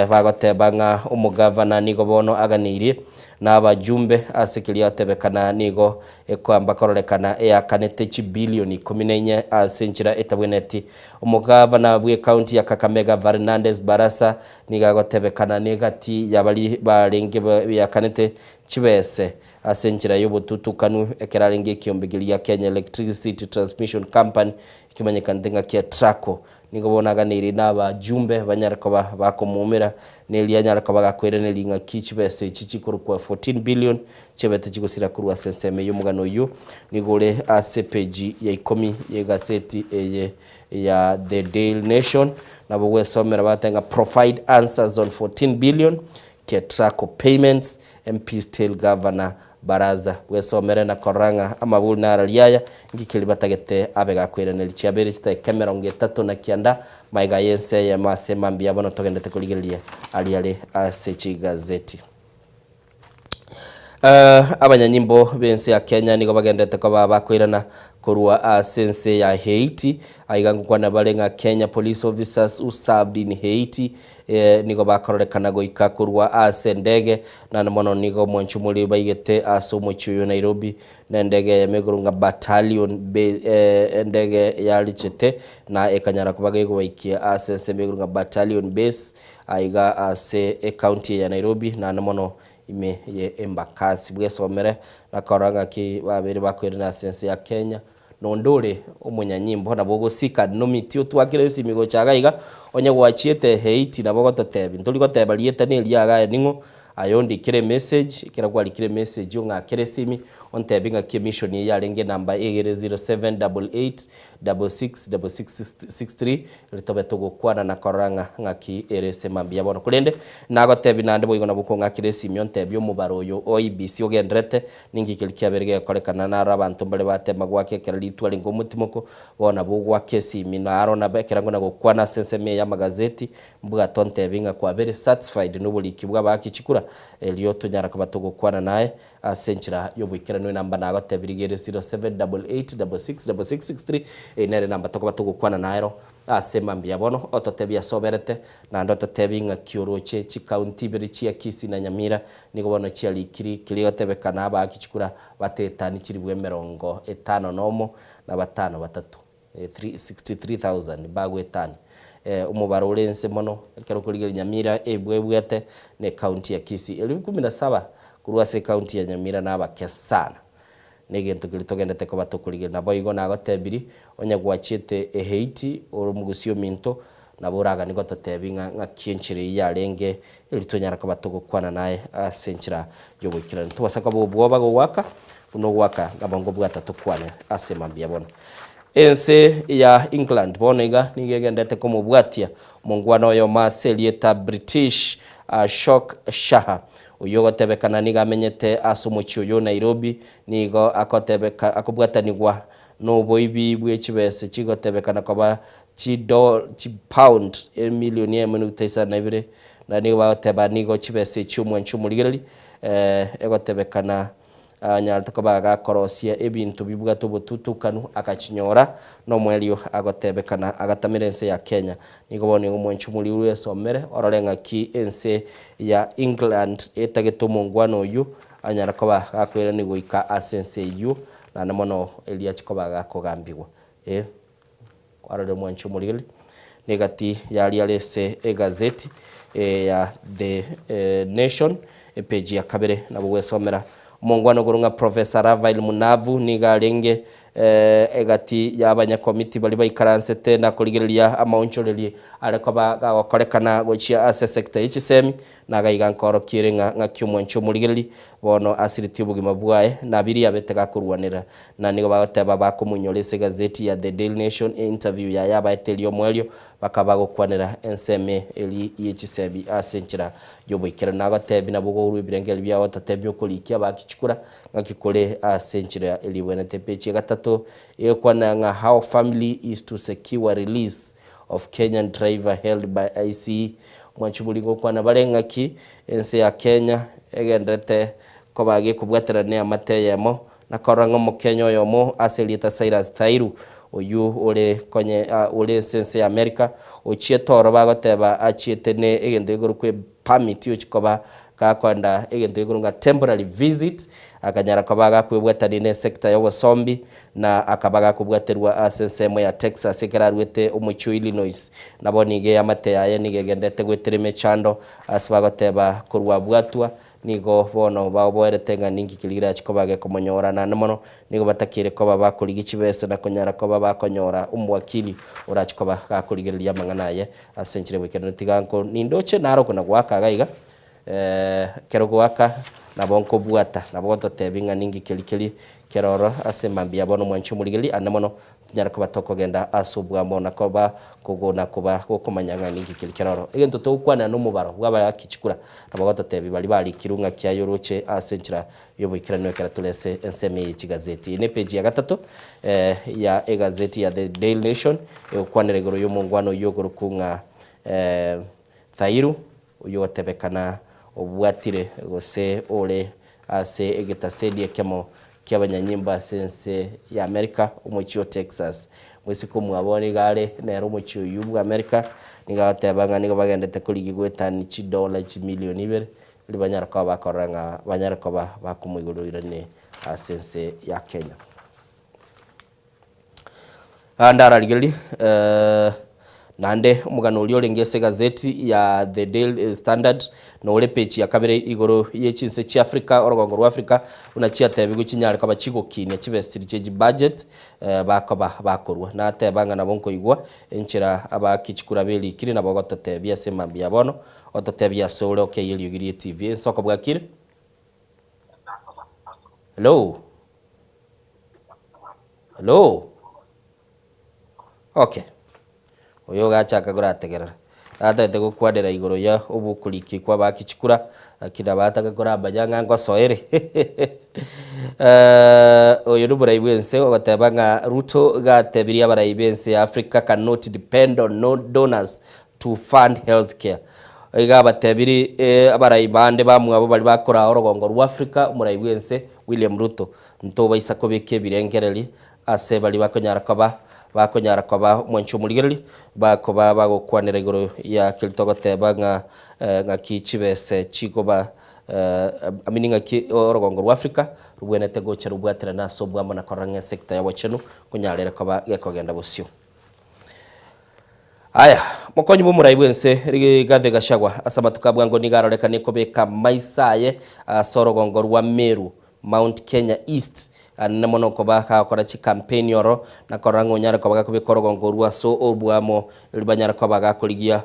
Bagoteba ng'a omogavana nigo bono aganeirie na abajumbe ase keria atebekana nigo ekoamba kororekana eakanete chibilioni ikomi na inye ase enchera etabweneti. Omogavana bw'ecounty ya Kakamega Fernandes Barasa nigo agotebekana negati ya baria barenge beakanete chibese ase enchera y'obotutukanu ekero arenge ekiombe keria gia Kenya Electricity Transmission Company ekemanyekanete ng'a Ketraco Nigo bono aganeirie nabajumbe banyare koba bakomoumera, na erio anyare koba gakoiraneria ng'aki chibesa echi chikorokwa 14 billion chiabete chigosira korwa ase ensemo eye. Omogano oyio nigo ore ase epeji ya ikomi y'egaseti eye ya The Daily Nation. Nabo gwesomera bagoteba ng'a provide answers on 14 billion Ketraco payments, MPs tell Governor Baraza bwesomere na korora ng'a amaburi nararia aya, inki keria batagete abe gakoiraneria chiabere chitaika emerongo etato na kianda, magega y'ense eyemo ase mambia bono togendete korigereria aria are ase chigazeti. Abanyanyimbo b'ense ya Kenya nigo bagendete koba bakoirana korwa ase ense ya Haiti, aiga ngokwana bare ng'a Kenya police officers who served in Haiti Nigo bakororekana goika korwa ase endege, naende mono nigo omwanchumori baigete ase omochie oyo Nairobi na endege eyemo igoro ng'a Battalion be endege yarichete na ekanyara koba gegobaikia ase ensemo igoro ng'a Battalion Base aiga ase ecounty eye ya Nairobi naende mono ime ye Embakasi. Bwesomere na korora ng'aki babeire bakoirana ase ense ya Kenya. Nonde ore omonyanyimbo nabo ogosika nomiti otwakire esimi gocha iga iga, onye gwachiete Haiti nabo ogototebia. Ntori goteba rieta neria iga aye ning'o, aye ondikere emessage, ekero kwarikire emessage ong'akere esimi, ontebie ng'aki emission eye yarenge enamba egere 0788 66 66 63 Erio tobe togokwana na korora ng'a ng'aki ere ase mambia bono. Korende nagotebia naende boigo nabo okong'akera esimi ontebie omobaro oyo o IEBC ogendererete, ninki keria kiabeire gekorekana naro abanto mbare batema goaka ekero ritwa ringa omotimoko, bono nabo ogoaka esimi naro nabo ekero ngona gokwana ase ensemo eye y'amagazeti, mbwate ontebie ng'a kwabeire satisfied noboriki bw'abaaki chikura, erio tonyara koba togokwana naye Ase enchera y'oboikeranu enamba nagotebirie iga ere 0788666663, eye nere enamba tokoba togokwana naero ase mambia bono, ototebie ase oberete, naende ototebie ng'aki oroche chikaunti ibere chia Kisii na Nyamira nigo bono chiarikiri keria egotebekana abaaki chikura batetani chilifu emerongo etano nomo na batano batato, 63,000 bagoetania omobaro ore inse mono ekero okorigereria Nyamira ebwebwete ne county ya Kisii elifu kumi na saba korwa ase ecounty ya Nyamira nabake sana negento keria togendete koba tokorigereria naboigo nagotebirie onye gwachiete eheiti ore omogusii ominto nabo oraganie gototebia ng'a ng'aki enchera eyio yarenge erio tonyara koba togokwana naye ase enchera y'oboikeranu tobasa koba obwoba gogoaka buna ogoaka nabo nkobwata tokwane ase mambia bono. Ense ya England bono iga nigo egendete komobwatia omongwana oyomo ase erieta British Ashok Shaha oyio ogotebekana nigo amenyete ase omochie oyo o Nairobi nigo akotebeka akobwatanigwa noboibi bwe chibese chigotebekana koba chido chipound emilioni eyemo nukta isano na ibere na nigo bagoteba nigo chibesa echio omwanchi omorigereri egotebekana Anyarete koba agakorosia ebinto bibwate obotutukanu, akachinyora, nomoerio agotebekana agatamera ense ya Kenya. Nigo bono igo omwanchi omoriru esomere orore ng'aki ense ya England etagete omongwana oyio anyare koba gakoirania goika ase ense eyio, naende mono erio achie koba gakogambigwa. Ee. Kwarorire omwanchi omorigereria, negati yaria are ase egazeti ya The Nation, epeji ya kabere nabo gwesomera. Omongwana okorwa ng'a Professor Raphael Munavu nigo arenge egati ya abanyakomiti baria baikaransete na korigereria amaonchorerie are koba gagokorekana gochia ase esector ye chisemi na gaiga nkorokia ere ng'a ng'aki omwanchi omorigereria bono asiritie obogima bwaye na biria abete gakorwanera Na nigo bagoteba bakomoinyora ase egazeti ya The Daily Nation einterview yaye abaete erio omoerio bakaba bagokwanera ensemo eria ye chisebi ase enchera y'oboikeranu. Nagotebi nabo ogourwa ebirengererio biao ototebi okorikia abaaki chikura ng'aki kore ase enchera eria ebwenerete. Epeji ya gatato. gatato egokwana ng'a How family is to secure release of Kenyan driver held by ICE. Omwanchi boringo gokwana bare ng'aki ense ya Kenya egenderete koba gekobwaterana neamate eyemo na korora ng'a Omokenya oyomo ase erieta Cyrus Thairu oyio ore konye ore ense ense ya America ochiete oro bagoteba achiete ne egento gekorokwa epermit ochia koba gakoenda egento gekorokwa ng'a temporary visit akanyara koba gakwebwatania ne esector ya obosombi na akaba gakobwaterwa ase ensemo ya Texas ekero aruete omochie o Illinois. Nabo nigo eamate yaye nigo egenderete goetera emechando ase bagoteba korwa abwatwa Nigo bono baoboerete ng'a ninki keria kerache koba gekomonyora, naende mono nigo batakeire koba bakorigia chibesa na konyara koba bakonyora omowakili orache koba gakorigereria amang'ana aye ase enchera y'oboikeranu. Tiga nko nindoche naro okona goaka iga iga, ekero goaka nabo nkobwata, nabo gototebia ng'a ninki keria keria kere ororo ase mambia bono mwanche omorigereria ande mono Tonyare koba tokogenda ase obwamo na koba kogona koba gokomanya ng'a ninki keria kere ororo. Egento togokwanera nomobaro bw'abayaki chikura, nabo gototebia baria barikirwe ng'aki aye oroche ase enchera y'oboikeranu ekero tore ase ensemo eye ye chigazeti. Eye nepeji ya gatato ya egazeti ya The Daily Nation egokwanera igoro y'omongwana oyio okorokwa ng'a Thairu, oyio ogotebekana obwatire gose ore ase egetaseni ekemo ki'abanyanyimbo ase ense ya Amerika, omochie o Texas. Moiseke omwabo nigo are nere omochie oyio bw'Amerika, nigo agoteba ng'a nigo bagendete korigia goetania chidola chimilioni ibere, riria banyare koba bakorora ng'a banyare koba bakomoigorerania ase ense ya Kenya. Ande ararigererie naende omogano oria orenge ase egazeti ya The Daily Standard nore epeji ya kabere igoro ye chinse chia Africa, orogongo rwa Africa, buna chiatebigwe chinyare koba chigokinia chibesa chiria chie chibudget bakoba bakorwa. Nateba ng'a nabo nkoigwa enchera abaaki chikura berikire nabo ogototebia ase mambia ya bono, ototebie ase ore okeiyo eriogi rie TV. Ense okobwakire? Hello? Hello? Okay. Oyo ogachaka korategerera. Atagete gokwanera igoro ya obokoriki kwa abaki chikura, lakini nabo atake koramanya ng'a ngosoere. Eh, oyo noborai bwense ogoteba ng'a Ruto gatebirie abarai b'ense ya Africa cannot depend on no donors to fund health care. Iga abatebiri abarai bande bamwabo baria bakoraa orogongo rwa Africa omorai bwense William Ruto ntobaisa kobeka ebirengereri ase baria bakonyara koba bakonyara koba omwanchi omorigereri bakoba bagokwanera igoro ya keria togoteba ng'a ng'aki chibese chikoba I mean ng'aki orogongo rwa Africa robwenerete gocha robwaterane ase obwamo na korora ng'a esector ya obochenu konyarere koba gekogenda bosio. Aya, mokonyi bw'omorai bw'ense Rigathi Gachagua ase amatuko a bwango nigo arorekanie kobeka maiso aye ase orogongo rwa Meru, Mount Kenya East, anene mono koba gagokora chikampeni oro na korora ng'a onyare koba gakobeka orogongo orwo ase oboamo erio banyare koba gakorigia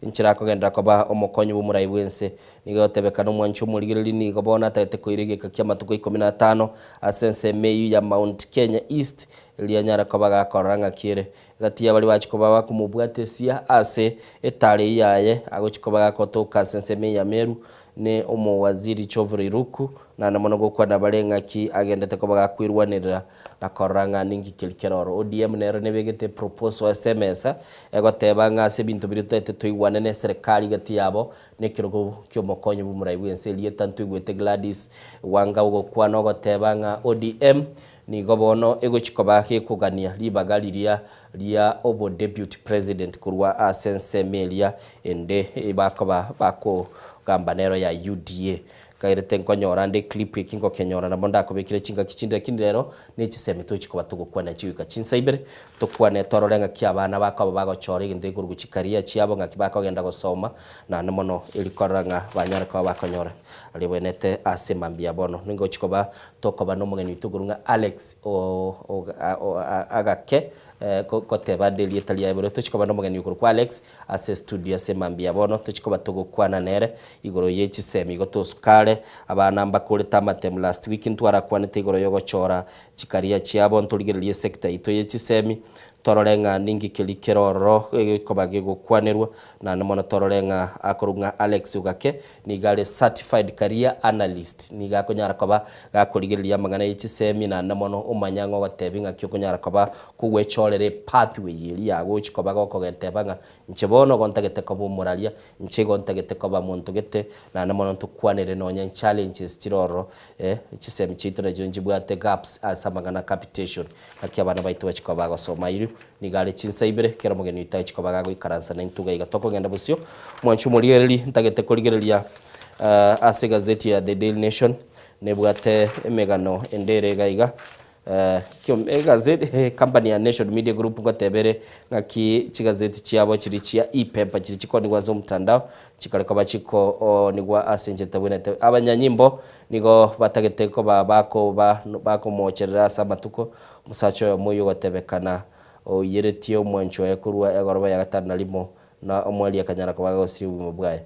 enchera akogenderera koba omokonyi bw'omorai bw'ense. Nigo egotebekana omwanchi omorigereria nigo bono atagete koira egeka ki'amatuko ikomi na atano ase ensemo eyio ya Mount Kenya East erio anyare koba gakorora ng'aki ere Gati ya baria bachia koba bakomobwatesia ase etaara eyio yaye, agochia koba gagotoka ase ensemo eye ya Meru, ne omowaziri Geoffrey Ruku, naende mono gokwana bare ng'aki agendete koba gakoirwanerera na korora ng'a ninki keria kere oro. ODM nero nebegete eproposal ase emesa egoteba ng'a ase ebinto biria totaete toigwane ne eserekari gati yabo na ekerogo kiomokonyi bw'omorai bw'ense erieta ntoigwete Gladys Wanga ogokwana ogoteba ng'a ODM Nigo bono egochia koba gekogania ribaga riria ria obodeputy president korwa ase ensemo eria ende bakoba bakogamba nero ya UDA. Nkairete nkonyora nde eclip eki ngokenyora nabo ndakobekire chingaki chinde lakini rero nechisemi tochi koba togokwana chigoika chinsa ibere tokwane torore ng'aki abana bakoba bagochora egento gekorwa chicareer chiabo ng'aki bakogenda gosoma naende mono eri korora ng'a banyare koba bakonyora ribuenete ase mambia bono ningochi koba Tokoba nomogeni oito okorwa ng'a Alex agake goteba ande erieta riaye bono. Tochi koba nomogeni okorokwa Alex ase estudio ase mambia bono. Tochi koba togokwana nere igoro ye chisemi igo tosukare. Abana mbakorete amatemu last week ntwarakwanete igoro yogochora chikaria chiabo ntorigererie esector yaito ye chisemi. Torore ng'a ninki keria kere ororo gekoba gegokwanerwa, naende mono torore ng'a akorokwa ng'a Alex Ogake nigo are certified career analyst, nigo akonyara koba gakorigereria amang'ana ye chisemi naende mono omanya ng'a ogotebi ng'aki okonyara koba kogwechorera epathway eria yagochi koba gokogenteba ng'a inche bono igo ntagete koba omoraria, inche igo ntagete koba monto gete, naende mono ntokwanere nonya challenges chire ororo eh, chisemi chiaito nachio nchibwate gaps ase amang'ana capitation. Naki abana baito bachia koba bagosoma ayio nigo are chinsa ibere, kera omogeni oito agochia koba gagoikaransa naintwe iga iga tokogenda bosio. Mwanche omorigereri, ntagete korigereria ase egazeti ya The Daily Nation, nebwate emegano ende ere iga iga. Egazeti, ecompany ya Nation Media Group ngoteba ere ng'aki chigazeti chiabo chiria chia e-paper chiria chikonigwa ase omotandao, chikare koba chikoonigwa ase enchera etabwenerete. Abanyanyimbo Nigo batagete koba bakoba bakomoocherera ase amatuko, omosacha oyomo oyio ogotebekana oiyeretie omwanchi oye korwa egoroba ya gatano na rimo, na omweri akanyara koba agosiria obogima bwaye.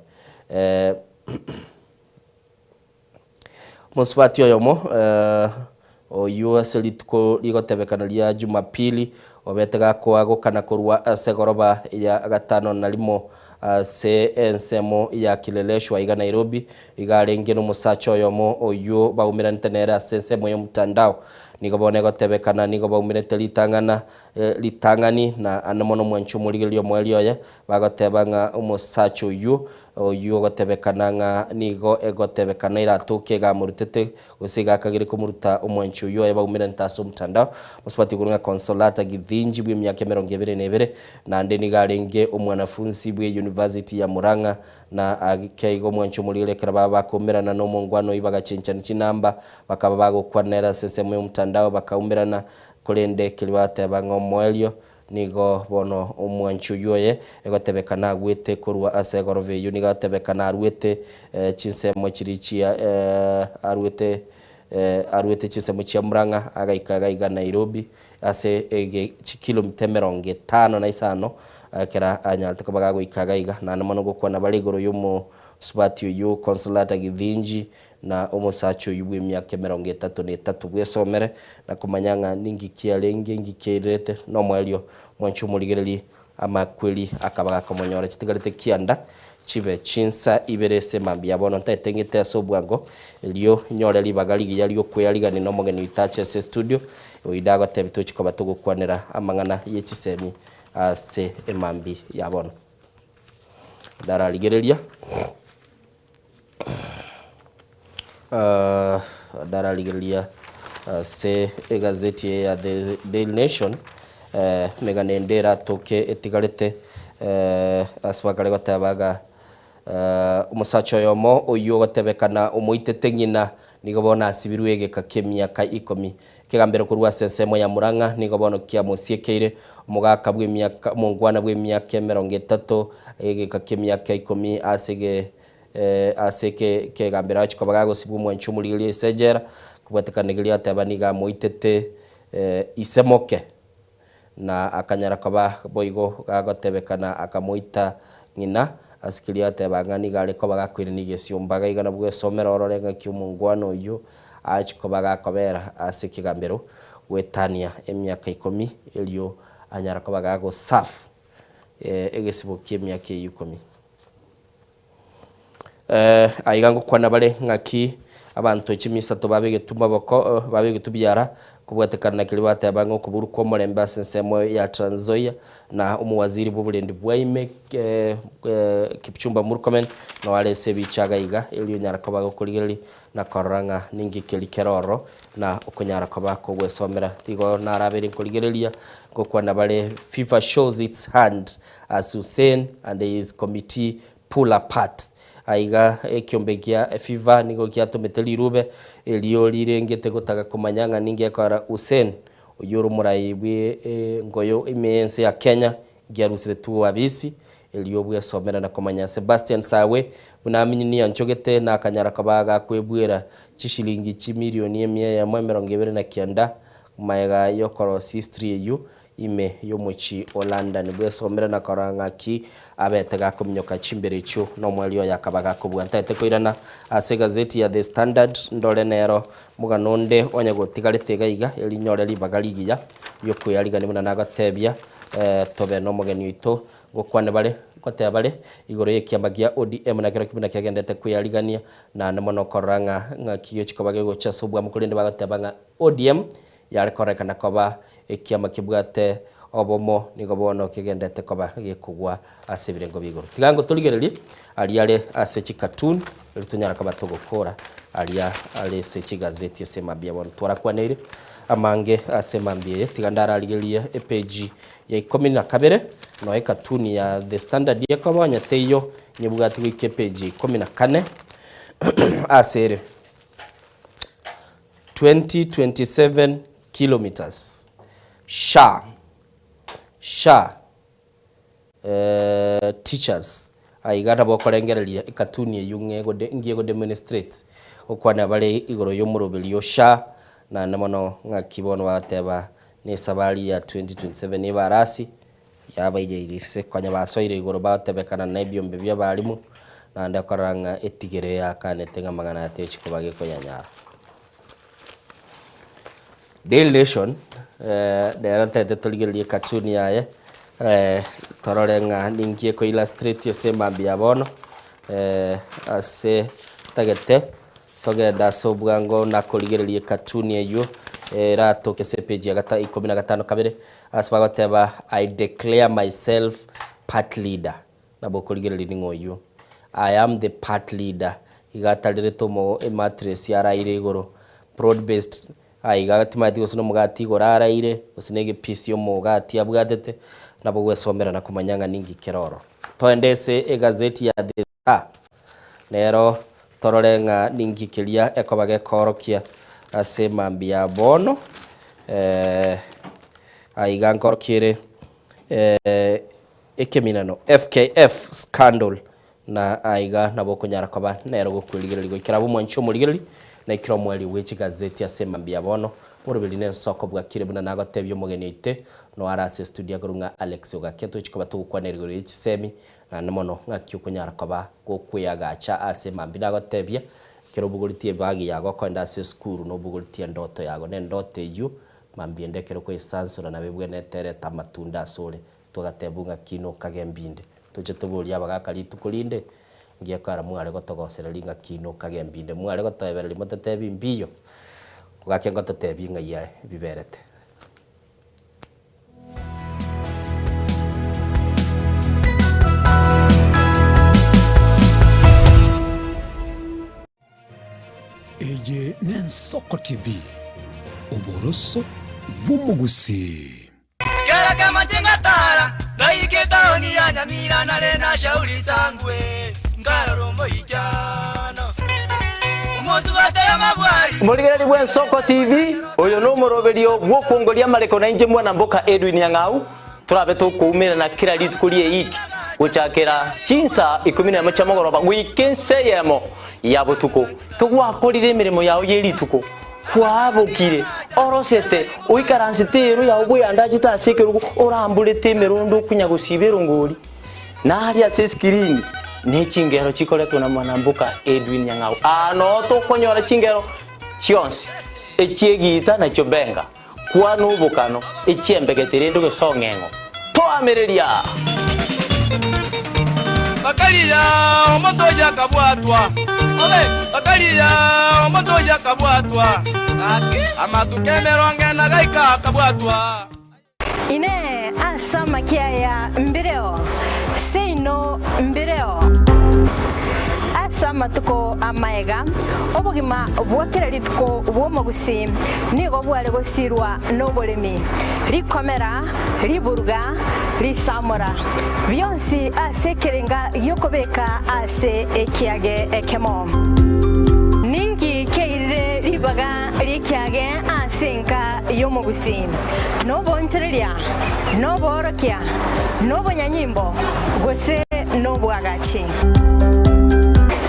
Omosubati oyomo oyio ase rituko rigotebekana ria Jumapili obete gakoagokana korwa ase egoroba ya gatano na rimo Ase ensemo ya Kileleshwa iga Nairobi, iga arenge nomosacha oyomo oyio baumeranete nere ase ensemo y'omotandao. Nigo bono egotebekana nigo baumerete ritang'ana ritang'ani na ande mono omwanchi omorigereria omoerio oye, bagoteba ng'a omosacha oyio oyio ogotebekana ng'a nigo egotebekana eratoke iga amorutete Gose iga akagere komoruta omwanchi oyio oye baumerante ase omotandao, mosubati igoro ng'a Consolata Githinji bw'emiaka emerongo ebere na ebere, naende nigo arenge omwanafunsi bwe University ya Murang'a, na ake igo omwanchi omorigori ekero baba bakoumerana na omongwana oyio bagachenchani chinamba, bakaba bagokwana nere ase ensemo y'omotandao bakaumerana, korende keria bateba ng'a omoerio Nigo bono omwanchi oyio oye egotebekana agwete korwa ase egorofa eyio, nigo agotebekana aruete chinsemo chiria chia aruete aruete chinsemo chia Murang'a agaika iga iga Nairobi ase ege chikilomita emerongo etano na isano ekero anyarete koba gagoika iga iga. Naende mono gokwana bare igoro ya omosubati oyio Consolata Githinji Na omosacha oyio bw'emiaka emerongo etato na etato bwesomere, na komanya ng'a ninki kiarenge, inki kiairerete, nomoerio mwanche omorigererie amakweri akaba gakomonyora. Chitigarete kianda chibe chinsa ibere ase mambia ya bono. Ntaete ng'ite ase obwango, erio nyore ribaga rigiya ri'okwearigania nomogeni oito ache ase estudio, oyio ndagotebie tochie koba togokwanera amang'ana ye chisemi ase emambia ya bono. Ndararigereria. Ndararigereria ase egazeti eye ya The Daily Nation, emegano ende eratoke etigarete ase bakare goteba iga, omosacha oyomo oyio ogotebekana omoitete ng'ina nigo bono asibirwe egeka ki'emiaka ikomi. Ekegambero korwa ase ensemo ya Murang'a nigo bono kiamosiekeire omogaka bw'emiaka omongwana bw'emiaka emerongo etato egeka ki'emiaka ikomi ase ege Ase ekegambero agachia koba gagosibwa omwanchi omorigereria ase ejela, kobwatekana egeria ateba nigo amoitete ise moke, na akanyara koba boigo gagotebekana akamoita ng'ina, ase keria ateba ng'a nigo are koba gakoirania egesiomba iga iga nabwo gwesomera orore ng'aki omongwana oyio achia koba gakobera ase ekegambero goetania emiaka ikomi erio anyara koba gagoserve egesibo ki'emiaka eyio ikomi. Aiga ngokwana bare ng'aki abanto chimisato babegetwe maboko babegetwe biara kobwatekana na keria bateba ng'a okoborwa kw'omorembe ase ensemo ya Trans Nzoia na omowaziri bw'oborendi bwa ime Kipchumba Murkomen noo are ase ebicha iga iga erio onyare koba gokorigereria na korora ng'a ninki keria kere ororo na okonyara koba kogwesomera. Tigo narabeire nkorigereria ngokwana bare Fifa shows its hand as Hussein and his committee pull apart. Aiga ekiombe gia Fifa nigo giatomete rirube erio rirengete gotaka komanya ng'a ninki gekogera Hussein oyio ore omorai bwe engoyo ime y'ense ya Kenya ngiaruseretwe obisi erio bwesomera na komanya Sebastian Sawe buna aminyinie anchogete na akanyara koba gakwebwera chishilingi chimilioni emia eyemo emerongo ebere na kianda magega yokorosia history eyio. ime y'omochie o London. Bwesomere na korora ng'aki abete gakominyoka chimbero echio na omweri oye akaba gakobua. Ntaete koirana ase egazeti ya The Standard ndore nero mogano onde onye gotigarete iga iga eri nyore ribaga rigiya riokweyarigania buna nagotebia tobe nomogeni oito Gokwane bare, ngoteba bare, igoro y'ekiama gia ODM na kerokio buna kiagendete kweyarigania, naende mono korora ng'a ng'aki giochia koba gegocha ase obwamo korende bagoteba ng'a ODM yare kororekana koba ekiama kebwate obomo nigo bono kegendete koba gekogwa ase ebirengo bia igoro. Tiga ngotorigererie aria are ase chicartoon erio tonyare koba togokora aria are ase chigazeti ase emambia bono twarakwaneire amange ase emambia eye. Tiga ndararigererie epage ya ikomi na kabere, noe ekatuni ya The Standard ekoba onye teiyo nyebwati goika epeji ya ikomi na kane ase ere 2027 kilometres sha sha eh, teachers aiga nabo okorengereria ekatuni eyio ng'a egode ngi egodemonstrate gokwana bare igoro y'omoroberio sha naende mono ng'aki bono bagoteba Nesabari ya 2027 ebarasi yabaiyeire inse konya basoire igoro bagotebekana na ebiombe bi'abalimu, naende okorora ng'a etigere yakanete ng'a amang'ana aya techi koba gekoyanyara. Daily Nation nero ntagete torigererie ecartoon yaye torore ng'a ninki eko illustrate ase emambia ya bono ase ntagete Togende ase obwango na korigereria ekatuni eyio eratoke ase epeji ya gata ikomi na gatano kabere, ase bagoteba I declare myself part leader. Nabo okorigereria ning'o oyio. I am the part leader. Iga atarerete omo emattress araire igoro, broad based, aiga timanyeti gose nomogati igoro araire, gose na egepisi omogati abwatete, nabo ogwesomera na komanya ng'a ninki kere ororo. Toende ase egazeti ya The Star. Nero torore ng'a ninki keria ekoba gekoorokia ase mambia ya bono. Aiga nkorokia ere ekeminano FKF scandal na aiga nabo okonyara koba nero gokwerigereria goikera abwo mwanche omorigereria naikire omoerio bwe chigazeti ase mambia ya bono. Moroberi nensoko bwakire buna nagotebia omogeni oite noare ase estudio akorwa ng'a Alex Ogakia tochi koba togokwana igoro ye chisemi Naende mono, ng'aki okonyara koba gokweagacha ase mambia nagotebia, ekero obogoretie ebagi yago okoenda ase esukuru nobogoretie endoto yago, na endoto eyio mambia ende ekero okoyesansora nabo ebwenerete erete amatunda asore, togatebwa ng'aki nokage mbinde. Toche toborie abagaka rituko rinde, ngiekogera mware gotogosereria ng'aki nokage mbinde, mware gotoebereria mototebi mbiyo, gaki ngototebie ng'ai aye biberete. Eye n'Ensoko TV, oboroso bw'omogusii. Kera kemache ngatara ngaika etaoni ya Nyamira nare na shauri sangwe nkarora omoichano omosubate y'amabwari. Omorigereria bw'Ensoko TV, oyo nomoroberio bw'okwongoria amareko nainche mwana mboka Edwin Nyang'au, torabe tokoumerana kera rituko ri'eiki gochakera chinsa ikomi nemo chia mogoroba goika ensa eyemo ya botuko. Kegwakorire emeremo yao ye rituko, kwabokire, orosete, oikaransete ero yao bweandachete ase ekerogo, oramborete emerondo okunya gosiba erongori. Na aria ase eskirini ne chingero chikoretwa na mwanamboka Edwin Nyang'au. Aa noo tokonyora chingero chionsi, echi'egiita na chiobenga, kwana obokano, echi'embegete rende gose ong'eng'o. Toamereria! Bakaria omonto oyio akabwatwa, bakaria omonto oyio akabwatwa, amatuko emerongo ena gaika akabwatwa. Inee! Ase amakia aya mbireo? Seino mbireo. Ase amatuko amaega, obogima bwa kera rituko bw'omogusii nigo bware gosirwa noboremi, rikomera, riburuga, risamora, bionsi ase ekerenga gi'okobeka ase ekiage ekemo. Ninki kiairire ribaga ri'ekiage ase enka y'omogusii? Noboonchoreria, noboorokia, nobonyanyimbo, gose nobwagachi.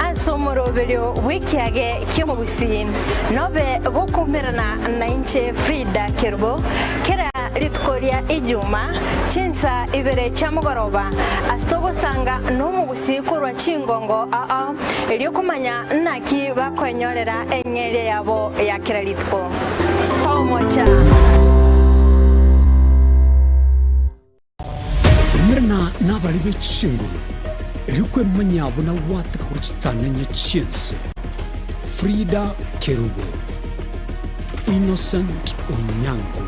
Ase omoroberio bw'ekiage ki'omogusii nobe gokoumerana nainche Frida Kerubo, kera. rituko ria Ijuma, chinsa ibere chia mogoroba, ase togosanga nomogusii korwa chingongo ao, erio komanya naki bakoenyorera eng'eria yabo ya kera rituko. Tomocha. Umerana nabarari be chinguru, erio kwemanyia buna gwateka korwa chitang'anya chi'ense. Frida Kerubo, Innocent Onyango,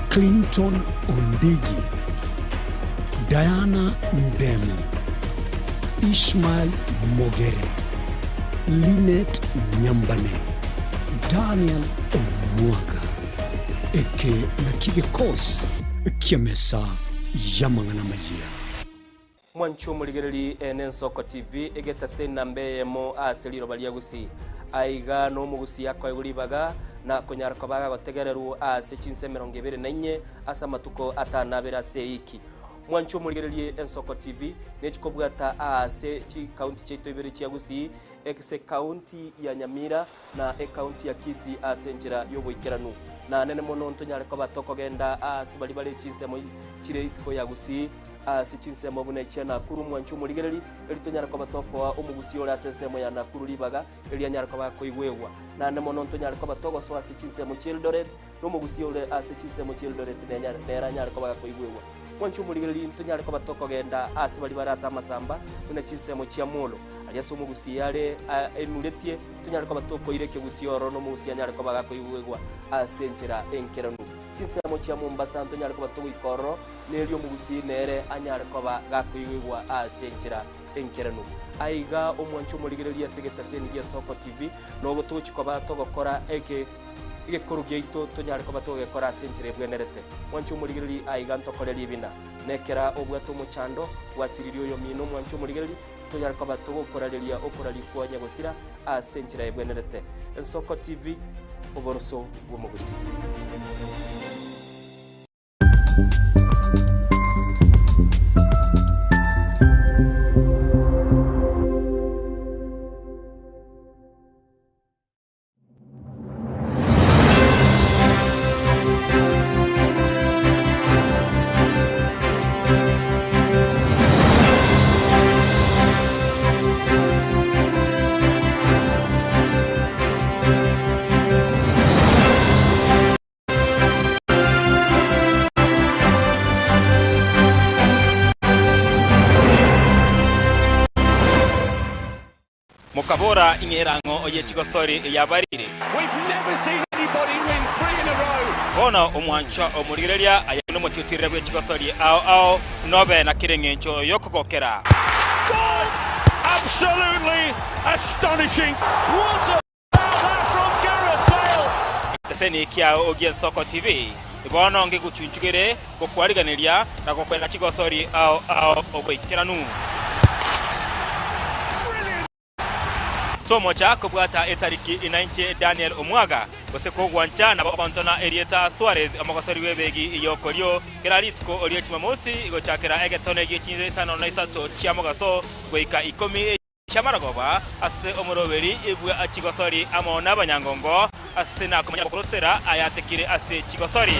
Clinton Ondigi, Diana Ndemo, Ishmael Mogere, Linet Nyambane, Daniel Omwaga. Eke nakio gekosi ki'emesa y'amang'ana amayia. Mwanche omorigereri ene Ensoko TV egetase enamba eyemo ase riroba ria Gusii. Aiga nomogusii akoegwa ribaga na konyara koba agagotegererwa ase chinsa emerongo ebere na inye ase amatuko atano abere ase eiki. Mwanche omorigererie Ensoko TV nechikobwata aase chikaunti chiaito ibere chia Gusii ase ekaunti ya Nyamira na ekaunti ya Kisii ase enchera y'oboikeranu. Na nene mono ntonyare koba tokogenda aase baria bare chinsemo chire isiko ya Gusii, ase chinsemo buna echia Nakuru, mwanche omorigereri, erio tonyare koba tokoa omogusii ore ase ensemo ya Nakuru ribaga, erio anyare koba akoigwegwa. Naende mono ntonyare koba togosoa ase chinsemo chi'Eldoret, na omogusii ore ase chinsemo chi'Eldoret nere anyare koba gakoigwegwa. Mwanche omorigereri, ntonyare koba tokogenda aase baria bare ase amasamba, buna chinsemo chia Molo, aria ase omogusii are enuretie, tonyare koba tokoira ekegusii ororo na omogusii anyare koba gakoigwegwa ase enchera enkeranu. Chinsemo chia Mombasa ntonyare koba togoika ororo, na erio omogusii nere anyare koba gakoigwegwa ase enchera enkeranu. Aiga omwanche omorigereria ase egetaseni gia Soko TV, nogo togochi koba togokora eke egekoro giaito tonyare koba togegekora ase enchera ebwenerete. Mwanche omorigereria aiga ntokore ribina. Nekera obwate omochando, gwasiririe oyomino omwanche omorigereria, tonyare koba togokorareria okoraria kwa nyagosira ase enchera ebwenerete. Ensoko TV, oboroso bw'omogusii. Mokabora, Ing'era ang'o oye chigosori eyabarire? Bono omwanchwa omorigereria aye nomotiutirire bwe chigosori ao ao, nobe na kera engencho y'okogokera. Egeteseni kiao gi'Ensoko TV bono ngegochunchugere gokwariganeria na gokwera chigosori ao ao oboikeranu. Tomocha kobwata etariki inainche Daniel Omwaga, gose kogwancha nabo ogontona erieta Suarez omogosori bw'ebegi y'okorio kera rituko rie Jumamosi gochakera egetone gie chinsa isano na isato chia mogaso goika ikomi Chi'amarogoba ase omoroberi bwa chigosori amo nabanyangongo, ase nakomanya gokorosera ayatekire ase chigosori.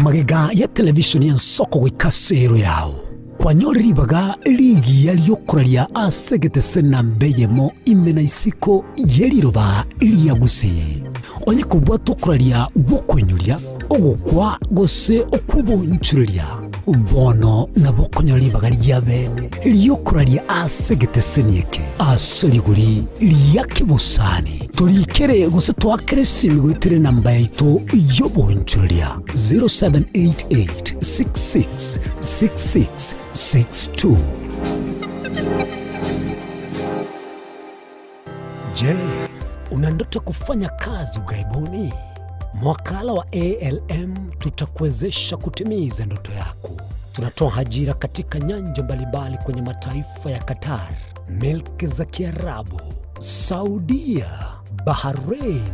Magega ya televisheni y'ensoko goika ase ero yao, kwanyore ribaga rigiya ri'okoraria ase egetese namba eyemo ime na isiko ye riroba ria Gusii. Onye kobwata okoraria gw'okoinyoria, ogokwa gose okw'obonchoreria, bono nabo okonyora ribaga ria bene ri'okoraria ase egeteseni eke ase rigori ria kebosani. Torikere gose toakere esimi goetera enamba yaito y'obonchoreria 0788 66 66 62. Je, una ndoto ya kufanya kazi ughaibuni? Mwakala wa ALM tutakuwezesha kutimiza ndoto yako. Tunatoa ajira katika nyanja mbalimbali kwenye mataifa ya Qatar, milki za Kiarabu, Saudia, Bahrain,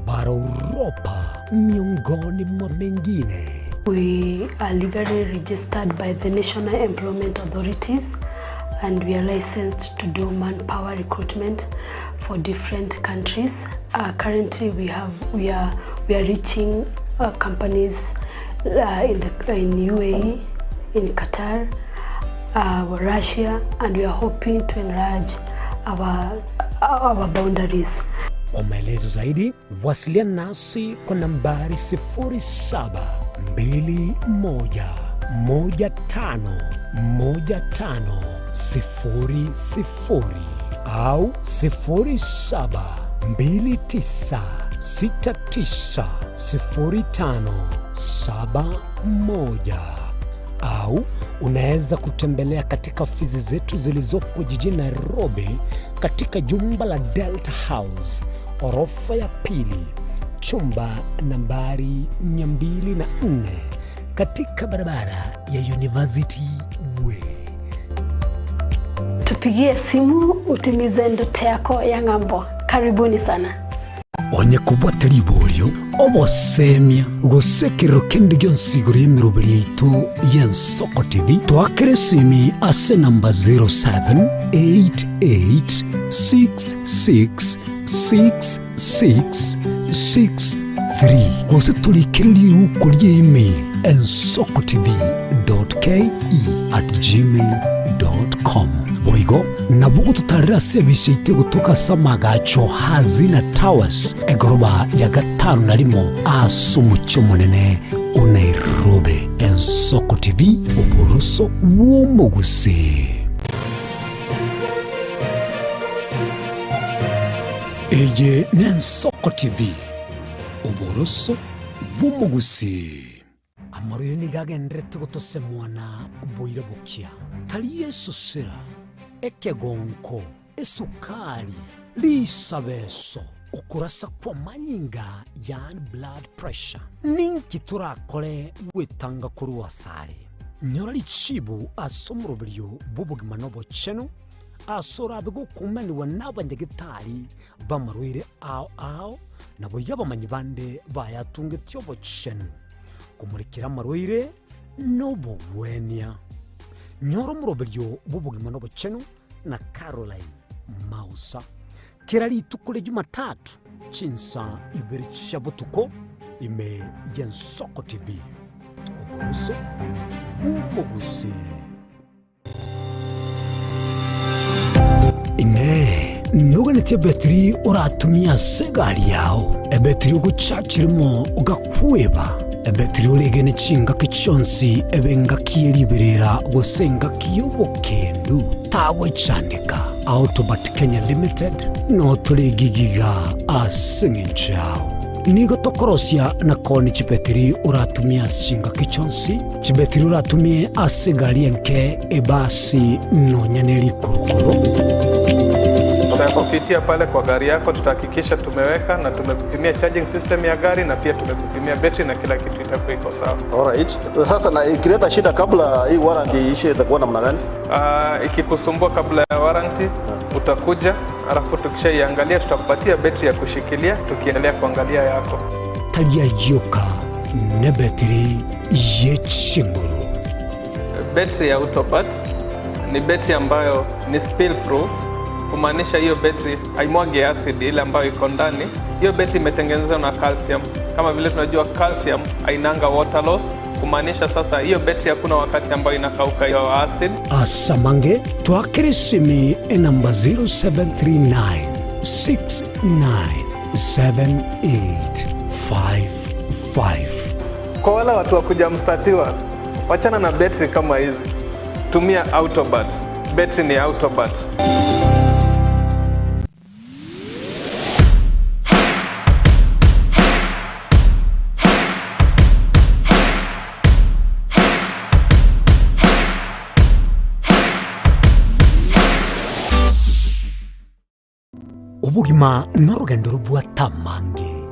bara Uropa, miongoni mwa mengine. We are legally registered by the National Employment Authorities and we are licensed to do manpower recruitment for different countries. Uh, currently we have we are we are reaching uh, companies uh, in the in UAE, in Qatar, uh, Russia, and we are hoping to enlarge our our boundaries. Kwa maelezo zaidi wasiliana nasi kwa nambari 0721151500 au 0729690571 au unaweza kutembelea katika ofisi zetu zilizopo jijini Nairobi katika jumba la Delta House orofa ya pili chumba nambari 204 katika barabara ya University Way. Tupigie simu utimize ndoto yako ya ng'ambo. Karibuni sana. Onye kobwate riborio, obosemia, gose ekerero kende gionsi igoro y'emeroberi yaito y'Ensoko TV, toakere esimi ase enamba 0788666663 gose torikere riuko ria email ensokotv.ke@gmail.com. Boigo nabo gototarera ase ebise yaito egotoka ase amagacho Hazina Towers egoroba ya gatano na rimo ase omochie omonene o Nairobi. Ensoko TV, oboroso bw'omogusii. Eye n'Ensoko TV, oboroso bw'omogusii. Amarwaire nigo agendererete gotosemwa na boira bokia, tari esosera, ekegonko, esukari, risabeso, okorasa kw'amanyinga, yaani blood pressure. Ninki torakore gwetanga korwa asare? Nyora richibu ase omoroberio bw'obogima na obochenu, ase orabe gokumanigwa nabanyagetari b'amarwaire ao ao, naboigo abamanyi bande bayatungetie obochenu, komorekera amarwaire nobogwenia. Nyora omoroberio bw'obogima nobochenu na Caroline Mausa kera rituko ria Jumatatu chinsa ibere chia botuko ime y'Ensoko TV. Oboroso bw'omogusii. Inee! Noganetie ebetiri oratumie ase egari yao, ebetiri ogochacha erimo ogakweba, ebetiri oregene chingaki chionsi ebe engaki ye riberera gose engaki y'obokendu? Tagwechandeka. Autobat Kenya Limited noo tore egigiga ase eng'encho yao. Nigo tokorosia na koonia chibetiri oratumie ase chingaki chionsi, chibetiri oratumie ase egari enke, ebasi, nonya ne rikurukuru. Tutakupitia pale kwa gari yako, tutahakikisha tumeweka na tumekupimia charging system ya gari na pia tumekupimia betri na kila kitu itakuwa iko sawa. Alright. Sasa na ikileta shida kabla hii warranty iishe itakuwa namna gani? Uh, ikikusumbua kabla ya warranty utakuja, alafu tukishaiangalia tutakupatia betri ya kushikilia tukiendelea kuangalia yako. Tari ayio ka nebetiri ye chinguru. Betri ya Autobat ni betri ambayo ni spill proof, kumaanisha hiyo betri haimwagi acid ile ambayo iko ndani. Hiyo betri imetengenezwa na calcium. Kama vile tunajua calcium hainanga water loss, kumaanisha sasa hiyo betri hakuna wakati ambayo inakauka hiyo acid. Ase amange twakere esimi enamba 0739 697855. Kwa wale watu wa kujamstatiwa, wachana na betri kama hizi, tumia Autobat. Betri ni Autobat. Obogima norogendo robwate amange,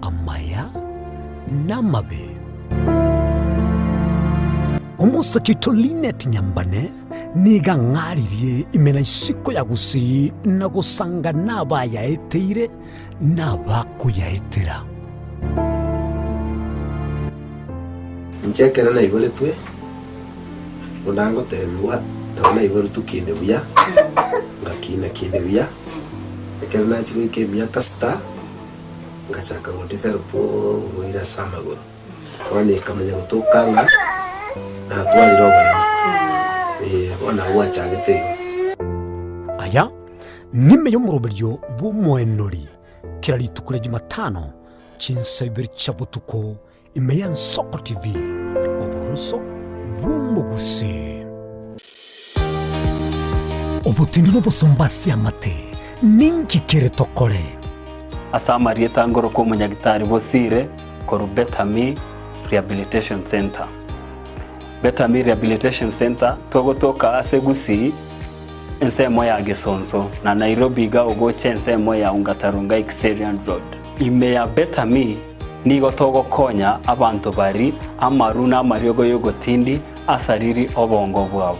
amaya na amabe. Omosake oito Linet Nyambane nigo ang'aririe ime na isiko ya Gusii na gosanga nabayaeteire na abakoyaetera. Inche ekero naiboretwe, buna ngotebigwa, nabo naiboretwe kinde buya, ngakina kinde buya, Ekero nachia goika emiaka sita, ngachaka go develop oborwaire ase amagoro. Bono ekamanya gotoka ng'a natwarire oboremo. Eh, bono nabo gwachagete igo. Aya nime y'omoroberio bw'omoenori kera rituko ria Jumatano chinsa ibere chia botuko ime y'Ensoko TV, oboroso bw'omogusii. Obotindi n'obosomba ase amate, ninki kere tokore? Ase amarieta ngorokwa omonyagitari Bosire korwa Better Me Rehabilitation Centre. Better Me Rehabilitation Centre togotoka ase Gusii ensemo ya Gesonso na Nairobi iga ogocha ensemo ya Ongata Rongai Kiserian Road. Ime ya Better Me nigo togokonya abanto bari amaru na amariogo y'ogotindi asariri obongo bwabo.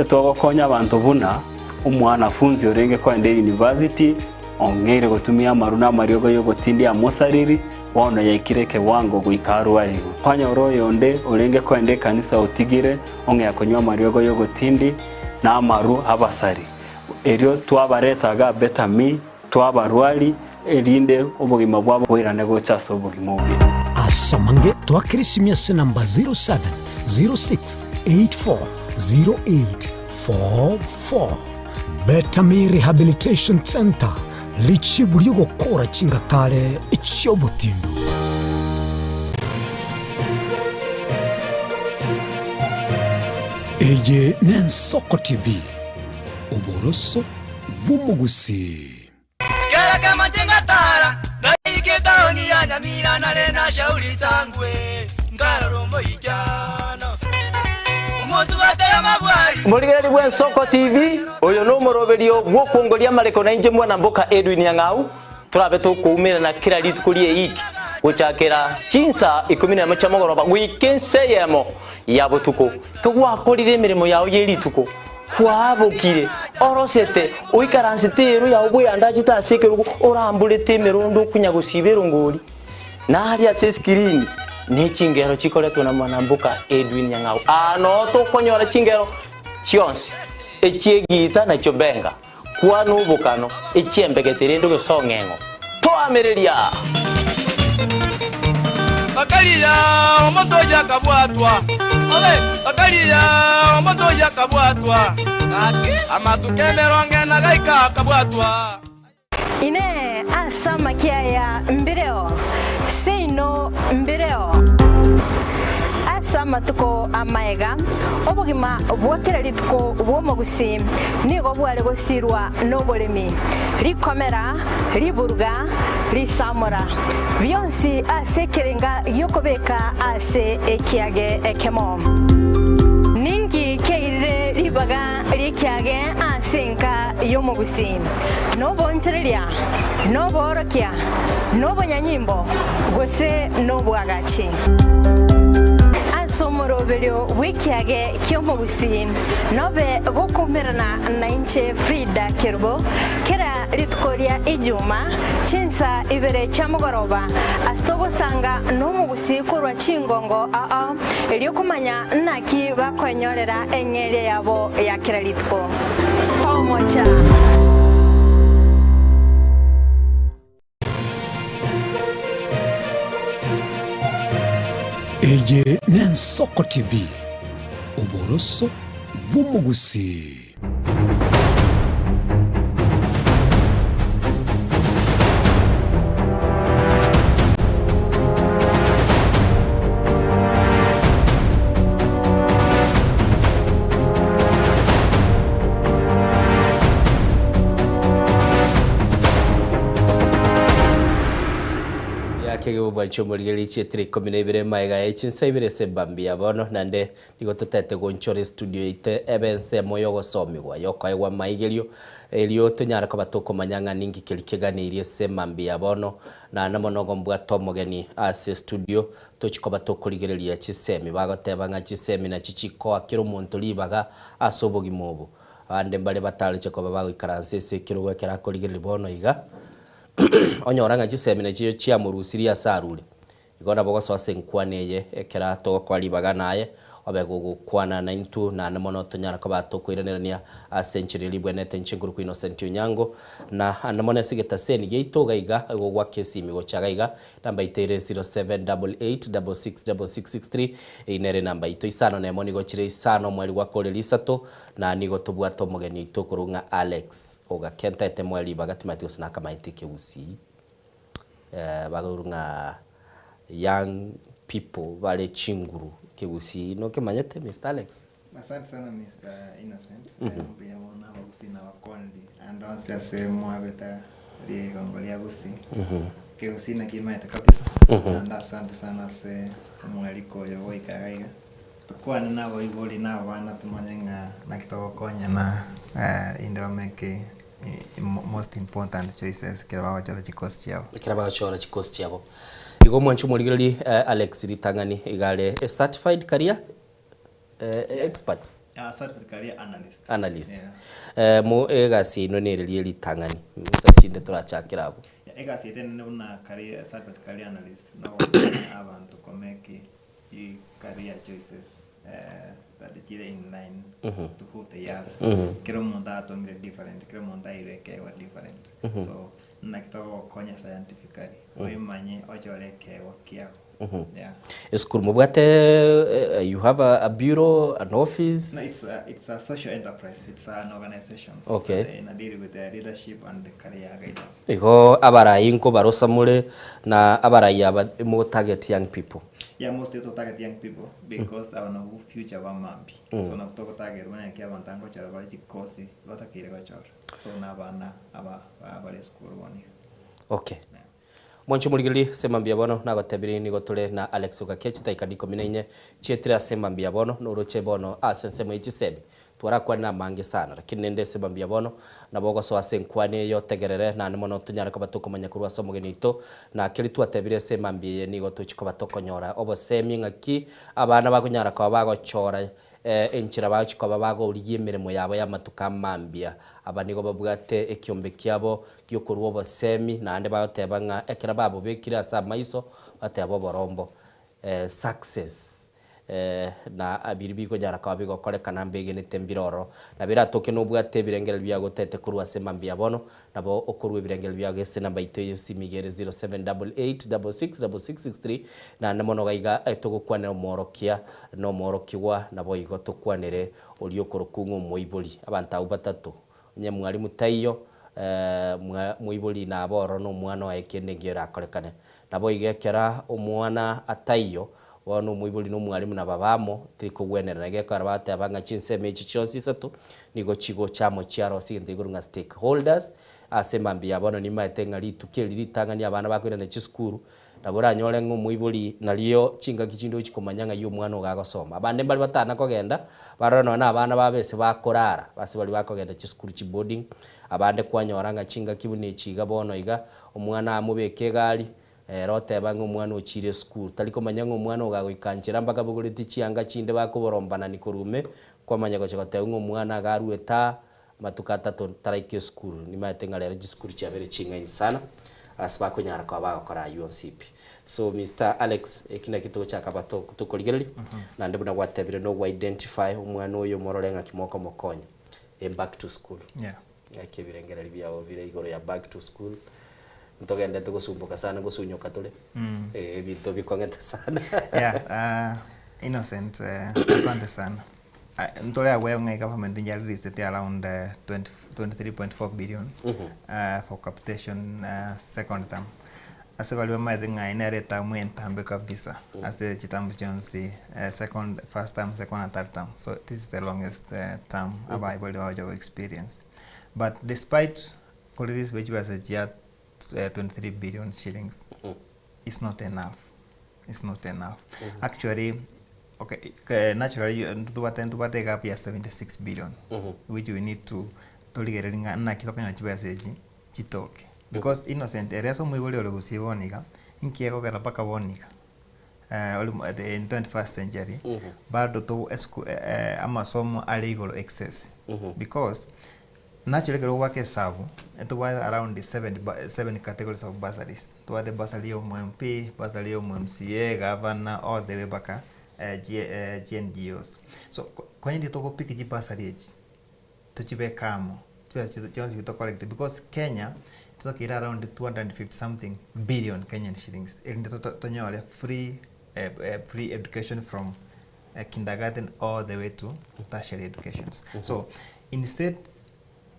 Togokonya abanto buna omwanafunzi orenge koenda eyunivasiti ong'eire gotumia amaru na amariogo y'ogotindi amosariri, bono yaikire ekewango goika arwarigwe. Kwanyora oyonde orenge koenda ekanisa otigire ong'ea konywa amariogo y'ogotindi na amaru abasari. Erio twabareta iga Better Me Twabarwari, erinde obogima bwabo boirane gocha ase obogima obuya. Ase amange toakere esimi ase namba 0706840844. Betami Rehabilitation Centre, richibu ri'ogokora chingatare chi'obotindu. Eye n'Ensoko TV, oboroso bw'omogusii. Kera kemache ngatara, ngaika etaoni ya Nyamira nare na Shauri Sangwe, nkarora omoichano. Omosubati amabwari. Morigereria bw'Ensoko TV, oyo nomoroberio bw'okwongoria amareko na inche mwana mboka Edwin Nyang'au, torabe tokoumerana kera rituko ri'eiki gochakera chinsa ikomi nemo chia mogoroba goika ensa eyemo ya botuko. Kegwakorire emeremo yao ye rituko, Kwabokire, orosete, oikaransete eero yao bweyandachete ase ekerogo, oramborete emerondo okunya gosiba erongori, na aria ase esikirini ne chingero chikoretwe na mwanamboka Edwin Nyang'au. Aa noo tokonyora chingero chionsi, echi'egiita na chiobenga, kwana obokano, echi'embegete rende ogesong'eng'o. Toamereria! Bakaria omonto oyio akabwatwa, bakaria omonto oyio akabwatwa, amatuko emerongo ena gaika akabwatwa. Inee! Ase amakia aya mbireo? Seino mbireo. Ase amatuko amaega, obogima bwa kera rituko bw'omogusii nigo bware gosirwa noboremi, rikomera, riburuga, risamora, bionsi ase ekerenga gi'okobeka ase ekiage ekemo. Ninki kiairire ribaga ri'ekiage ase enka y'omogusii? Noboonchoreria, noboorokia, nobonyanyimbo, gose nobwagachi? Ase omoroberio bw'ekiage ki'omogusii nobe gokoumerana nainche Frida Kerubo kera rituko ria Ijuma chinsa ibere chia mogoroba ase togosanga nomogusii korwa chingongo ao erio komanya naki bakoenyorera eng'eria yabo ya kera rituko. Omocha. Eye n'Ensoko TV, oboroso bw'omogusii. Yakegobwancha omorigereria chietire ikomi na ibere magega ya chinsa ibere ase ebambi ya bono naende Nigo totaete gonchora estudio yaito ebe ensemo y'ogosomigwa, y'okoegwa amaigerio, erio tonyare koba tokomanya ng'a ninki keria keganeirie ase mambia ya bono, naende mono igo mbwate omogeni ase estudio, tochie koba tokorigereria chisemi. Bagoteba ng'a chisemi nachio chikoa kera omonto ribaga ase obogima obo. Abande mbare batareche koba bagoikaransa ase ekerogo ekero akorigereria bono iga, onyora ng'a chisemi nachio chiamorusirie ase arure. Igo nabo gosoa ase enkwana eye, ekero togokoa ribaga naye, Obe gogokwana naintwe, naende mono tonyara koba tokoiranerania ase enchera eria ibwenerete inche nkorokwa Innocent Onyango, na ande mono ase egetaseni giaito iga iga, igo goaka esimi gocha iga iga, namba yaito ere 0788666663, eyio nere enamba yaito isano na emo nigo chire isano omweri gwakorire isato, na nigo tobwate omogeni oito okorwa ng'a Alex Ogakenta etemoe ribaga timanyeti gose nakamaete ekegusii, bakorwa ng'a young people bare chinguru ekegusii nokemanyete Mister Alex? Asante sana Mister Innocent, mbuya mono abagusii na abakondi ande onsi ase mwabete rigongo ria Gusii. Ekegusii naki imaete kabisa, naende asante sana ase omwariko oyo goika iga iga. Tokwane na abaibori na abana tomanye ng'a naki togokonyana inde bamake most important choices ekero bagochora chikosi chiabo. Ekero bagochora chikosi chiabo. Igo omwanchi omorigereria Alex ritang'ani iga are a certified career expert. Yeah, certified career analyst. Analyst. Yeah. Mo egasi yaino nereri ye ritang'ani insa chinde torachakere abwo. Yeah, egasi yaito enene buna career, certified career analyst nogokonya abanto komake chi career choices that chire in line to who they are. Kera omonto atongire different, kera omonto airwe ekeegwa different. So naki togogokonya scientifically oimanye ochore ekeegwa kiago. Yeah. Esukuru mobwate you have a bureau, an office? No, it's a, it's a social enterprise. It's an organization Okay. that ina deal with the leadership and the career guidance. Igo abarai nkobarosa more na abarai aba mo target young people. Yeah, mostly to target young people because aba nabwo future ba mambi. So nabwo togo target buna naki abanto angochora bare chikosi batakeire gochora. So na abana aba bare esukuru bono iga. Okay. Mwanche omorigereria ase mambia bono nagotebirie nigo tore na Alex Ogakia chidaika ikomi na inye chietire ase mambia bono noroche bono ase ensemo ye chisemi Twarakwane amange sana, lakini rende ase mambia bono nabo ogosoa ase enkwana eye otegerere, naende mono tonyare koba tokomanya korwa ase omogeni oito, na keria twatebire ase emambia eye nigo tochia koba tokonyora obosemia ng'aki abana bakonyara koba bagochora enchera bagochia koba bagorigia emeremo yabo y'amatuko a mambia. Aba nigo babwate ekiombe kiabo gi'okorua obosemi, naende bagoteba ng'a ekero babobekire ase amaiso, bateba oborombo, success. Na biria bikonyara koba bigokorekana mbegenete mbire ororo. Na biratoke nobwate ebirengererio biago otete korwa ase mambia bono, nabo okorua ebirengererio biago ase enamba yaito y'esimi iga ere 0788666663, naende mono iga iga togokwanera omworokia na omworokigwa, naboigo tokwanere oria okorokwa ng'a omoibori. Abanto abwo batato, onye mwalimu taiyo, moibori nabe ororo na omwana oye kende nkio erakorekane. Naboigo ekero omwana ataiyo, bono omoibori na omwalimu na baba amo, tirikogwenerana. Egekogera bagateba ng'a chinsemo echi chionsi isato nigo chigocha amo chiarosia egento igoro ng'a stakeholders, ase mambia ya bono nimaete ng'a rituko eri ritang'ani abana bakoirana chisukuru, nabo oranyore ng'a omoibori nario chingaki chinde ochi komanya ng'ai omwana ogo agosoma. Abande mbare batana kogenda, barore nonya na abana babo ase bakorara, ase baria bakogenda chisukuru chiboarding, abande kwanyora ng'a chingaki buna echi iga bono iga, Omwana amobeke egari, ere oteba ng'a omwana ochiire esukuru. Tari komanya ng'a omwana ogo agoika nchera mpaka abogoretie chianga chinde bakoborombanani korwa ime, kwamanya gocha gotebwa ng'a omwana iga aruete aa, amatuko atato taraika esukuru. Nimaete ng'a rero chisukuru chiabeire ching'aini sana, ase bakonyara koba bagokora aywo onsi pi. So Mister Alex, eki nakio togochaka aba tokorigereria, naende buna gwatebire nogo identify omwana oyo omorore ng'aki mokomokonya, back to school. Yeah. Ng'aki ebirengererio biao bire igoro ya back to school? Ntogendete gosumboka sana gosunyoka tore eh, ebinto bikong'ete sana. Yeah, Innocent, asante sana. Ntore aware ng'a egovernment inche released around 20, 23.4 billion for capitation second term. Ase baria bamaete ng'a eye nere eterm entambe kabisa ase chiterm chionsi second, first term, second and third term. So this is the longest term abaibori bagocha go experience. But despite ko release gwe chibesa chia 23 billion shillings, it's not enough, it's not enough. Actually, okay, naturally ntobwate ntobwate egap ya 76 billion which we need to torigereria ng'a naki tokonyora chibesa echi chitoke. Because Innocent ere ase omoibori ore gusii bono iga, inki ekogera mpaka bono iga ore in 21st century bado to esku amasomo are igoro excess because naturally ekero ogoaka esabu ntobwate around seven seven categories of bursaries, ntobwate bursary ya omo MP, bursary ya omo MCA, gavana all the way mpaka. eh, chi NGOs. So konye riria togopick chibursary echi, tochibeke amo, chibesa chionsi bi tocollect because Kenya, totakeire around 250 something billion Kenyan shillings erinde tonyore free free education from kindergarten all the way to tertiary educations. So instead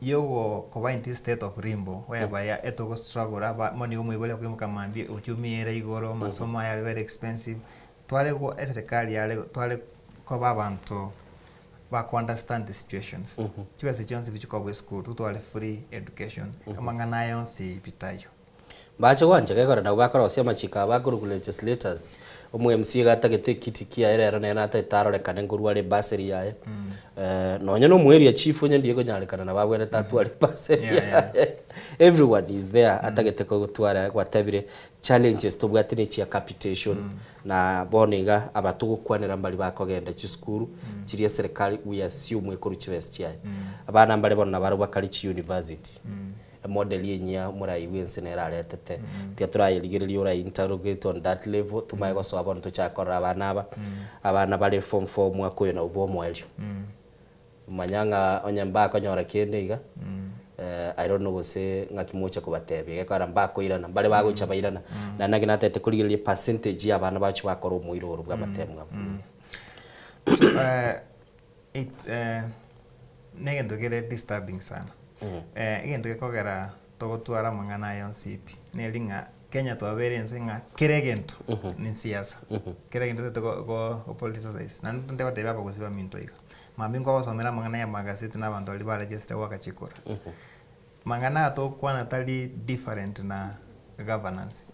yogokoba in this state of limbo whereby etogo struggle aba bono nigo omoibori akoimoka mambia uchumi ere igoro amasomo aya are very expensive tware go eserekari yare tware koba abanto bako understand the situations chibesa chionsi pi chikobwa esukuru totware free education amang'ana aya onsi pi taiyo. Mbache gwancha gekora nabwo bakorosia amachiko abo akorokwa legislators, omo MCA iga atagete ekiti kiaye rero nere natagete arorekane nkorwa are ebursary yaye, nonye na omo area chief onye ndiye konyarekana nabo abwenerete atware ebursary yaye, everyone is there atagete kogotwara gwatebire challenges tobwate na echia capitation, na bono iga aba togokwanera mbari bakogenda chisukuru chiria eserekari we assume ekorwa chibesa chiaye, abana mbare bono nabarobwo bakare chiuniversity. Emodel enyia omorai bwense nere aretete, tiga torayerigereria ora interrogate on that level, tomaye gosoa bono tochake korora abana aba, abana bare form four omwaka oyo nabwo bwa omoerio. Manya ng'a onye mbakonyora kende iga, I don't know gose ng'aki mocha kobatebia, gekogera mbakoirana, mbare bagocha bairana, naende naki natagete korigereria epercentage ya abana bacho bakora omoiro oro bwa amatemu abo. So, it negento kere disturbing sana. Egento gekogera togotwara amang'ana aya onsi pi, neri ng'a Kenya twabeire ense ng'a kera egento ne siasa, kera egento totagete go go gopoliticize. Naende ntote gotebia abagusii baminto iga, mambia nkogosomera amang'ana ya amagazeti na abanto baria baregesire goaka chikura. Mang'ana aya togokwana tari different na governance.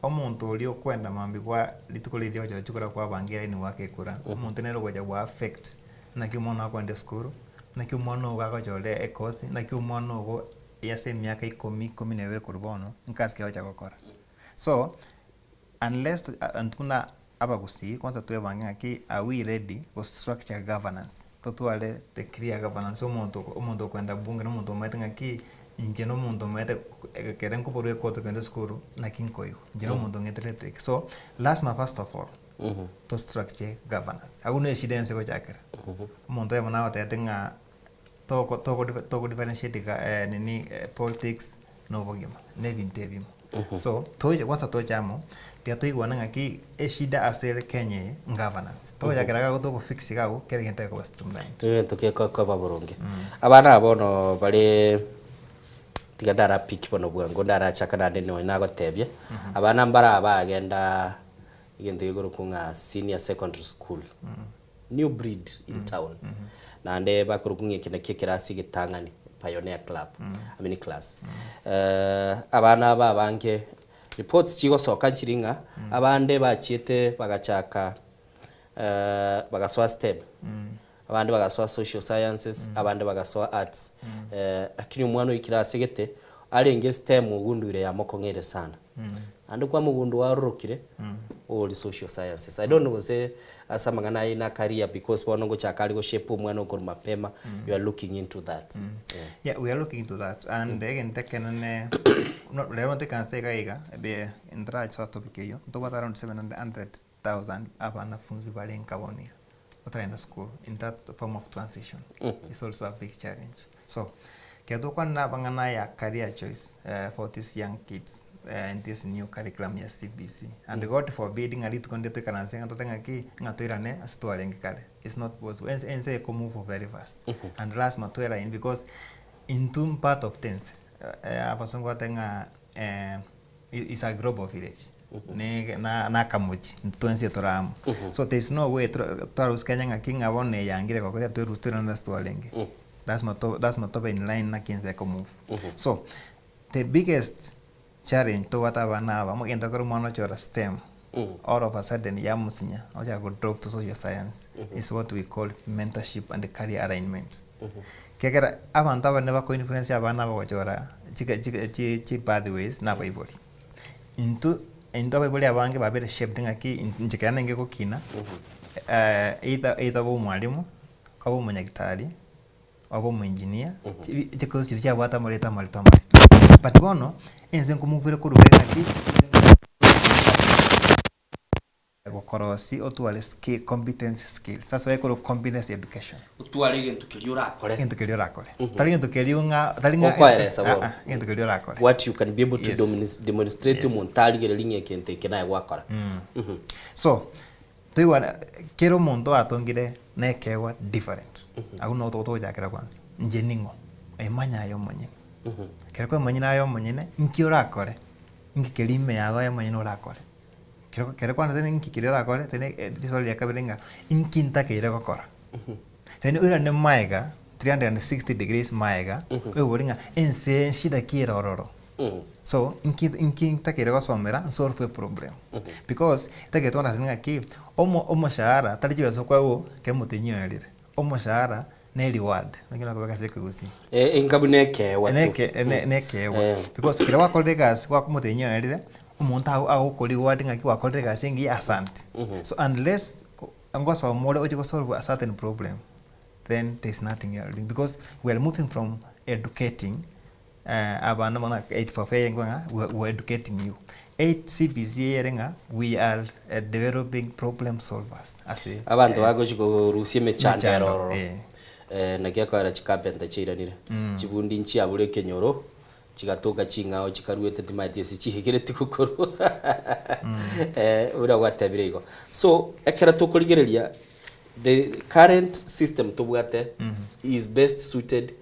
Omonto oria okwenda mambia kwa rituko riria ogocha gochikura kwabanga eraini goaka ekura, omonto nere ogocha go affect naki omwana akoenda esukuru, naki omwana ogo agochora ekosi, naki omwana ogo ase emiaka ikomi, ikomi na ebere korwa bono, nkasi ki agocha gokora. So, unless intwe buna abagusii kwanza twebange ng'aki are we ready go structure governance, totware the clear governance omonto omonto okoenda bunge na omonto omanyete ng'aki inche na omonto omanyete ekere nkoborwa ekoti kogenda esukuru naki nkoigwa, inche na omonto ng'eterete eke. So, lasima first of all to structure governance, agwo na eshida yonsi egochakera. Omonto oyomo nagotebete ng'a toko toko toko differentiate ga nini politics na obogima, na ebinto ebimo. So, toche kwanza toche amo, tiga toigwane ng'aki eshida ase ere Kenya eye governance. Togochakera iga togo fix iga abwo, kera egento gekoba streamlined. Kera egento gekoba boronge. Abana aba bono bare tiga ndara pick bono bwango ndarachaka naende nonya nagotebia, abana mbare aba bagenda egento gekorokwa ng'a senior secondary school, new breed in town, naende bakorokwa ng'a eke nakio ekerasi egetang'ani, pioneer club, I mean class. Abana aba abange, reports chigosoka nchiri ng'a abande bachiete bagachaka bagasoa STEM, abande bagasoa social sciences, abande bagasoa arts, lakini omwana oikire ase gete, arenge STEM ogunduire yamokong'eire sana. Naende kwamogundua arorokire, ori social sciences. I don't know gose ase amang'ana aye na career because bono ngochaka are goshape omwana okorwa mapema, you are looking into that. Yeah. Yeah, we are looking into that and egento ekenene no rero ntoikansete iga iga ebe ntarasoa topic eywo, ntobwate around 700,000 abanafunzi bare nka bono iga, bataragenda sukuru in that form of transition is also a big challenge. So, ekero tokwanera amang'ana aya career choice for these young kids in this new curriculum ya CBC and God forbid ng'a rituko ndire toikaranse ng'a tote ng'aki ng'a toirane ase twarenge kare, it's not possible. Ense ense eko move very fast and lasima toe line because intwe part of tense abasongo bagoteba ng'a is a global village ne na nakamochi intwe twensi tore amo. So there is no way twarusia Kenya ng'aki ng'a bono eyangire gokora twerusie toirane ase twarenge. Lasima to lasima tobe in line naki ense eko move. So the biggest challenge tobwate abana aba, egento ekero omwana ochora stem, all of a sudden yamusinya ochaka go drop to social science is what we call mentorship and career alignment. Ekiagera abanto abanene bako influence abana aba gochora chika chika chi chipathways na abaibori. Intwe intwe abaibori abange babere shaped ng'aki inche ekero nenge gokina, either either obe omwalimu, obe omonyagitari, obe omoengineer, chibi chikosi chiria chiabwate amareta amarito amarito. But bono, ense nkomuvere korwa kare ng'aki. Gokorosi otware skill, competence skills. Ase oye korwa competence education. Otware egento keria orakore. Egento keria orakore. Tari gento keria ng'a tari ng'a Okoeresa bono. Ah ah, egento keria orakore. What you can be able to Yes. dominis- demonstrate Yes. omonto arigererie ng'a egento eke naye gwakora. So, toigwane kera omonto atongire na ekeegwa different. Agwo noo togochakera kwanza. Inche ning'o? Emanye aye omonyene. Ekero kwemanyire aye omonyene, nki orakore? Nki keria ime yago aye omonyene orakore? Kero kero kwanete ninki keria orakore, tene riswali ria kabere ng'a inki ntakeire gokora? Then oirane maega 360 degrees maega, oibori ng'a ense eye nshida ki ere ororo? So inki inki ntakeire gosomera nsolve eproblem? Because ntagete to understand ng'aki, omo omoshahara tari chibesa okoegwa ekero omotenyi oerire, omoshahara ne reward, naki nakobeka ase ekegusii. Eh, enga buna ekeegwa tu. Neke ne nekeegwa Eh. because ekero gwakorire egasi gwaka omotenyi oerire, omonto ago agokoriward ng'aki gwakorire egasi engiya asante. So unless ngosoma ore oche gosolve a certain problem, then there is nothing you are doing because we are moving from educating abana buna 844 eye ng'a we we are educating you, 8 CBC eye ere ng'a we are developing problem solvers ase Abanto bagochi korusia emechando ere Emechando, ororo. eh. Eh, naki ekoera chicarpenter chiairanire. Chibundi nchiabure ekenyoro, chigatoka ching'ao chikaruete timaeti ase chiigereti gokorwa. Eh, buna gwatebire igo. So, ekero tokorigereria the current system tobwate is best suited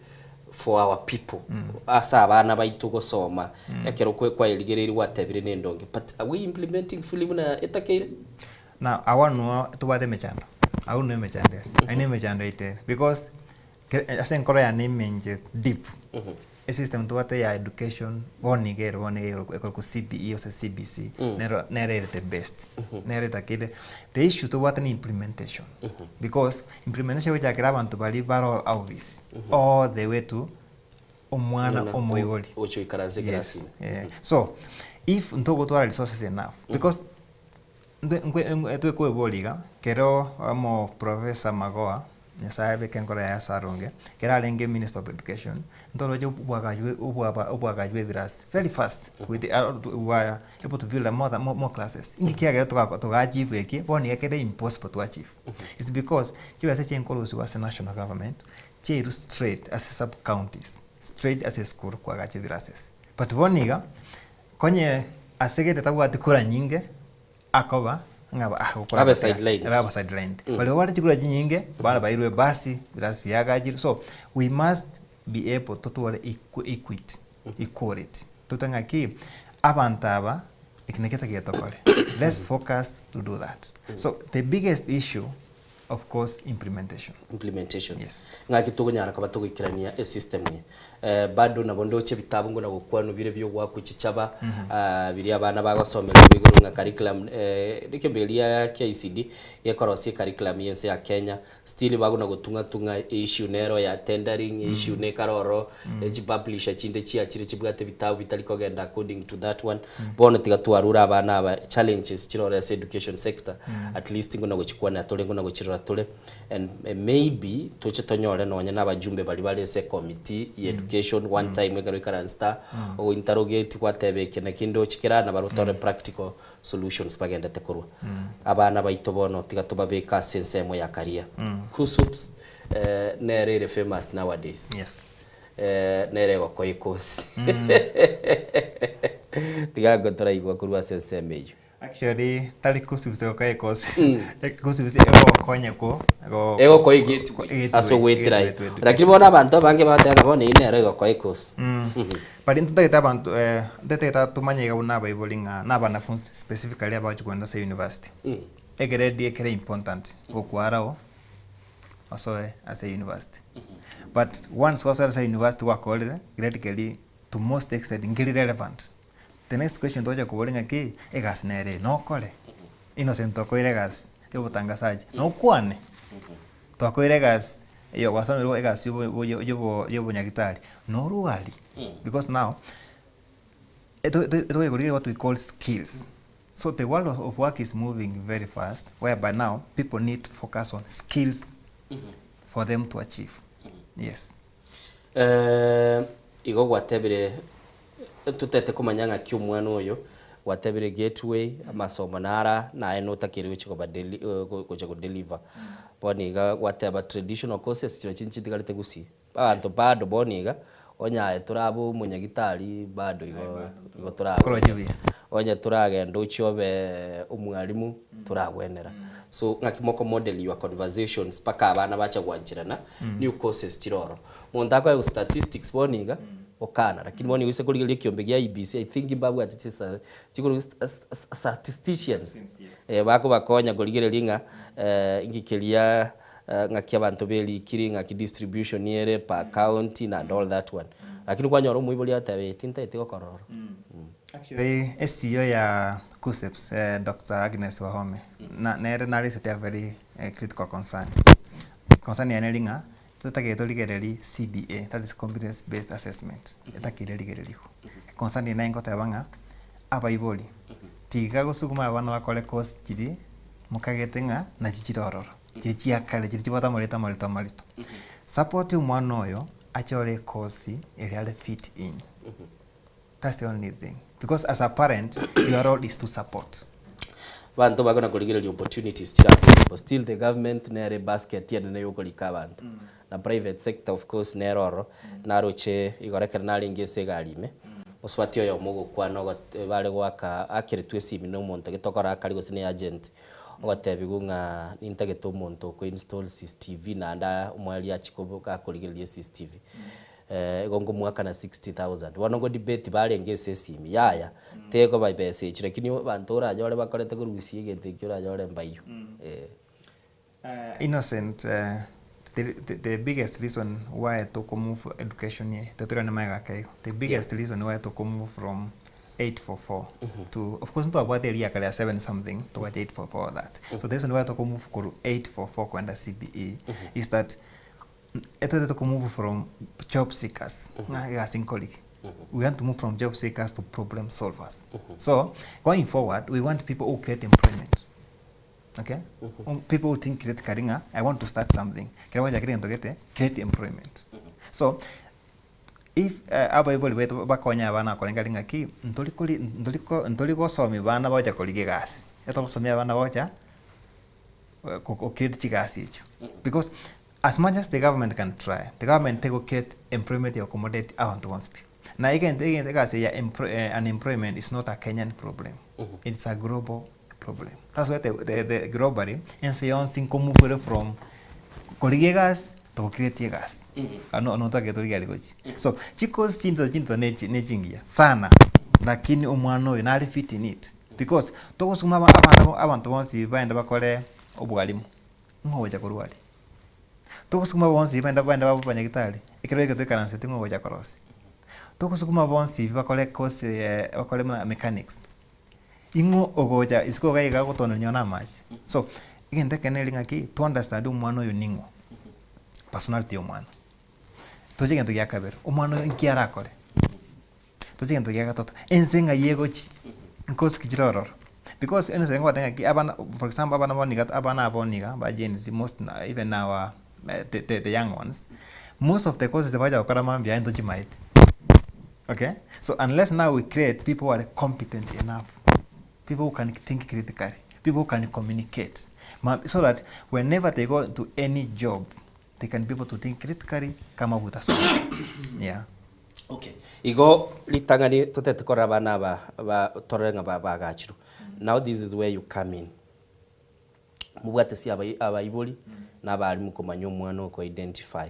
for our people ase abana baito gosoma ekero kwe kwaerigereiri gwatebire na endonge but are we implementing fully buna etakeire? Now agwo noo tobwate emechando, agwo noo emechando ere, aye na emechando yaito ere because ke ase enkoro yane ime inche deep, esystem tobwate ya education bono iga ere bono iga ekorokwa CBE gose CBC nero nere ere the best, nere etakeire. The issue tobwate ne implementation because implementation egochakera abanto baria bare office all the way to omwana Omwana omoibori. ogocha goikaransa Yes, ekerasi ime. eh. So if ntogotwara resources enough because Ntwe nkwe nkwe twekweboria iga, kero omo professor Magoha, Nyasaye abeke enkoro yaye ase aronge, kero arenge minister of education, ntoroche obwagachi obwaba obwagachi bwa ebirasi very fast with we were able to build more than more classes. Inki kiagera toga toga achieve eki, bono iga kere impossible to achieve. It's because chibesa echi nkorosiwa ase national government, chiairwe straight ase sub counties, straight ase esukuru koagacha ebirases. But bono iga, Konye ase gete tabwati kura nyinge, akoba ng'a ah gokora Abe gotera, sidelined. abe sidelined. Baria babwate chikura chinyinge, bana bairwe ebasi, birasi biagachirwe. So, we must be able totware equi equity, equality. Tote ng'aki, abanto aba, eki nakio totagete tokore. Let's focus to do that. So, the biggest issue Of course implementation. Implementation. Yes. Ng'aki tokonyara koba togoikerania esystem eye. Eh, bado nabo ndoche ebitabu ngona gokwanwa bire bia ogoakwa chichaba, ah, biria abana bagosomerigwa igoro ng'a curriculum eh, ekembe keria KICD gekorosia ecurriculum ya ense ya Kenya, still bagona gotung'a tung'a issue nero ya tendering, issue nekare ororo, chipublisher chinde chiachire chibwate ebitabu bitari kogenda according to that one. Bono tiga twarure abana aba challenges chire ore ase education sector at least nguna gochikwanera tore nguna gochirora tore and maybe toche tonyore nonye na abajumbe baria bare ase ecommittee ya education one time ekero oikaransete ogo interrogate gwateba eke naki ndoche kera nabarobwo tore practical solutions bagendete korwa. Abana baito bono tiga tobabeke ase ensemo ya career. Kusups nere ere famous nowadays. Yes. Eh, nere egokoa ekosi. Tiga ngotoraigwa korwa ase ensemo eyio. Actually tari KUCCPS egokoa ekosi. KUCCPS egogokonya ko go Egokoa egateway ase ogoetera aye. Lakini bono abanto abange bagoteba ng'a bono eyio nero egokoa ekosi. But intwe ntotagete abanto eh, ntotagete tomanye iga buna abaibori ng'a na abanafunzi specifically abagochi kogenda ase university. Egrade ekere important gokwara osoe ase university. But once wasoire ase university gwakorire, grade keria to most extent nkeri relevant. The next question togocha koboria ng'aki, egasi nere eye, nokore? Innocent twakoire egasi ya obotangasaji, nokwane? Twakoire egasi eyo gwasomerwe egasi yobo yobo yobo yobonyagitari, norwari? Because now, eto eto etogocha korigereria what we call skills. So the world of work is moving very fast whereby now people need to focus on skills for them to achieve. Yes. Eh, igo gwatebire ntotete komanya ng'aki omwana oyo. Gwatebire gateway, amasomo nara, naye notakeire gochia koba deli gocha go deliver. Bono iga gwateba traditional courses chirochio nchitigarete gusii. Abanto bado bono iga, onye aye torabe omonyagitari bado igo igo Koroche buya. Onye toragenda ochie obe omwalimu, toragwenera. So ng'aki moko model your conversations mpaka abana bacha gwancherana, new courses chire ororo. Monto akoegwa statistics bono iga, okana, lakini bono igo ase korigereria ekiombe gia IEBC, I think mbabwate chisa chikoro statisticians, bakobakonya korigereria ng'a inki keria ng'aki abanto berikire, ng'aki distribution ere per county and all that one. Lakini kwanyora omoibori agoteba eh tintageti gokora oro. Actually CEO ya KUCCPS Doctor Agnes Wahome nere naresete a very critical concern. Concern yaye neri ng'a totagete torigererie CBA that is competence based assessment etakeire rigererigwe. Concern eye naye ngoteba ng'a abaibori tiga gosuguma abana bakore course chiria mokagete ng'a nachio chire ororo, chiria chia kare chiria chibwate amarito amarito amarito. Support omwana oyo achore ecourse eria are fit in. That's the only thing because as a parent your role is to support. Abanto bakona korigereria opportunities chire available still the government nere ebasket enene yokorika abanto na private sector of course nere ororo naroche igoro ekero narenge ase egari ime mosubati oyomo ogokwana ogote bare goaka akeretwe esimi na omonto gete okora akari gose ne agent ogotebiwa ng'a nintagete omonto oko install CCTV naende omweri achie kobo gakorigereria CCTV. Igo nkomoakana 60,000. Bono ngo debate barenge ase esimi, yaya, tekoba ebesa echi lakini abanto oranyore bakorete korusia egento ekio oranyore mbayio, eh. Innocent, the, the, the biggest reason why toko move education ye, totirane magega ake igo, the biggest reason why toko move from 844 to, of course ntwabwate eria kare ya 7 something, togacha 844 that. So the reason why toko move korwa 844 kwenda CBE is that Etotete ko move from job seekers ng'a egasi nkorigi. We want to move from job seekers to problem solvers. So going forward we want people who create employment. Okay? People who think critically ng'a I want to start something. Ekero gwachakire egento gete, create employment. So if abaibori baito bakonye abana korenga ring'a ki, ntori kori ntori ko ntori gosomia bana bagocha korigia egasi, etogosomia abana bagocha go create chigasi echio because as much as the government can try, the government tego create employment ya accommodate abanto bonsi pi. Na egento egento egasi ya emplo unemployment is not a Kenyan problem, it's a global problem. That's why the the the globally, ense yonsi nko move ere from korigia egasi to go create egasi. Ano notagete torigia aria gochia. So chikosi chinto chinto ne chi ne chingiya sana, lakini omwana oyo nare fit in it. Because togosuma aba abana abanto bonsi baende bakore obwalimu, ng'o ogocha korwa aria? Togosukuma bonsi baende baende babe abanyagitari, ekero egento toikaransete ng'o ogocha korosia? Togosukuma bonsi bakore course bakore buna mechanics, ing'o ogocha isiko iga iga gotoneria nonye na amache. So, egento ekenene neri ng'aki, to understand omwana oyo ning'o, personality ya omwana. Toche egento gia kabere, omwana oyo nki arakore? Toche egento gia gatato, ense ng'ai egochi, nkosi ki chire ororo. Because ense ngote ng'aki abana for example abana bono iga abana aba bono iga ba Gen Z most even our the the the young ones, most of the courses bagocha gokora mambia aye ntochimaeti, okay. So unless now we create people who are competent enough, people who can think critically, people who can communicate, ma so that whenever they go to any job, they can be able to think critically, come up with a solution, yeah. Okay, igo ritang'ani totete korora abana aba ba torore ng'a ba bagachirwe. Now this is where you come in. Mobwate si abai abaibori na abalimu komanya omwana oko identify.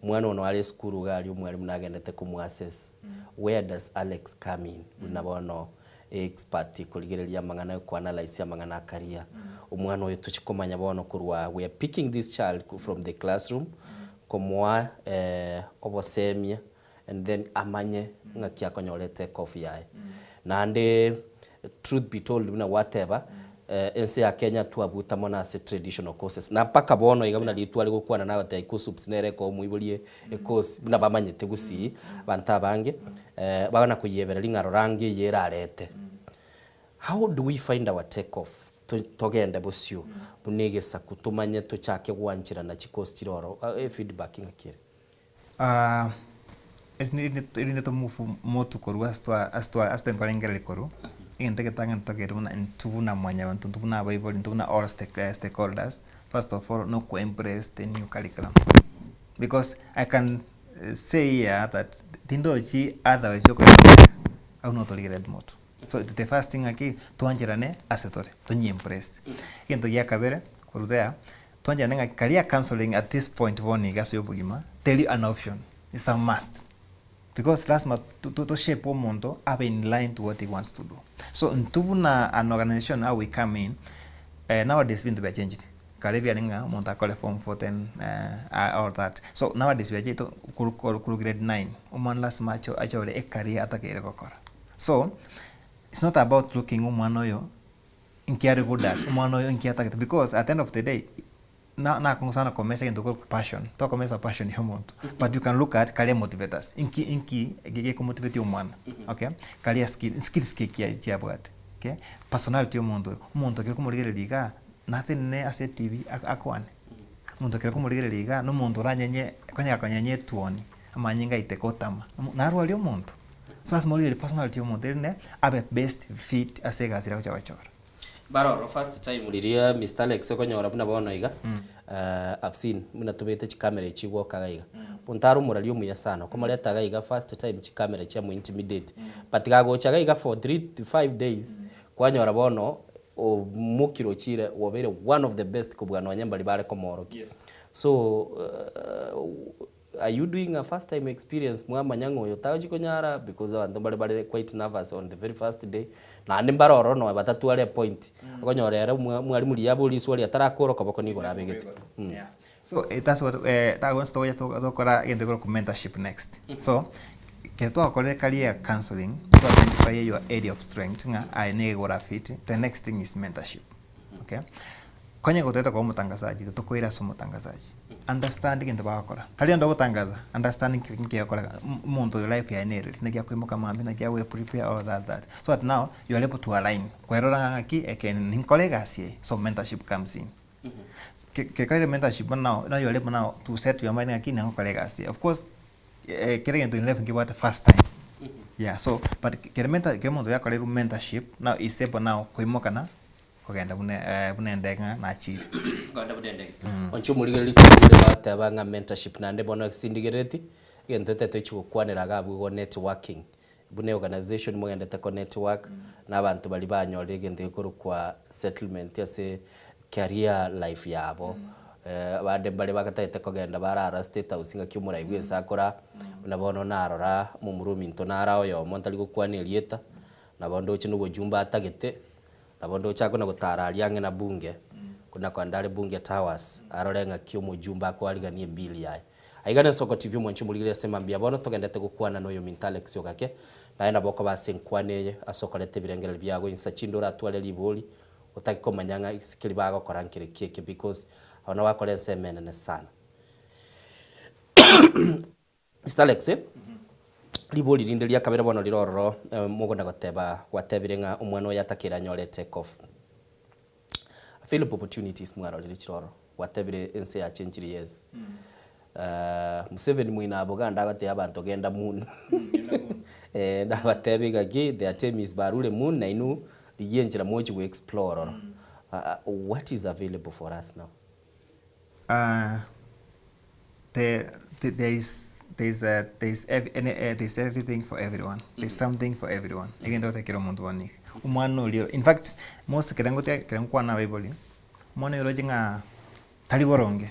Omwana ono are esukuru iga aria omwalimu nagendete komo assess. Where does Alex come in? Buna bono expert korigereria amang'ana ko analyse amang'ana akaria. Omwana oyo tochi komanya bono korwa we are picking this child from the classroom komoa obosemia and then amanye ng'aki akonyora etake off yaye. Naende truth be told buna gwateba, ense ya Kenya twabuta mono ase traditional courses na mpaka bono iga buna riria tware gokwana nagotebi KUCCPS nere ekoa omoibori ecourse buna bamanyete gusii abanto abange, bagana koyebereria ng'a rora ange eye erarete. How do we find our take off togende bosio buna egesaku tomanye tochake gwancherana chicourse chire oro efeedback ng'aki ere? Erinde to move motu korwa ase twa ase twa ase twenkorengereria korwa. Egento egetang'ani totakeire buna intwe buna mwanyabanto, intwe buna abaibori, intwe buna all stakeholders, first of all noko embrace the new curriculum. Because I can say here that tindochi otherwise yokoyebeka abwo notorigereria moto. So the first thing ng'aki twancherane ase tore, tonye embrace. Egento gia kabere korwa there, twancherane ng'a career counselling at this point bono iga ase obogima teri an option, it's a must. Because lasima to shape omonto abe in line to what he wants to do. So intwe buna an organization how we come in, nowadays ebinto biachenchire. Kare ebiare ng'a omonto akore form four then all that. So nowadays biachete korwa grade nine, omwana lasima achore ecareer atakeire gokora. So, it's not about looking omwana oyo nki are good at, omwana oyo nki atagete because at the end of the day, na nakong'u sana komesa egento korwa passion, tokomesa passion ya omonto, but you can look at career motivators, inki inki gekomotivate omwana, okay, career skill, skills ki ki chiabwate, okay, personality ya omonto oyo, omonto ekero okomorigereria igaa, natenene ase etv akwane, omonto ekero okomorigereria igaa, na omonto oranyenye konya akonyenya etuoni, amanyinga aiteke otama, narwaria omonto. So ase morigereria personality ya omonto erinde abe best fit ase egasi eria agocha gochora. Baroro first time riria Mister Alex okonyora buna bono iga I've seen buna tobegete chikamera echi chigoka iga iga. Monto are omorari omuya sana okomoreta iga iga first time chikamera chiamo intimidate but gagocha iga iga for 3 to 5 days kwanyora bono omokire ochire obeire one of the best kobua nonye mbari bare komoorokia. So Are you doing a first time experience mwamanya ng'a oyo tagochi konyara because abanto mbare bare quite nervous on the very first day naende mbare ororo nonya batatware epoint okonyora ere mwalimu riria aborie riswali atarakora okoboko nigo orabegete. Yeah. So that's what that's togocha tokora egento ekorokwa mentorship next. So ekero twakorire career counseling, to identify your area of strength ng'a aye niga ora fit, the next thing is mentorship. Okay. Konye gotagete koba omotangazaji, tokoira ase omotangazaji. Understand egento bagokora. Tari onde ogotangaza, understand nki nki gekoreka. Omonto oyo life yaye nereri, naki akoimoka mambia, naki agoe prepare all that that. So that now, you are able to align. Kwerora ng'a ng'aki, ekeene ninkore egasi eye. So mentorship comes in. Ke kere mentorship bono now, now you are able now to set your mind ng'aki ningokora egasi eye. Of course, kera egento in life nkebwate first time. Yeah, so, but kere mentor kere omonto yakoreirwe mentorship, now is able now koimoka na kogenda buna buna endege ng'a nachire. Kogenda buna endege. Onche omorigereria korwa ore goteba ng'a mentorship naende bono sindigerereti, egento etete tochi gokwanera iga abwo igo networking. Buna eorganization mogendete ko network, na abanto baria banyorire egento gekorokwa settlement ase career life yabo. Abande mbare bagatagete kogenda barara state house ng'aki omorai bwa esakora, buna bono narora omomura ominto nara oyomo ntari gokwana erieta, nabo ndoche na obojumbe atagete, Nabo ndoche akona gotara aria ang'e na bunge, buna kogenda are Bunge Towers, arore ng'aki omojumbe akoarigania ebill yaye. Aiga nensoko TV omwanchi omorigereria ase mambia bono togendete gokwana noyominto Alex Ogake, naye nabo okoba ase enkwana eye ase okoreta ebirengererio biago insa chinde oratware ribori otake komanya ng'a gose keri bagokora nkere ki eke because aba nabo bakora ensemo enene sana. Mister Alex, ribori rinde ria kabere bono rire ororo, mogona goteba gwatebire ng'a omwana oyo atakere anyore take off. Available opportunities mwarorire chire ororo, gwatebire ense yachenchire yes. Museveni moino abwo ganda agotebia abanto genda moon. Nabatebie ng'aki the Artemis barure moon nainwe rigia enchera mochie go explore ororo. What is available for us now? The there is there is a there is ev any there is everything for everyone there is something for everyone egento goteba kera omonto bono iga. Omwana oria in fact most ekero ngote ekero nkokwana na abaibori, omwana oyo oroche ng'a tari boronge,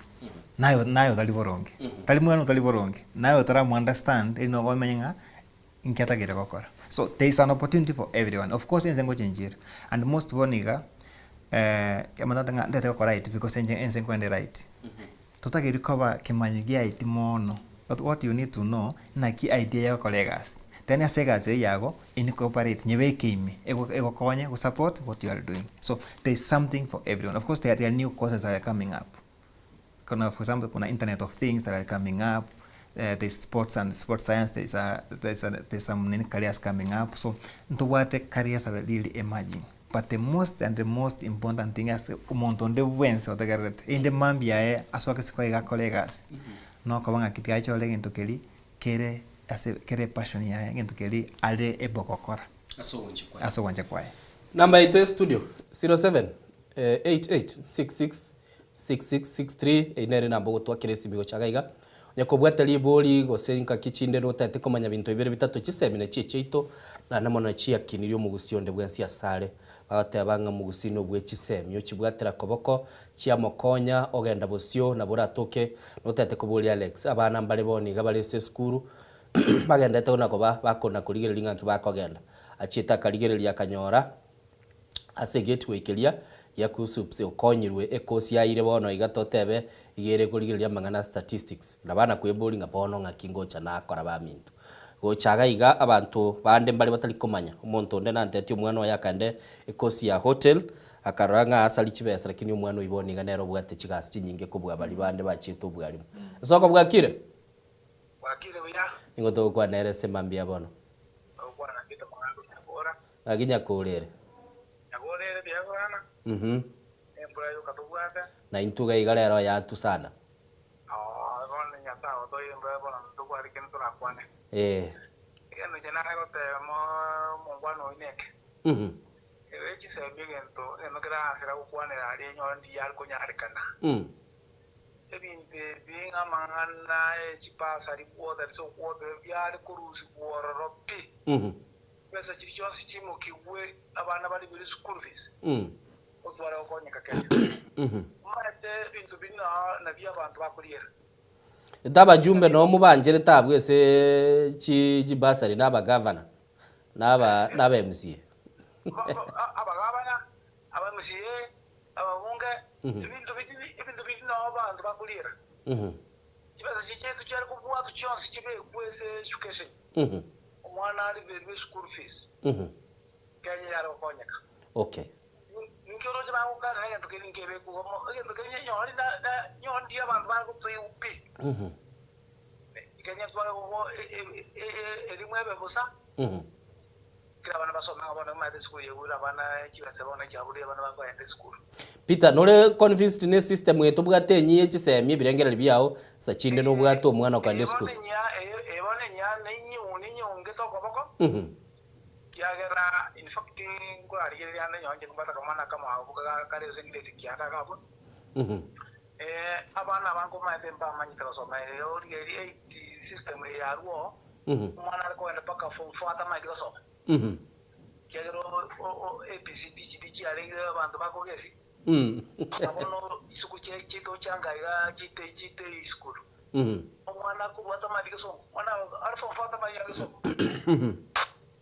naye naye otari boronge, tari mwana otari boronge, naye otaramo understand eri nogo omanye ng'a inki atagete gokora. So there is an opportunity for everyone, of course ense ngochenchia ere and most bono iga omonto ng'a ntagete gokora it because enche ense nkoenda ere right. Totageri koba kemanyi gia it mono, but what you need to know naki idea ya gokora egasi, then ase egasi eyio yago incorporate nyebeke ime ego egokonye go support what you are doing. So there is something for everyone, of course there are new courses that are coming up. Kuna for example kuna internet of things that are coming up, there's sports and sports science, there's a, there's a, there's some nini careers coming up, so ntobwate careers that are really emerging. But the most and the most important thing ase omonto onde bwensi otegererete, erinde mambia aye asoke isiko iga akore egasi, nokoba ng'aki tiga achore egento keria kere ase kere epassion yaye, egento keria are able gokora. Ase ogwancha kwaye. Ase ogwancha kwaye. Namba yaito ya studio, 0788666663 eyio nere namba ogotwakera esimi gocha iga iga. Onye kobwate ribori gose ngaki chinde notagete komanya binto bibere bitato chisemi nachio echiaito naende mono chiakinirie omogusii onde bwensi asare. Bagoteba ng'a omogusii nobwe chisemi ochibwatera koboko chiamokonya ogenda bosio nabo oratoke notagete koboria Alex abana mbare bono iga bare ase esukuru bagendete buna koba bakona korigereria ng'a nki bakogenda. Achiete akarigereria akanyora ase egateway keria gia KUCCPS okonyirwe ekosi aire bono iga totebe iga ere korigereria amang'ana a statistics. Nabo anakweboria ng'a bono ng'aki ngocha nakora baminto. Gocha iga iga abanto bande mbare batari komanya. Omonto onde nantetie omwana oye akaende ekosi ya hotel akarora ng'a asari chibesa lakini omwana oyio bono iga nere obwate chigasi chinyinge kobua baria bande bachiete obwarimu. Esoko bwakire? Bwakire buya. Nigo togokwana ere ase mambia bono. Togokwana Peter Mogambi Nyagora. Gaki Nyakore ere. Nyagore ere buya bwana. Embura yoka tobwate. Na intwe iga iga rero yatu sana. Oo bono Nyasae otoire embura bono ntobwate kende torakwane. Egento inche nare goteba omongwana oyio neke. Ere chisemi egento egento kera asira gokwanera aria enyore ndiyare konyarekana. Ebinto ebi ng'a amang'ana e chibasari quarter ase oquarter biare korusigwa ororo pi. Chibesa chiria chionsi chimokigwe abana baribere school fees otware gokonyeka Kenya. Omanyete ebinto biria nao nabio abanto bakoriera. Ete abajumbe noo mobancherete abwo ase chi chibasari na abagavana na aba na aba MCA. Abagavana, aba MCA, ababunge, ebinto biri ebinto biri nao abanto bakoriera. Chibesa chiria chiaito chiare kobwatwa chionsi chibekwe ase education. Omwana ariberwe eschool fees, Kenya yare gokonyeka. Ninki oroche bagokanera egento keria nkebekwe igo mo egento keria nyori na na nyori ndiyo abanto bare gotoigwa pi. Kenya tware gogo elimu ebe bosa, kera abana basome ng'a bono omanyete esukuru yaigure abana chibesa bono chiaburia abana bakoenda esukuru. Peter, nore convinced ne system eye tobwate enyia ye chisemi ebirengererio biao nsa chinde nobwate omwana okoenda esukuru? Eye bono enyia ninyungete okoboko kiagera in fact nkorarigereria ande nyowe inche nimbwate akamwana akamo abwo kare ase egrade kianda iga abwo. Abana aba nkomanyete mbamanyete gosoma origererie eight system eye yarwa oo omwana are kogenda mpaka form four atamanyeti gosoma. Ekiagera ABCD chiria chiarenge abanto bakogesi, na bono chisuku chiaito chianga iga chite chite isukuru. Omwana akobwata amache gesongo, omwana are form four atamanyeti iga gesongo.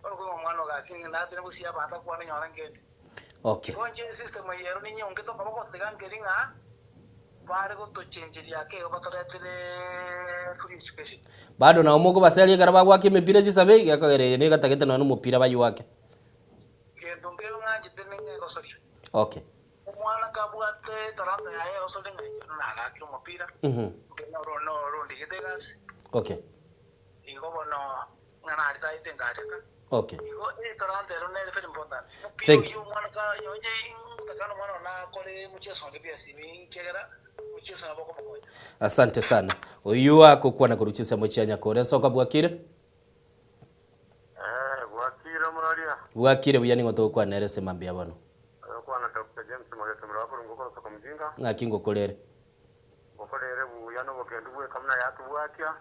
Bono koigwa omwana oyo gaki ng'a natene gosiya abanto akwane nyora nkende. Igo inche esystem eye ero ninyongete okoboko tiga nkeri ng'a bare gotochencheria ake igo batoretere free education. Bado nabo mokobaseria ekero bagwaka emepira chisabe, gekogera eye negatagete nonya nomopira baywake. Gento nkeigo ng'anchete ning'e egosoria. Omwana kabwate etalanta yaye egosoria ng'a inche bono nagakire omopira, nke noro noro ndigete egasi. Igo bono ng'a naritaete ngareka. Igo etalanta ero nere very important. Omopira Thank you. oyio omwana ka inche ngotakana omwana one akore mocheso onde biasimi ekiagera mocheso nabo okomokonya. Asante sana. Oyio akokwana korwa chinsemo chia Nyakore. Nsoka bwakire? Eh, bwakire omoraria. Bwakire buya ning'o togokwana nere ase mambia bono. Ogokwana Doctor James Mageto Muraba korwa Ngokoro Soko Mjinga. Ng'aki ngokorere? Ngokorere buya nobokendu bweka buna yatobwatia.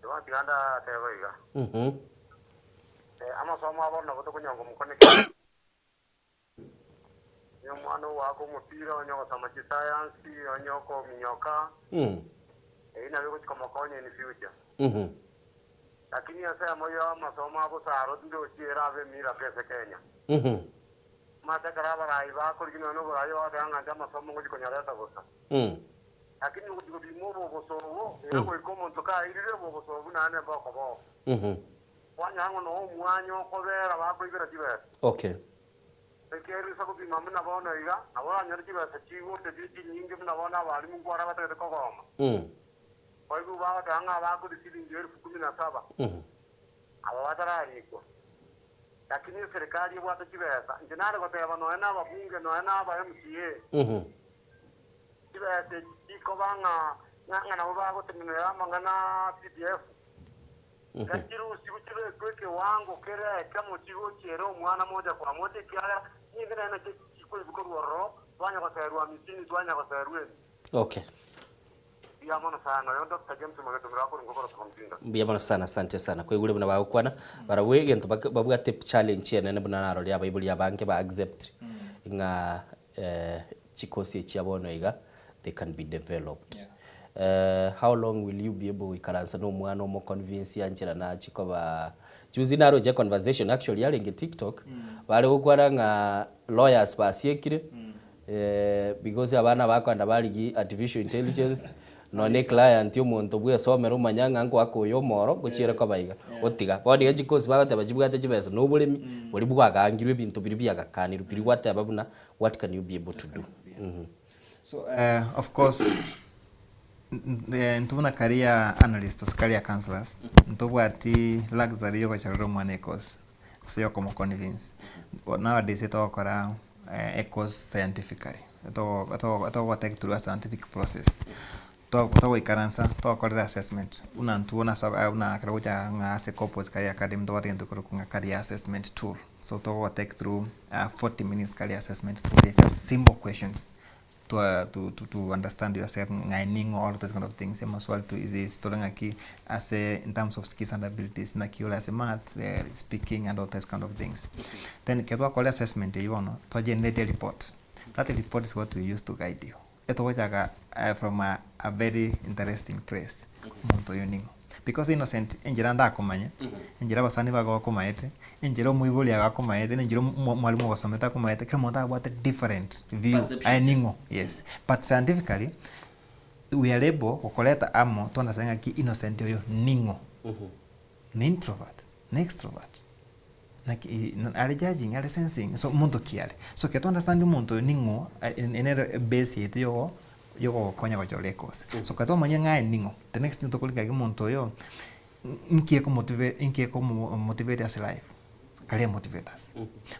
Igo tiga ndatebe iga. Amasomo a bono nabo tokonyonga omokono ekiagera onye omwana ogoaka omopira, onye ogosoma chisayansi, onye okominyoka, eyio nabo egochi komokonya in future. Lakini ensemo ya amasomo a bosa aro tindochi ere abe emiracle ase Kenya. Omanyete ekero abarai bakorigia nonya na oborai ogoteba ng'a inche amasomo ngochi konyareta bosa. Lakini ogochia gopima oboboso obo, ere goika omonto kairire oboboso obwo naende mbokoba oo. Kwanyora ng'a noo omwanya okobera bakoibera chibesa. Ekiagera gose gopima buna bono iga, nabo oranyore chibesa chigocha chire chinyinge buna bono abalimu nkware batagete kogoma. Boigo bagoteba ng'a abakoria chiringi elfu kumi na saba, aba batararikwa. Lakini eserekari ebwate chibesa, inche nare goteba nonya na ababunge nonya na aba MCA, Chibesa echi chikoba ng'a ng'a nabo bagotenenera amang'ana a CDF. Gachirusigwe chibekwe ekewango kere ekemo chigochiera omwana moja kwa moja, ekiagera ninki naende nakio chikoibwa korwa ororo, twanya goserwa amisini, twanya goserwa emi. Okay. Mbuya mono sana. Oyo Doctor James Magetomero akorwa ngokoro Sokomtinda. Mbuya mono sana, asante sana. Kwaigure buna bagokwana, barabwo egento bak babwate challenge enene buna narorire abaibori abange ba accept ng'a chikosi echia bono iga they can be developed. How long will you be able goikaransa na omwana omo convince anchera nachi koba juzi naroche econversation actually yarenge tiktok bare gokwana ng'a lawyers basiekire Because abana bakoenda barigie artificial intelligence, nonya ne client omonto bwesomera omanya ng'a ngoaka oyo omoro, ngochiere koba iga, otiga. Bono iga chikosi bagoteba chibwate chibesa na oboremi, boria bwagangirwe ebinto biria biagakanirwe, biria gwateba buna what can you be able to do. So of course intwe buna career analysts gose career counsellors, ntobwati luxury yogochorera omwana ecourse. gose yokomo convince. Nowadays etogokora ecourse scientifically, etogo take through a scientific process. Togoikaransa togokorera assessment buna intwe buna ase buna ekero ogocha ng'a ase corporate career academy ntobwate egento gekorokwa ng'a career assessment tool. So togo take through 40 minutes career assessment tool just simple questions. To to to understand yourself ng'ai ning'o all those kind of things amaswali to is is tore ng'aki ase in terms of skills and abilities naki ore ase maths speaking and all those kind of things. Then ekero twakora assessment eywo bono twa generate report, that report is what we use to guide you. Etogochaka from a a very interesting place omonto oyo ning'o. Because Innocent enchera ndakomanye, enchera abasani bago bakomaete, enchera omoibori ago akomaete, na enchera omwalimu ogosomete akomaete, kera omonto abwate different view Perception. aye ning'o, yes. But scientifically, we are able gokoreta amo to understand ng'aki Innocent oyo ning'o. Ne introvert, ne extrovert, naki are judging, are sensing, so monto ki are. So ekero to understand omonto oyo ning'o, nere ebase yaito yogo yogogokonya gochora ekosi. So ekero twamanyire ng'a aye ning'o, the next thing tokorika iga omonto oyo, nki ekomotive nki ekomo motivate ase life, career motivators.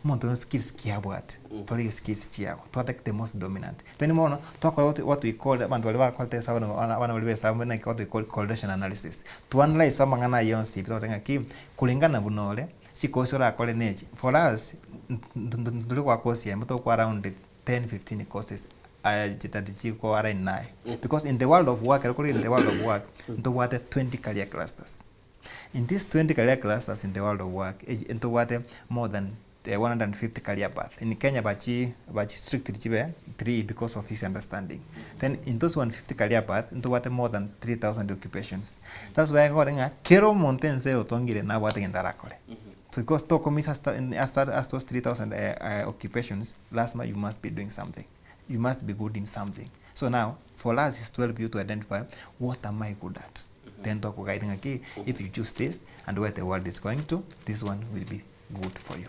Omonto oyo skills ki abwate, torige skills chiago, to take the most dominant. Then bono, twakora what what we call abanto baria bakorete esabu na abana baria ba esabu naki what we call correlation analysis. To analyse amang'ana ayio onsi pi togoteba ng'aki, kulingana buna ore, chikosi orakore nechi, for us, ntori goaka kosi eyemo togokwa around 10, 15 courses aya chitari chiko align naye. Because in the world of work, ekero kore in the world of work, ntobwate 20 career clusters. In these 20 career clusters in the world of work, ntobwate more than 150 career path. In Kenya bachi bachi stricted chibe 3 because of easy understanding. Then in those 150 career path, ntobwate more than 3000 occupations. That's why nkore ng'a kera omonto ense otongire nabwate egento arakore. So because tokomisa ase ase those 3000 occupations, lasima you must be doing something. You must be good in something. So now, for us is to help you to identify what am I good at. Then tokoguide ng'aki if you choose this and where the world is going to, this one will be good for you.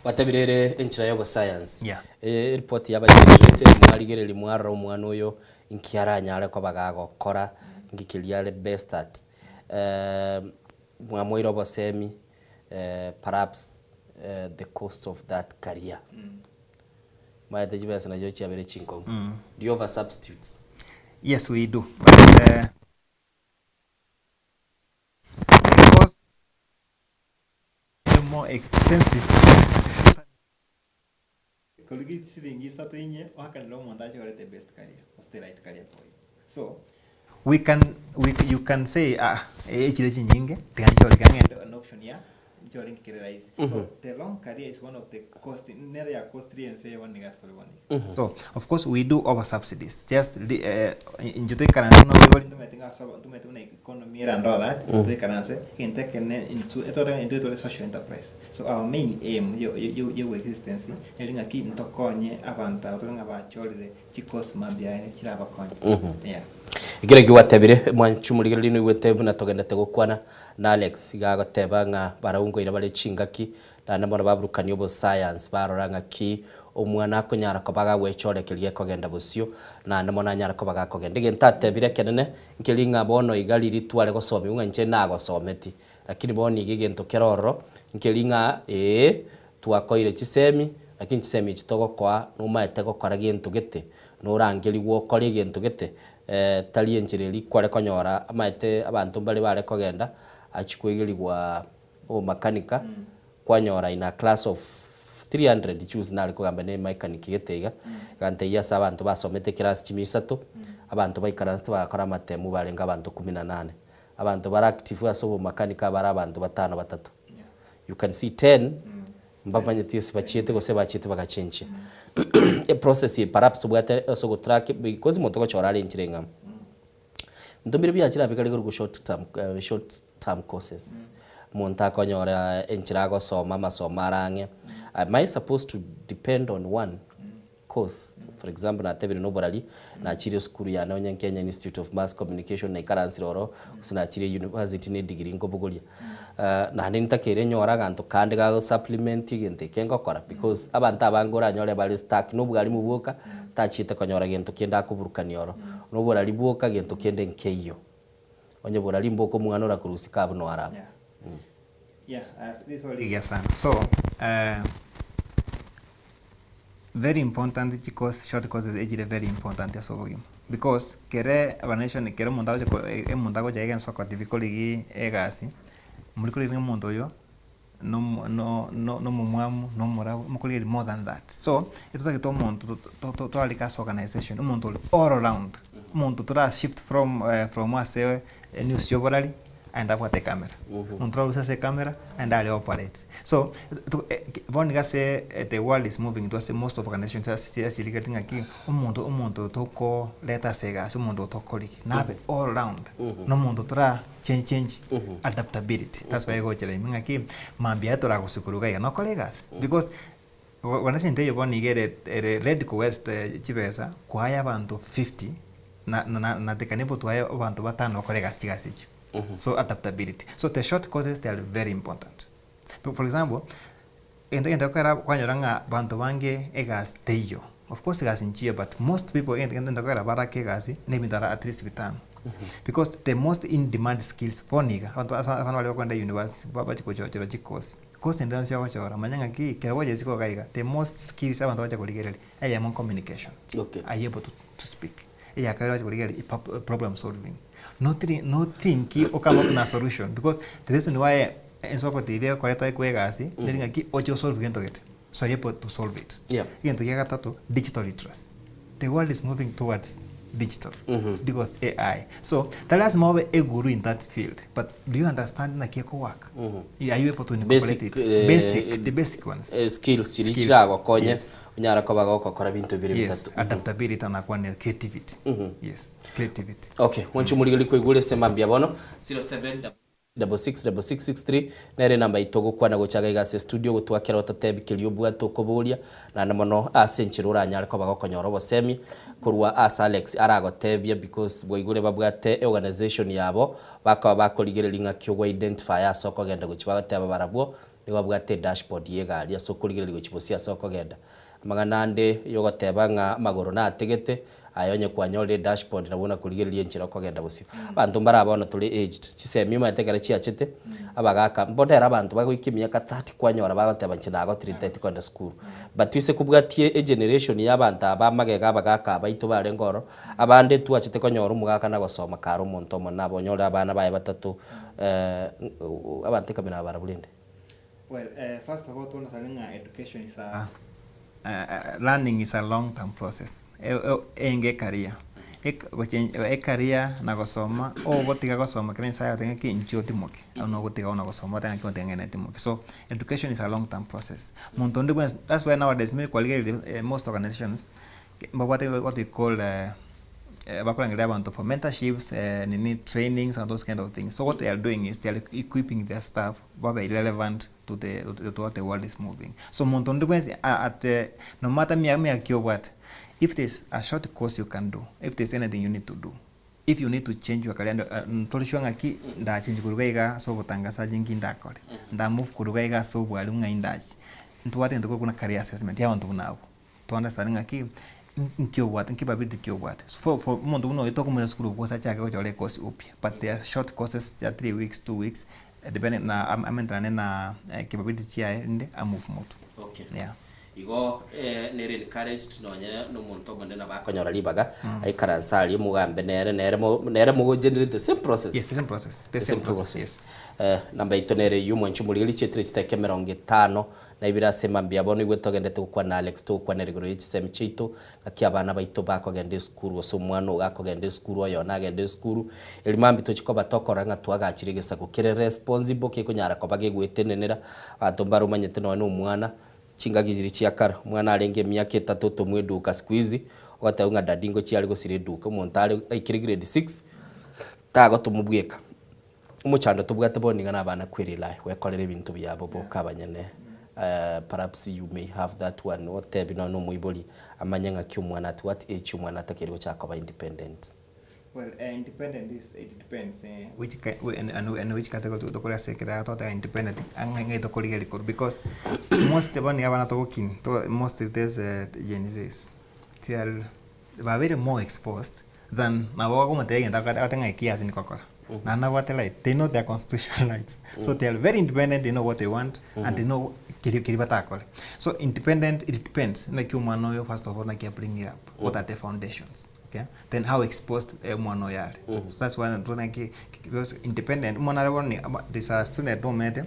Gwatebire ere enchera y'obosayansi. Yeah. Eripoti yabagendererete, mwarigereria mwarora omwana oyo nki aranyare koba gagokora, nki keria are best at. Mwamoire obosemi, perhaps the cost of that career. Maete chibesa nachio chiabere chinkong'u. Do you offer substitutes? Yes we do but because more expensive Korigia chisiringi isato inye oakanere omonto achorete best career gose the right career for you. So we can we you can say ah echire chinyinge tiga nchore tiga ng'ende an option ya nchore nkere rahisi. So the long career is one of the cost nere ya costly ense eye bono iga ase tore bono iga. So of course we do offer subsidies just inche toikaranse buna oboibori ntomanyete ng'a ase ntomanyete buna economy ere and all that toikaranse egento ekenene intwe etore intwe tore social enterprise. So our main aim yo yo yo existence neri ng'aki ntokonye abanto aba tore ng'a bachorire chicourse mambia aye chirabakonye. Yeah. Ekero ekio gwatebire, mwanche omorigereria noigwete buna togendete gokwana na Alex, iga agoteba ng'a barabwo nkoira bare chingaki, naende mono baburukania obosayansi barora ng'aki omwana akonyara koba gagwechorekeria ekogenda bosio, naende mono anyare koba gakogenda. Egento atebire ekenene, nkeri ng'a bono iga riria tware gosomiwa ng'a inche nagosometi, Lakini bono iga egento kere ororo, nkeri ng'a ee, twakoire chisemi, lakini chisemi echi togokoa nomaete gokora gento gete, norangerigwe okore egento gete, tari enchera eria kware konyora amaete abanto mbare bare kogenda, Achia koegerigwa obomakanika, kwanyora in a class of 300 juzi nare kogamba ne mechanic gete iga, egantebia ase abanto basomete eclass chimia isato, abanto baikaransete bagakora amatemu barenge abanto kumi na nane. Abanto bare active ase obomakanika bare abanto batano batato. You can see ten mbamanyeti ase bachiete gose bachiete bagachenchia. Eprocess eye perhaps tobwate ase ogotrack because omonto ogochora are enchera eng'ao. Ntomire biachire abwo bikare korokwa short term short term courses, omonto akonyora enchera agosoma amasomo are ang'e, am I supposed to depend on one course? For example natebire na oborari, nachire esukuru yane onye Kenya Institute of Mass Communication naikaransire oro, gose nachire university na edegree nkobogoria, naende ntakeire nyore aganto kande gago supplement egento eke ngokora because abanto abange oranyore bare stuck na obwarimu bwoka, tachiete konyora gento kende akoburukania oro, na oborari bwoka gento kende nkeiyo. Onye borari mboka omwana orakorusika abwo noaro abwo. Yeah, this one rigiya sana. So, very important chicourse, short courses echire very important ase obogima because kere organization kere omonto agocha ko omonto agocha iga ensoko TV korigi egasi, mori korigia omonto oyo nomo no no nomomwamu, nomorabu, mokorigereria more than that. So, etotagete omonto to to torarike ase organization, omonto ore all round, omonto tora shift from from ase enews chia oborari, aende abwate ecamera, omonto orarusie ase ecamera, aende are operate. So, bono iga ase the world is moving to ase most of organizations ase achirigeti ng'aki, omonto omonto tokoreta ase egasi, omonto tokorigia, nabe all round, na omonto tora change change adaptability, that's why egochera ime ng'aki, mambia aye toragosukurwa iga iga nokore egasi, because organization teiyo bono iga ere ere ready ko waste chibesa koaya abanto 50 na na na they can able to hire abanto batano bakore egasi chigasi echio. So adaptability. So the short courses they are very important. For example, egento egento gekogera kwanyora ng'a banto bange egasi teiyo, of course egasi nchiyo but most people egento egento gekogera barake egasi na ebinto ara at least bitano. Because the most in demand skills bono iga, abanto ase abana baria bakoenda university bachia gochochora chicourse, course ende yonsi ogochora manya ng'aki ekero gwacha isiko iga iga the most skills abanto bagocha korigereria, eyemo communication, are you able to to speak, eyakabere bagocha korigereria problem solving, notiri notinki okame up na solution because the reason why ense ogotebia egokoreta ekwe egasi neri ng'aki oche osolve gento gete so are you able to solve it. Egento kia gatato digital literacy, the world is moving towards digital because AI so tari lasima obe a guru in that field but do you understand naki ekowork are you able to incorporate Basic, it eh, basic the basic ones eh, skills chiria Skills, chiragokonye yes. onyare koba gogokora binto bire Yes, bitato. adaptability nakwanire creativity yes creativity Okay, mwanche omorigereria koigure ase mambia bono 07 666663 nere enamba yaito gokwana gocha iga iga ase estudio gotwakera ototebi keria obwate okoboria naende mono ase enchera oranyare koba gokonyora obosemi korwa ase Alex aragotebia because bwaigure babwate eorganization yabo bakoba bakorigereria ng'aki ogo identify ase okogenda gochia bagoteba barabwo nigo babwate edashboard ya egari ase okorigereria gochia bosio ase okogenda. Amang'ana ande yogoteba ng'a amagoro nategete, aye onye kwanyorire edashboard nabwo nakorigereria enchera okogenda bosio. Abanto mbare bono tore aged, chisemi omanyete ekero chiachete, abagaka, bono ere abanto bagoika emiaka 30 kwanyora bagoteba inche nagotire ntagete kogenda sukuru. But ase kobwatia egeneration ya abanto aba amagega abagaka abaito barenge ororo, abande twachete konyora omogaka nagosoma kare omonto omonene abonyore abana baye batato, abanto ekamina barabwo rende. Well, first of all, to understand ng'a education is a learning is a long term process. Enge ecareer, ecareer na gosoma, ogotiga gosoma kera nyasaye agoteba ng'aki inchuo otimoke, abwo nigo ogotiga bono gosoma otebe ng'aki oteba ng'ende ntimoke. So, education is a long term process. Monto onde bwensi, that's why nowadays nigo kwarigereire most organizations, mbabwate what we call bakorangeria abanto for mentorships, nini trainings and those kind of things. So what they are doing is they are equipping their staff babe relevant to the to what the world is moving. So omonto onde bwensi at no matter miaka ki obwate, if there is a short course you can do, if there is anything you need to do, if you need to change your career ntori sure ng'aki ndachange korwa iga iga ase obotangasaji nki ndakore, nda move korwa iga iga ase obwarimu ng'ai ndachi, ntobwate egento korokwa buna career assessment ya abanto buna abwo. To understand ng'aki nki obwate, nki capability ki obwate. For for omonto buna oyo tokomoira esukuru gose achake gochora ecourse upya, but there are short courses chia 3 weeks, 2 weeks, depending na amenterane na capability chiaye rinde a move motu. Okay. Yeah. Igo nere encouraged nonye nomonto omonene nabo akonyora ribaga aikaranse aria mogambe nere nere nere mogo generate the same process. Yes, the same process. The same process. Namba yaito nere eyio omwanchi omorigereria chietire chidakika emerongo etano na ibere ase mambia bono igwe togendete gokwana na Alex togokwanera igoro ye chisemi chiaito ng'aki abana baito bakogenda esukuru gose omwana ogo akogenda esukuru oyo nagende esukuru eri mambia tochia koba tokorora ng'a twagachire egesaku kere responsible kekonyara koba kegoetenenera abanto mbare omanyete nonye na omwana Chingaki chiria chia kare, omwana arenge emiaka etato otomwa eduka siku hizi, ogateba ng'a daddy ngochia are gosira eduka, omonto are aikire grade six, tagotomwa bweka. Omochando tobwate bono niga na abana kwerely, gwekorera ebinto biabo boka abanyene perhaps you may have that one otebi nonye na omoibori amanye ng'aki omwana at what age omwana atakeire gochaka koba independent. Well, independent is it depends which and, and, and which category tokore ase ekero togoteba independent ang'e ng'ai tokorigereria korwa because most bono nigo abana togokini to most this Gen Zs they are babeire more exposed than nabo okomotebia egento agote ng'a eki aye gokora naende nabwate right they know their constitutional rights so they are very independent they know what they want and they know keria keria batakore so independent it depends naki omwana oyo first of all naki abring it up what are the foundations. Okay, then how exposed omwana oyo are. So that's why natwona ki because independent omwana are bono there's a student omanyete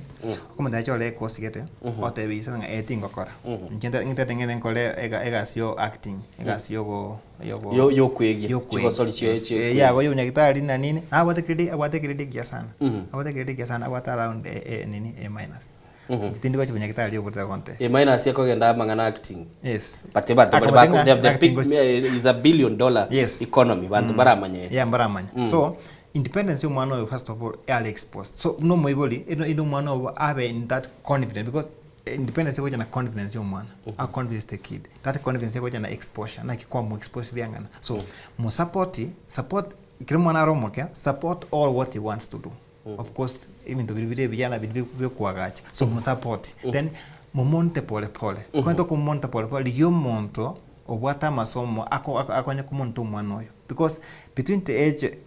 okomotebia achore ecourse gete otebia ise ng'a eh tingokora. Inche nte ng'itete ng'ende nkore ega egasi yo acting egasi yogo yogo Yokoegia, yokoegia. chigosori chie Yes. chie Eh, yago ya obonyagitari na nini, nabwate grade abwate grade engiya sana. Abwate grade engiya sana abwate around A nini A minus. Inche tindi gochia bonyagitari obwo togontebia. A minus ekogenda amang'ana acting. Yes. But abanto bare Akomote bako ng'a they have the acting big gochi- is a billion dollar Yes. economy banto baramanye. Yeah, mbaramanye. So, independence ya omwana oyo first of all are exposed. So, buna omoibori, ino ino omwana obo abe in that confident because independence egocha na confidence ya omwana. How confidence the kid. That confidence egocha na exposure. Naki kwa expose riang'ana. So, mo support, support kero omwana are omoke, support all what he wants to do. Of course ebinto biria bire ebiya na biria biokoagacha so mosupport then momonte pole pole ekero tokomonta pole pole rigia omonto obwate amasomo ako akonye komonta omwana oyo because between the age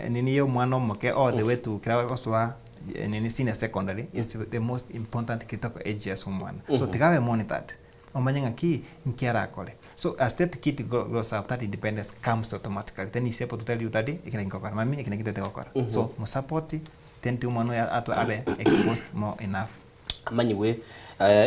nini ya omwana omoke all the way to ekero agosoa nini senior secondary is the most important critical age ase omwana so tiga abe monitored. Omanye ng'aki nki arakore. So as that kid grows up that independence comes automatically then he's able to tell you daddy eki naki nkogokora mummy eki naki ntagete gokora. So mosupport then tiga omwana oyo atwe abe exposed more enough. Amanyigwe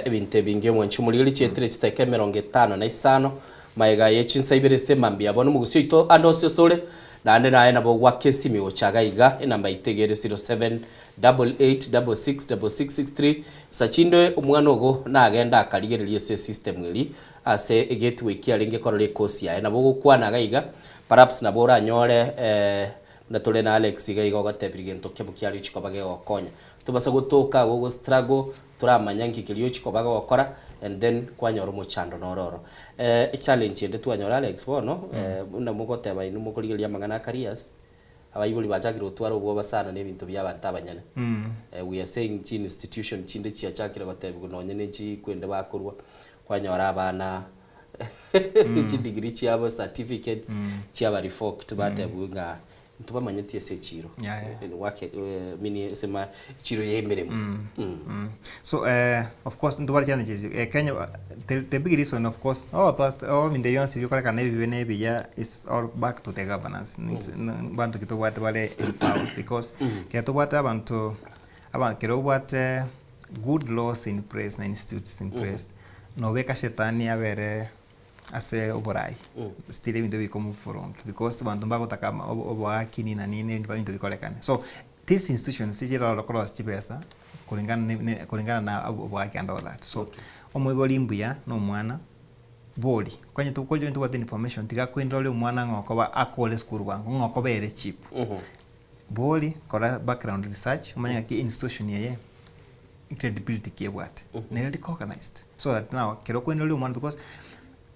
ebinto ebinge omwanchi omorigeri chietire chidakika emerongo etano na isano magega ye chinsa ibere ase emambia bono omogusii oito ande ose osore naende naye nabo ogwaka esimi gocha iga iga enamba yaito iga ere 07 88666663 Nsa chinde omwana ogo nagende akarigereria ase esystem eria ase egateway kiarenge korora ecourse yaye. Nabo ogokwana iga iga perhaps nabo oranyore buna tore na Alex iga iga ogotebirie gento kemo kiaria ochia koba gegokonya. Tobasa gotoka agwo go struggle toramanya nki keria ochia koba gogokora and then kwanyora omochando noro oro. Echallenge ende twanyora Alex bono buna mogoteba inwe mokorigereria amang'ana a careers. Abaibori bachakire gotwara obwoba sana na ebinto bia abanto abanyene. We are saying chi institution chinde chiachakire gotebigwa nonye ne chikwende bakorwa, kwanyora abana chi degree chiabo certificates chiaba revoked batebigwa ng'a ntobamanyeti ase echiro. Wake meaning ase ma echiro ya emeremo. So of course ntobwate challenges Kenya the big reason of course all that all ebinto bionsi bikorekana ebibe na ebiya is all back to the governance abanto ki tobwate bare in power because ekero tobwate abanto aba ekero obwate good laws in place na institutes in place nobeka shetani abere ase oborai still ebinto bikomoforonge because abanto mbagotaka oboakini na nini ebinto bikorekane so these institutions chiroro korosia chibesa kulingana ne ne kulingana na oboaki and all that so omoibori mbuya na omwana bori kwanye tokonya tobwate information tiga koenroria omwana ng'a okoba akore esukuru bwango ng'a okoba ere cheap bori kora background research omanye ng'aki institution eye credibility ki ebwate nere recognized so that now kero okoenroria omwana because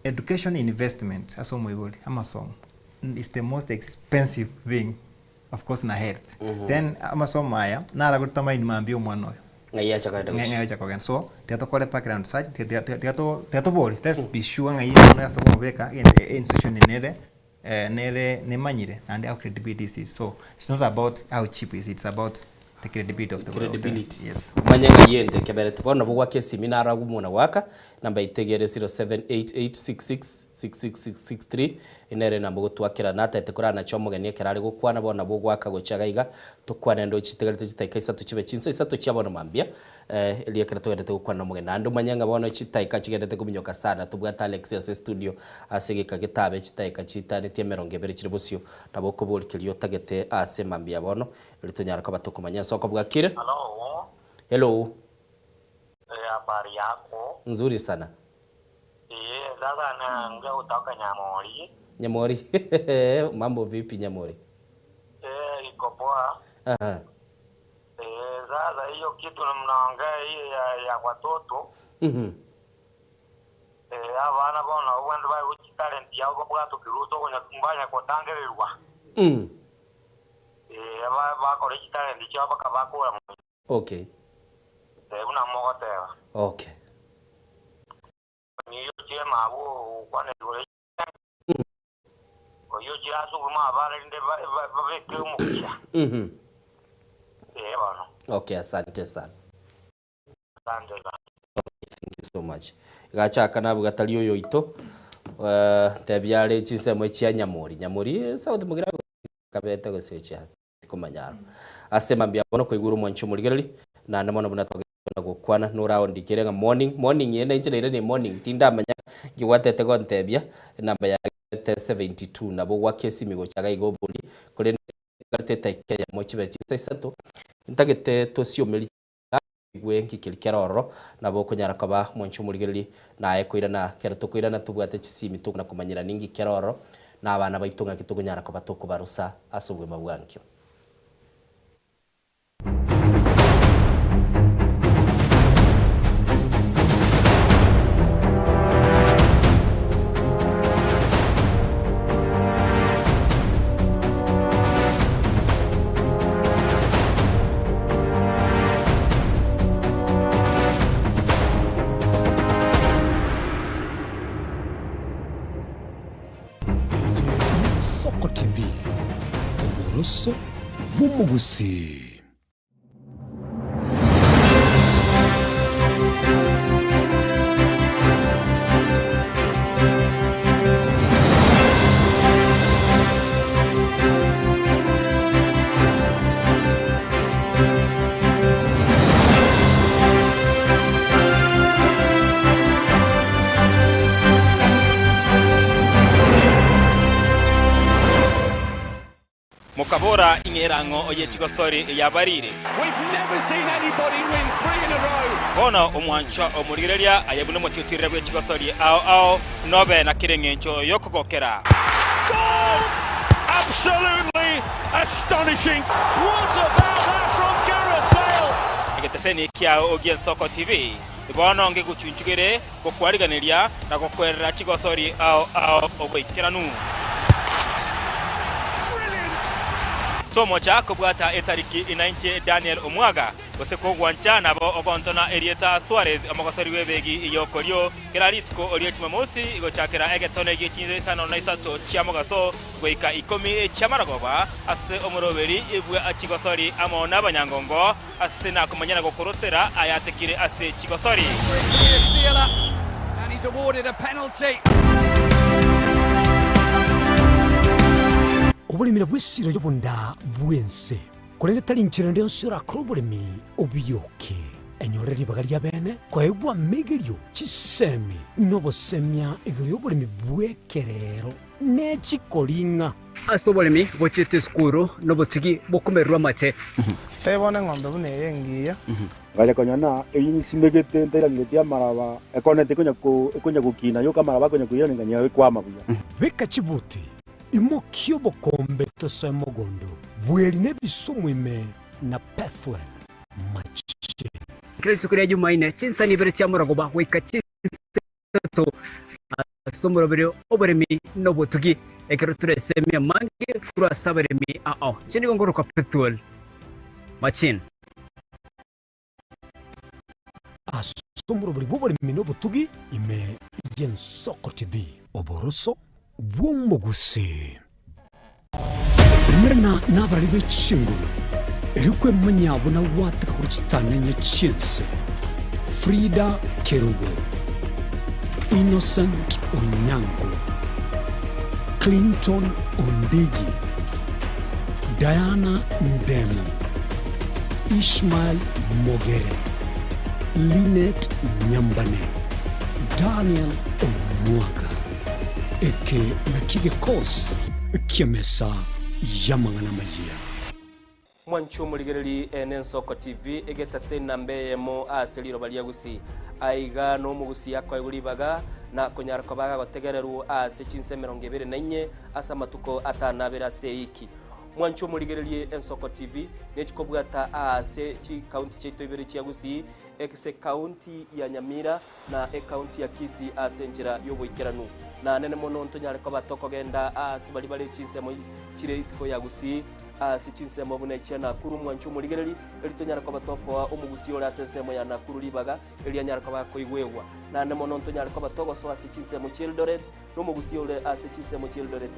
education investment ase omoibori amasomo is the most expensive thing Of course na health. Then amasomo aya nara godetermine mambia omwana oyo. Ng'ai acha kogenda Ng'ai gochia. ng'ai acha kogenda. So tiga tokore background search, tiga tiga tiga tiga to tiga tobori, let's be sure ng'ai omwana oyo ase tokomobeka egento institution nere nere nemanyire naende how credibility is. So it's not about how cheap is it, it's about the credibility of the Credibility. Yes. Manye ng'a yente ekeberete bono nabo gwaka esimi naro agwo muna gwaka namba yaito iga ere 0788666663 nere enamba ogotwakera natete koranache omogeni ekero are gokwana bono nabo ogwaka gochia iga iga tokwane ande ochitigarete chidakika isato chibe chinsa isato chia bono mambia erio ekero togendete gokwana na omogeni naende omanye ng'a bono chidakika chigendete kominyoka sana tobwate Alex ase estudio ase egeka getabe chidakika chiitanetie emerongo ebere chire bosio nabo okoboria keria otagete ase mambia bono Erio tonyare koba tokomanya ase okobwakire. Hello. Hello. Eh, habari yako? Nzuri sana. Eh, sasa naongea kutoka Nyamori. Nyamori. Mambo vipi Nyamori? Eh, iko poa. Aha. Eh, sasa hiyo kitu mnaongea hiyo ya, ya watoto. Eh, abana bono obwende bari gochi talent yabo babwate kiruto konya mbanya kotangererwa. Eh, ba bakora chitalent chiabo bakabakora mu. Okay. Eh, buna mogoteba. Okay. Niyo chema abo kwane gore. Oyo chirasuguma abana rinde babeke omugisha. Eh, bono. Okay, asante sana. Asante sana. Thank you so much. Gachaka nabuga tari oyo oito eh, ntebia are chinsemo chia Nyamori. Nyamori eh, South Mugirango kabete gose chia tikomanya aro. Ase mambia bono koigure omwanchi omorigereri naende mono buna twagenda gokwana noraondikere ng'a morning morning eye nainche naire ne morning tindamanya nki gwatete gontebia enamba yagete 72 nabo gwaka esimi gocha iga iga oborie korende etaika eyemo chibe chinsa isato ntagete tosiomerie Igwe nki keria kere ororo, nabo okonyara koba mwanche omorigereria, naye koirana kero tokoirana tobwate chisimi tokona komanyera ninki kere ororo, na abana baito ng'aki tokonyara koba tokobarusa ase obogima bwa nkio. Eye n'Ensoko TV, oboroso bw'omogusii. Mokabora, Ing'era ang'o oye chigosori eyabarire? Bono omwanchwa omorigereria aye buna omotiotirere bwe chigosori ao ao, nobe na kera engencho y'okogokera. Egeteseni kiao gi'Ensoko TV bono ngegochunchugere gokwariganeria na gokwerera chigosori ao ao oboikeranu. Tomocha kobwata etariki inainche Daniel Omwaga, gose kogwancha nabo ogontona erieta Suarez omogosori bw'ebegi y'okorio kera rituko rie Jumamosi gochakera egetone gie chinsa isano na isato chia mogaso goika ikomi chi'amarogoba ase omoroberi bwa chigosori amo nabanyangongo Ase nakomanya na gokorosera ayatekire ase chigosori. Oboremi nabwo esiro y'obonda bw'ense, korende tari nchera ende yonsi orakore oboremi obioke. Enyore ribaga ri'abeene koegwa amegerio, chisemi, na obosemia igoro y'oboremi bw'ekerero ne chikoring'a. Ase oboremi bochiete esukuru nobotugi bokomererwa amache. Tari bono eng'ombe buna eye engiya. Ngacha konyora na eyio nsimegete ntairaneretie amaraba, ekoneti ekonya ko ekonya gokina yoka amaraba akonya koirana nganyora ekwama buya. Beka chibuti, imokia obokombe tosoe mogondo, bweri nebisumu ime na Pethuel mache. Kera rituko ria Jumaine, chinsani ibere chia morogoba goika chinsa isato ase omoroberi oboremi na obotugi, ekero toresemie amange korwa ase abaremi ao. Inche nigo nkorokwa Pethuel Machin. Ase omoroberi bw'oboremi na obotugi ime y'Ensoko TV. Oboroso bw'omogusii. Umerana nabarari be chinguru. Erio kwemanyia buna gwateka korwa chitanenye chi'ense, Frida Kerubo, Innocent Onyango, Clinton Ondigi, Diana Ndemo, Ishmael Mogere, Linet Nyambane, Daniel Omwaga. Eke nakio gekosi ki'emesa y'amang'ana amayia. Mwanche omorigereri ene Ensoko TV egetase enamba eyemo ase riroba ria Gusii. Aiga nomogusii akoegwa ribaga na konyara koba agagotegererwa ase chinsa 24 ase amatuko atano abere ase eiki. Mwanche omorigererie Ensoko TV nechikobwata aase chikaunti chiaito ibere chia Gusii ase ekaunti ya Nyamira na ekaunti ya Kisii ase enchera y'oboikeranu. Na nene mono ntonyare koba tokogenda aase baria bare chinsemo chire isiko ya Gusii, ase chinsemo buna echia Nakuru mwanche omorigereri, erio tonyare koba tokoa omogusii ore ase ensemo ya Nakuru ribaga, erio anyare koba akoigwegwa. Naende mono ntonyare koba togosoa ase chinsemo chi'Eldoret, na omogusii ore ase chinsemo chi'Eldoret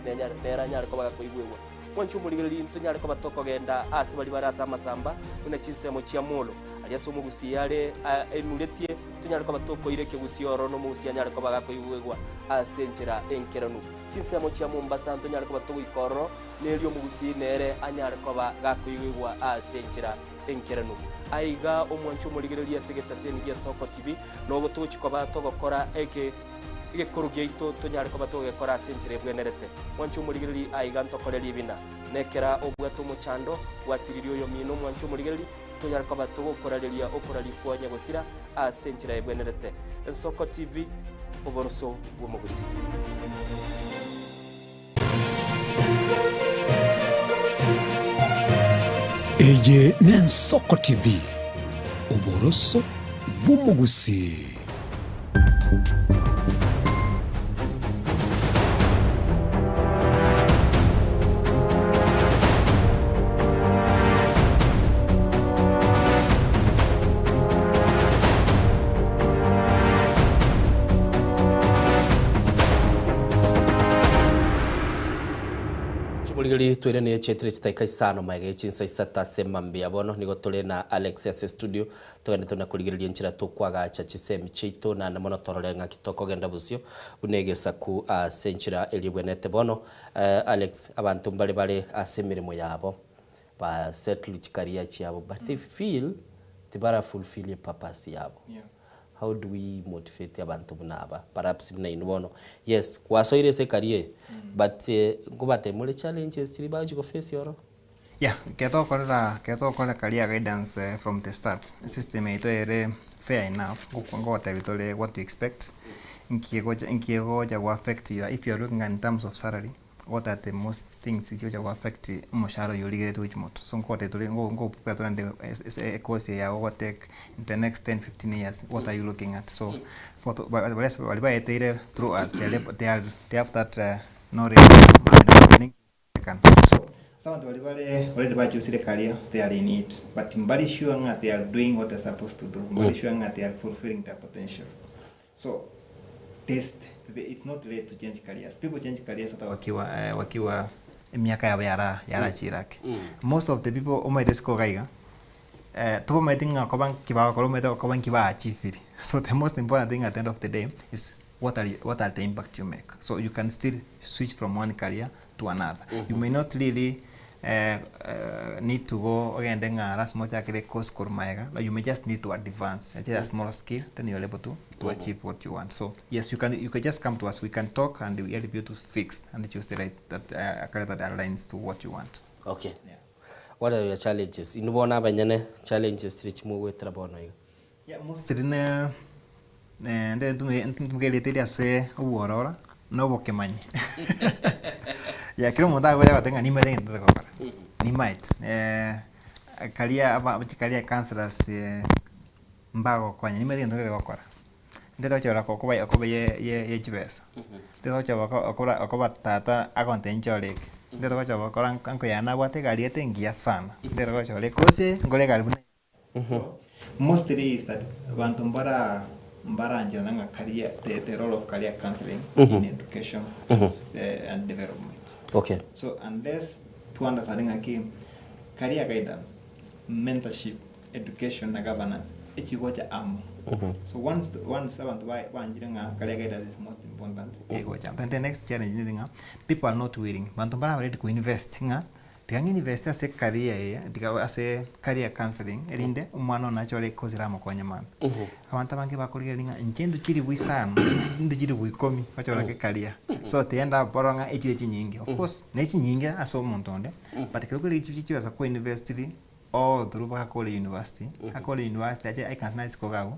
nere anyare koba gakoigwegwa. Mwanche omorigereri ntonyare koba tokogenda aase baria bare ase amasamba, buna chinsemo chia Molo, aria ase omogusii are enuretie, tonyare koba tokoira ekegusii ororo na omogusii anyare koba gakoigwegwa ase enchera enkeranu. Chinsemo chia Mombasa ntonyare koba togoika ororo, na erio omogusii nere anyare koba gakoigwegwa ase enchera enkeranu. Aiga omwanche omorigereria ase egetaseni gia Soko TV, nogo togochia koba togokora eke egekoro giaito tonyare koba togegekora ase enchera ebwenerete. Mwanche omorigereria aiga ntokore ribina. Nekera obwate omochando, gwasiririe oyomino omwanche omorigereria, tonyare koba togokorareria okoraria kwa nyagosira ase enchera ebwenerete. Ensoko TV, oboroso bw'omogusii. Eye n'Ensoko TV, oboroso bw'omogusii. Chimorigereria toire nigo chiaetire chidakika isano magega ye chinsa isato ase mambia bono nigo tore na Alex ase estudio togende tore na korigereria enchera tokwagacha chisemi chiaito naende mono torore ng'aki tokogenda bosio buna egesaku ase enchera eria ebwenerete bono Alex abanto mbare bare ase emeremo yabo ba settle chikaria chiabo but they feel tibara fulfill epurpose yabo. How do we motivate abanto buna aba perhaps buna inwe bono yes gwasoire ase ecareer eye but nkobatebia more challenges chiria bagochi go face oro? Yeah, ekero togokorera ekero togokorera career guidance from the start, esystem yaito ere fair enough, ngogotebia tore what to expect, nki egocha nki egocha go affect your if you are looking at in terms of salary, gotati most things chigocha go affect omoshahara oywo origeretie gochia motwe. So nkogotebia tore ngo ngo prepare tore naende ase ecourse eye yago ogotake in the next 10, 15 years, what are you looking at? So for baria baria baeteire through us they are able they are they have that knowledge So ase abanto baria bare already bachusire career they are in it but mbari sure ng'a they are doing what they're supposed to do, mbari sure ng'a they are fulfilling their potential. So test it's not late to change careers people change careers hata wakiwa wakiwa emiaka yabo yara yarachire ake most of the people omaete isiko iga iga tobamaeti ng'a koba nki bagokora omanyete koba nki ba achievire so the most important thing at the end of the day is what are what are the impact you make so you can still switch from one career to another you may not really need to go ogende ng'a lasima ochakere ecourse korwa magega, but you may just need to advance echire a small skill then you are able to to achieve what you want. So yes you can you can just come to us we can talk and we help you to fix and choose the right that a career that aligns to what you want. Okay. What are your challenges? Inwe bono abanyene challenges chiria chimogoetera bono iga. Yeah, mostly ne nde ntume erieta eria ase obwororo na obokemanyi. Yeah, kera omonto agocha agoteba ng'a nimaete egento ntagete gokora, nimaete. Karia aba chikaria counsellors mbagokonya, nimaete egento ntagete gokora. Ntagete gochora okoba okoba ye ye ye chibesa, ntagete gochora okoba okoba tata agontebia nchore eke, ntagete gochora gokora uncle yane nabwate egari gete engiya sana, ntagete gochora ekosi ngore egari buna. So mostly is that abanto mbara mbarancherana ng'a career the, the role of career counseling in education and development. Okay. So unless to understand ng'a ki career guidance. mentorship, education na governance echigocha amo. So once once abanto ba banchire ng'a career guidance is most important egocha amo. Then the next challenge nere ng'a people are not willing, banto mbaraba ready ko invest ng'a tiga ng'i invest ase career eye tiga ase career counselling erinde omwana one achore ekosi eramokonye mambia. Abanto abange bakorigereria ng'a inche intwe chilifu isano, intwe chilifu ikomi ochore ake career. So tienda borora ng'a echire chinyinge, of course ne chinyinge ase omonto onde but ekero okorigereria chibesa kwa investiri all through mpaka akore university, akore university ache aikanse na isiko iga abwo,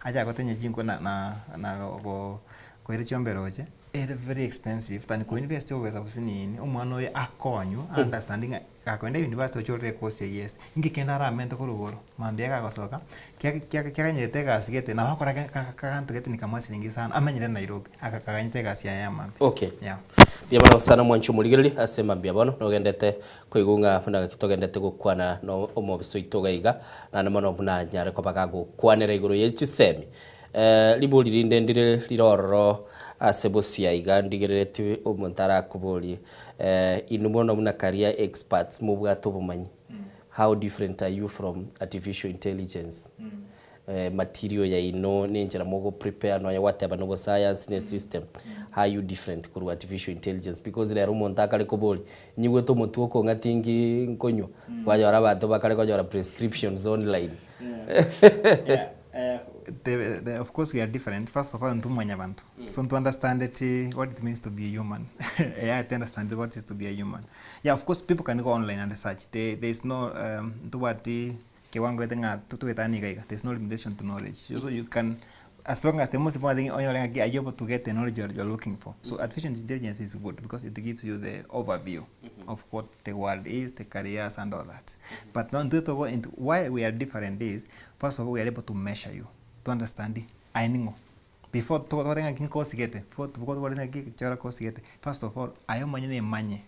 ache agotenye chinko na na na go koira chiombe roche, ere very expensive than ko invest obesa bosinini, omwana oyo akonywe a understand ng'a gakoenda university ochorere ecourse eywo yes, inki kende aramente korwa igoro, mambia gagosoka, kia kia kiaganyerete egasi gete nabo akora ka ka kaganto gete nikamoa siringi isano amenyere Nairobi, aka kaganyete egasi yaye ya mambia. Okay. Yeah. Mbuya mono sana mwanche omorigereria ase mambia bono nogendete Koigwa ng'a buna gaki togendete gokwana nomobisa oito iga iga, naende mono buna nyare koba gagokwanera igoro ye chisemi. Ribori rinde ndire rire ororo ase bosia iga ndigerereti omonto arakoborie, inwe bono buna career experts mobwate obomanyi, how different are you from artificial intelligence? Material yaino nenchera mogo prepare nonya gwateba nobo science ne system how you different korwa artificial intelligence because rero omonto akare koboria nyigwete omotwe okong'ati nki nkonywa kwanyora abanto bakare konyora prescriptions online. Yeah, the, the, of course we are different. First of all, intwe mwanyabanto. So to understand it, what it means to be a human. yeah, to understand what is to be a human. Yeah, of course people can go online and search. There, there is no um, ntobwati Kewango gete ng'a togoetania iga iga, there is no limitation to knowledge. So you can, as long as the most important thing onyore ng'aki are you able to get the knowledge you are, you are looking for. So artificial intelligence is good because it gives you the overview of what the world is, the careers and all that. But now intwe togo into why we are different is, first of all we are able to measure you, to understand aye ning'o. Before tobate ng'aki nkosigete, before tobate ng'aki chora kosigete, first of all aye omonyene emanye,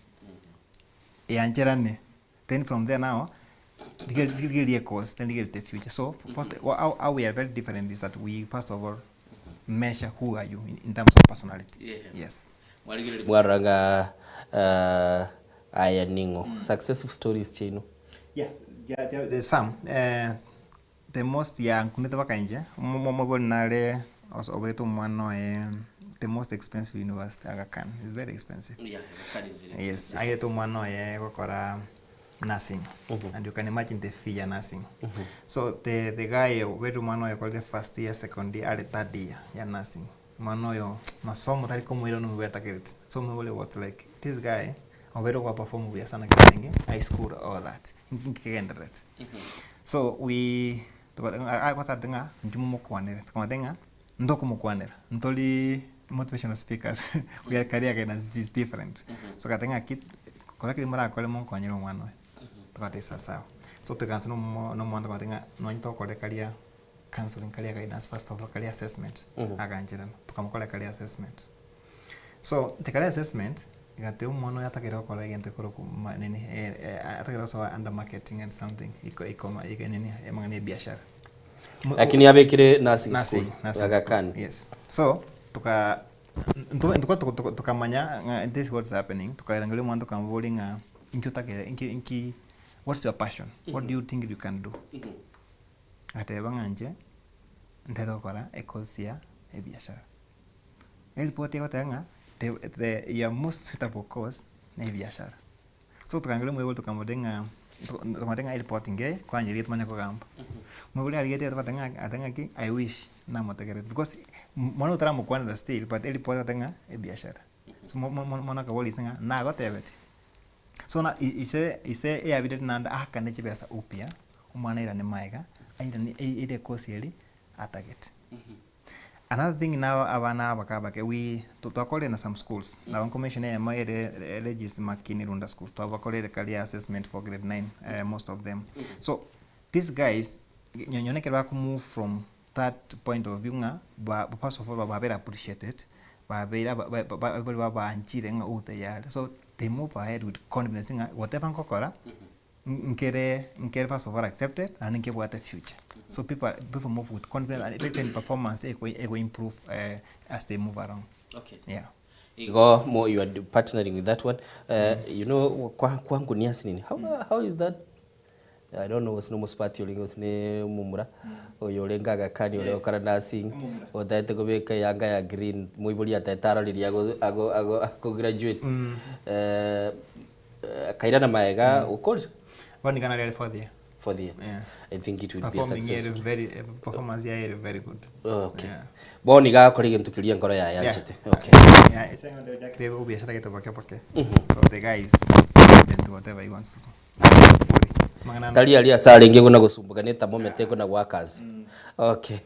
eancherane. Then from there now, rigereria course, then rigereria the future. So first, how, how we are very different is that we first of all measure who are you in, in terms of personality. Yeah. Yes. Mwarora ng'a aya ning'o successful stories chiaino? Yeah, yeah, yeah, there's some. The most yankunete mpaka inche, omoibori nare obete omwana oye the most expensive university Aga Khan is very expensive. Yeah, Aga Khan is very Yes, expensive. airete omwana oye gokora nursing and you can imagine the fee ya nursing. So the the guy obete omwana oye okorire first year, second year, are third year ya nursing. Omwana oyo masomo tari komoira nomoibori atakereti. So omoibori was like this guy obeire ogoperform buya sana kiarenge high school all that, inki kegendererete. So we agosate ng'a intwe momokwanere, tokamotebia ng'a ntokomokwanera, ntori motivational speakers we are career guidance which is different. So agateba ng'aki kora keria morakore monkonyere omwana oyo, togateba sawasawa. So togaansa na omo na omwana tokamotebia ng'a nonye togokora career counselling, career guidance first of all, career assessment, agancherana, tokamokorera career assessment. So career assessment, Igateba omwana oyo atagere gokora egento ekorokwa ma nini atagere gosoa under marketing and something iko ikoma iga nini amang'ana ya ebiashara. Mo- Lakini abekire nursing Nursing, school, nursing Aga school, Khan. yes. So toka nto ntoka toko toko tokamanya ng'a this is what is happening, tokaerangeria omwana tokamoboria ng'a inki otagere inki inki what's your passion, what do you think you can do? Agateba ng'a inche ntagete gokora ecourse ya ebiashara. Eripoti egoteba ng'a the the your most suitable course ne ebiashara. So tokaangeria omoibori tokamotebia ng'a tokamotebia ng'a eripoti ngeye kwanyerigia tomanye kogamba. Omoibori arigetie tobate ng'a agateba ng'aki I wish namotegerete because mwana otaramokwanera still but eripoti egoteba ng'a ebiashara. So mo- mo- mono akaboria ise ng'a nagotebetie? So na ise ise eyabirete naende aakane chibesa upya, omwana airane maega, airane eire ecourse eria atagete. Another thing now abana aba abake we twakorire na some schools nabo nkomention eyemo ere Regis Makini Runda school twabakorire career assessment for grade 9 most of them so these guys nonye ekero bako move from that point of view ng'a ba first of all babere appreciated babeire abaibori babaanchire ng'a who they are so they move ahead with confidence ng'a whatever nkokora Nkere nkere first of all accepted naende nkebwate future so people people move with confidence and even performance eko ego improve eh, as they move along Okay. yeah Igo mo you are partnering with that one. You know kwa kwangu ni nini? How, how is that? I don't know gose nomosubati orenge gose ne omomura, oyo orenge Aga Khan ore gokora nursing, otaete kobeka eyanga ya green, moibori ataete arore riria ago ago ago ago graduate. Akairana magega okorire. Bono nigo nari are fourth year. Fourth year. Yeah. I think it will be a Performing success. ere very, eh, performance yaye ere very good. Okay. Yeah. Bono nigo agakora egento keria enkoro yaye Yeah. yanchete. Okay. Yeah, it's like ochakire obiashara gete boke boke. So the guy is confident to whatever he wants to do. Fully. Mang'ana Tari aria ase arenge buna gosumbuka ne thermometer ekona goaka nse. Okay.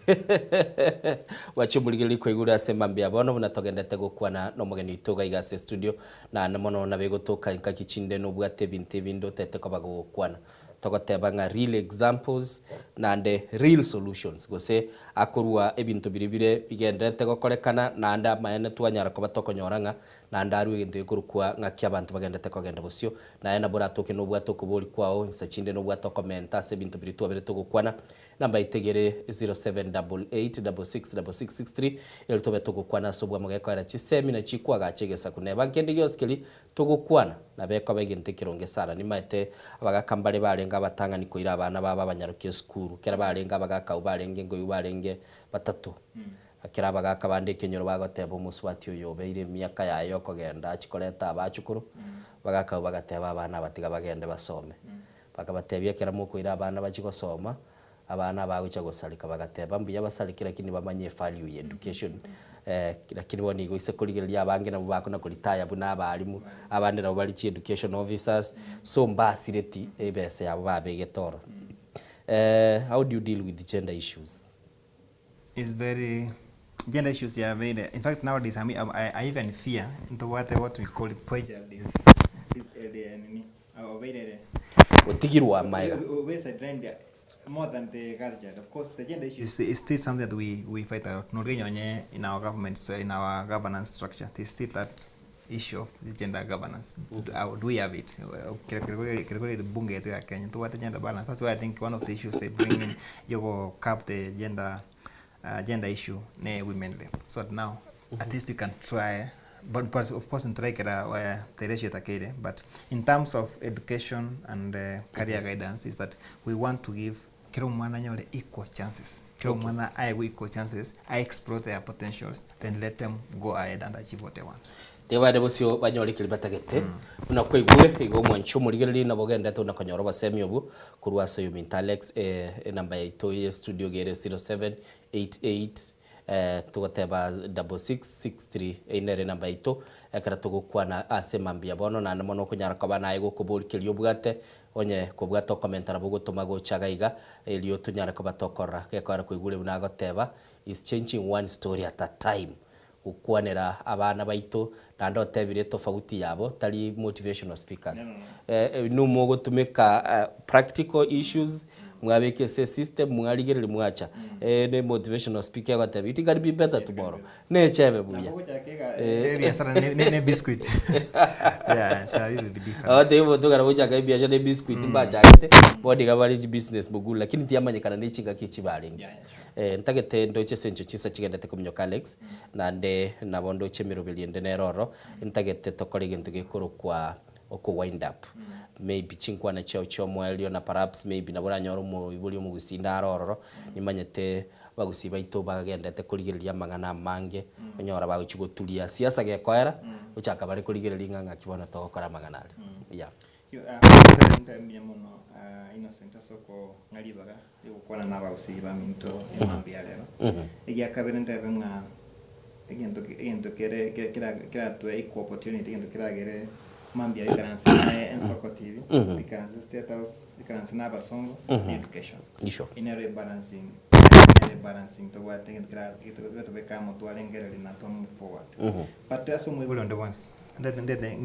Bwachia omorigereria kwaigure ase mambia bono buna togendete gokwana na omogeni oito iga iga ase estudio naende mono nabo egotoka engaki chinde nobwate ebinto ebinde otete koba gogokwana. Togoteba ng'a real examples naende real solutions gose akorwa ebinto biria bire bigendererete gokorekana naende amaene twanyara koba tokonyora ng'a naende arwe egento gekorokwa ng'aki abanto bagendererete kogenda bosio. Naye nabo oratoke nobwate okobori kwao insa chinde nobwate okomenta ase ebinto biria twabere togokwana. Namba yaito egere 0788666663 eri tobe togokwana ase obwamo gekoera chisemi na chikwagacha egesaku neba nkende gionsi keria Togokwana, nabo ekoba egento ekeronge sana. Nimaete abagaka mbare barenge abatang'ani koira abana babo abanyarokia esukuru. Ekero barenge abagaka abwo barenge nkoigwa barenge batato. Ekero abagaka bande ekenyoro bagoteba omosubati oyo obeire emiaka yaye yokogenda achie koreta abachukuru, abagaka abwo bagateba abana aba tiga bagende basome. Bakabatebia ekero mokoira abana bachie gosoma, Abana bagochia gosareka bagateba mbuya basareke lakini bamanye evalue ya education lakini bono igo ase korigereria abange nabwo bakona koritaya buna abalimu, abande nabo bare chi education officers, so mbasireti ebesa yabo babegete ororo. How do you deal with gender issues? Is very gender issues yabeire in fact nowadays I, I, I even fear ntobwate what we call prejudice nini obeire Gotigirwa amaega. Obeire sidelined more than the culture of course the gender issue is, is still something that we, we fight a lot nonye nonye in our government in our governance structure there's still that issue of the gender governance do, uh, do we have it kere bunge yetu ya Kenya tubwate gender balance that's why I think one of the issues they bring in yogo cap the gender uh, gender issue ne women rep so that now mm -hmm. at least we can try but, but of course ntraikera uh, the ratio takeire but in terms of education and uh, career mm -hmm. guidance is that we want to give kera omwana anyore equal chances kera okay. omwana aegwe equal chances I explore their potentials then let them go ahead and achieve what they want Tiga baende bosio banyore keria batagete. Buna kwaigure, igo omwanchi omorigereria nabo ogenderete buna konyora obosemi obwo korwa ase oyominto Alex. Enamba yaito ye studio iga ere 0788 togoteba 6663 eyio nere enamba yaito ekero togokwana ase mambia bono naende mono okonyara koba naye gokoboria keria obwate onye kobwate okomenta nabo ogotoma gocha iga iga erio tonyare koba tokorora gekoera kwaigure buna agoteba is changing one story at a time Gokwanera abana baito, naende otebire etofauti yabo, tari motivational speakers. Inwe mogotumeka practical issues, mwabeka ase esystem, mwarigereria mwacha. Ne motivational speaker egoteba it can be better tomorrow, nechebe buya. Ebiasara ne biscuit. Yeah, it's a little bit different. Agotebia omonto ekero agochaka ebiasara ne biscuit mbachagete, bono iga bare chibusiness mogul, lakini tiyamanyekana ne chingaki echi barenge. Ntagete ndoche ase enchwa chinsa chigendete kominyoka Alex, naende nabo ndoche emeroberio ende nere ororo, ntagete tokore egento gekorokwa oko wind up. Maybe chinkwana chiao chia omoerio na perhaps maybe nabo oranyore omoibori omogusii nare ororo, nimanyete abagusii baito bagendete korigereria amang'ana amange, onyora bagochia goturia siasa gekoera, gochaka bare korigereria ng'a ng'aki bono togokora amang'ana aria, yeah. Mbuya mono Innocent ase okong'a ribaga ri'ogokwana nabagusii baminto emambia ya rero. Egiakabere ntebe ng'a egento egento kere keratue equal opportunity egento keragere mambia ikaranse naye Ensoko TV, ikaranse State House, ikaranse na abasongo ni education. Eye nero ebalancing nero ebalancing tobwate egento kera geratobeke amo twarengereria na twa move forward. But ase omoibori onde bwensi, ntete ntete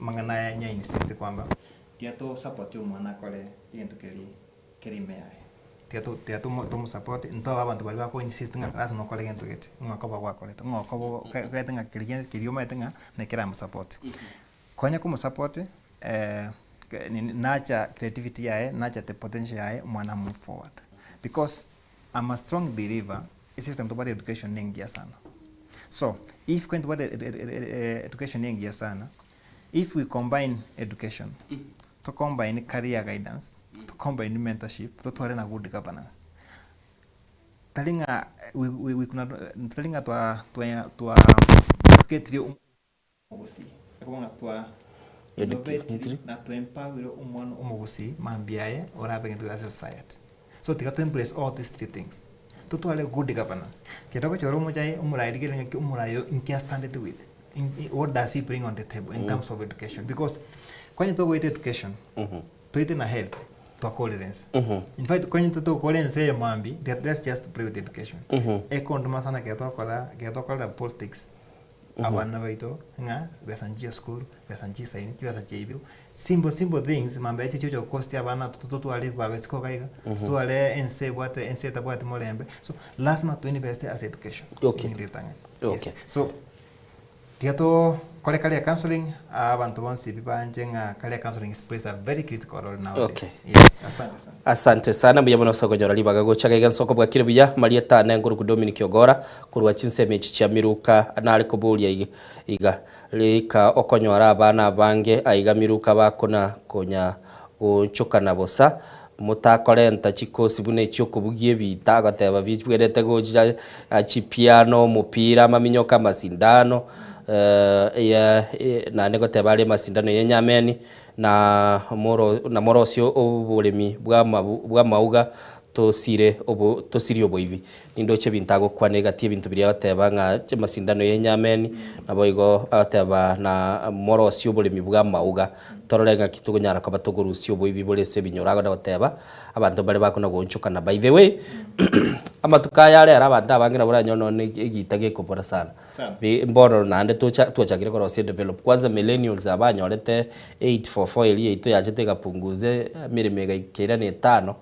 Amang'ana aya nya insist kwamba tiga to support omwana akore egento keria kere ime yaye. Tiga to tiga tomo tomo support ntobe abanto baria bako insist ng'a lasima okore egento gete, ng'a okoba gwakorete, ng'a okoba okaete ng'a keria gionsi keria omanyete ng'a nekeramosupport. Konya komosupport nini nacha creativity yaye, nacha the potential yaye omwana a move forward. Because I'm a strong believer esystem tobwate education nengiya sana. So, if kwenye tobwate education nengiya sana, if we combine education. To combine career guidance, to combine mentorship, totware na good governance. Tari ng'a we, we, we could not, tari ng'a twa twa twa educatire omogusii, ekoba ng'a twa innovatire na twa empowerire omwana omogusii mambia aye orabe egento ase society. So tiga to embrace all these three things. Totware good governance. Kero ogochora omochai omorai rigereria ng'aki omorai oyo inki a standed with, what does he bring on the table in terms of education because kwanye togoeta education, toete na health, twakorire ense. In fact kwanye totokora ense eye mambia, let's just play with education. Ekonduma sana ekero twakora ekero twakorera politics. Abana baito ng'a besa nchiyo sukuru, besa nchisaini, chibesa chiaibirwe, simple simple things mambia echi chigocha gokosti abana totware ebibago isiko iga iga, totware ense ebwate ense etabwati morembe, so lasima to invest ase education. Okay. Egento getang'ani. Okay. Yes. So, tiga tokore career counseling, abanto bonsi pi banche ng'a career counseling is plays a very critical role nowadays. Okay. Yes, asante sana. Asante sana, mbuya mono ase okonyora ribaga gocha iga inse okobwakire buya, Marieta ane nkoruku Dominic Ogora, korwa chinsemo echi chia Miruka nare koboria iga, Rika okonyora abana abange aiga Miruka bakona konya goonchokana bosa, motakorenta chikosi buna echi'okobugia ebiita, agoteba bibwerete gocha chipiano, omopira, amaminyoka, amasindano, naende goteba are amasindano y'enyameni, Na moro na morosie oboremi bw'amabu bw'amauga, tosire obo tosirie oboibi. Nindoche ebinto agokwana egati y'ebinto biria agoteba ng'a amasindano y'enyameni, naboigo agoteba na morosie oboremi bw'amauga, torore ng'aki tokonyara koba tokorusia oboibi bore ase ebinyoro. Agwo nagoteba, abanto mbare bakona goonchokana. By the way, amatuko aya arero abanto abange nabo oranyore nonye na egita gekobora sana. Bi mbono naende tocha twachakire korosia edevelop. Kwanza millennials aba banyorete 844 eria yaito yachete egapunguza emeremo egaika na etano,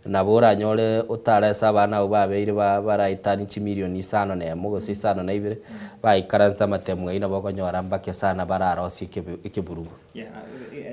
nabo oranyore otare ase abana abwo babeire ba baraetanie chimilion isano na emo gose isano na ibere, baikaransete amatemu aywo nabo okonyora mbake sana bararosie ekebe ekeburugo. Yeah,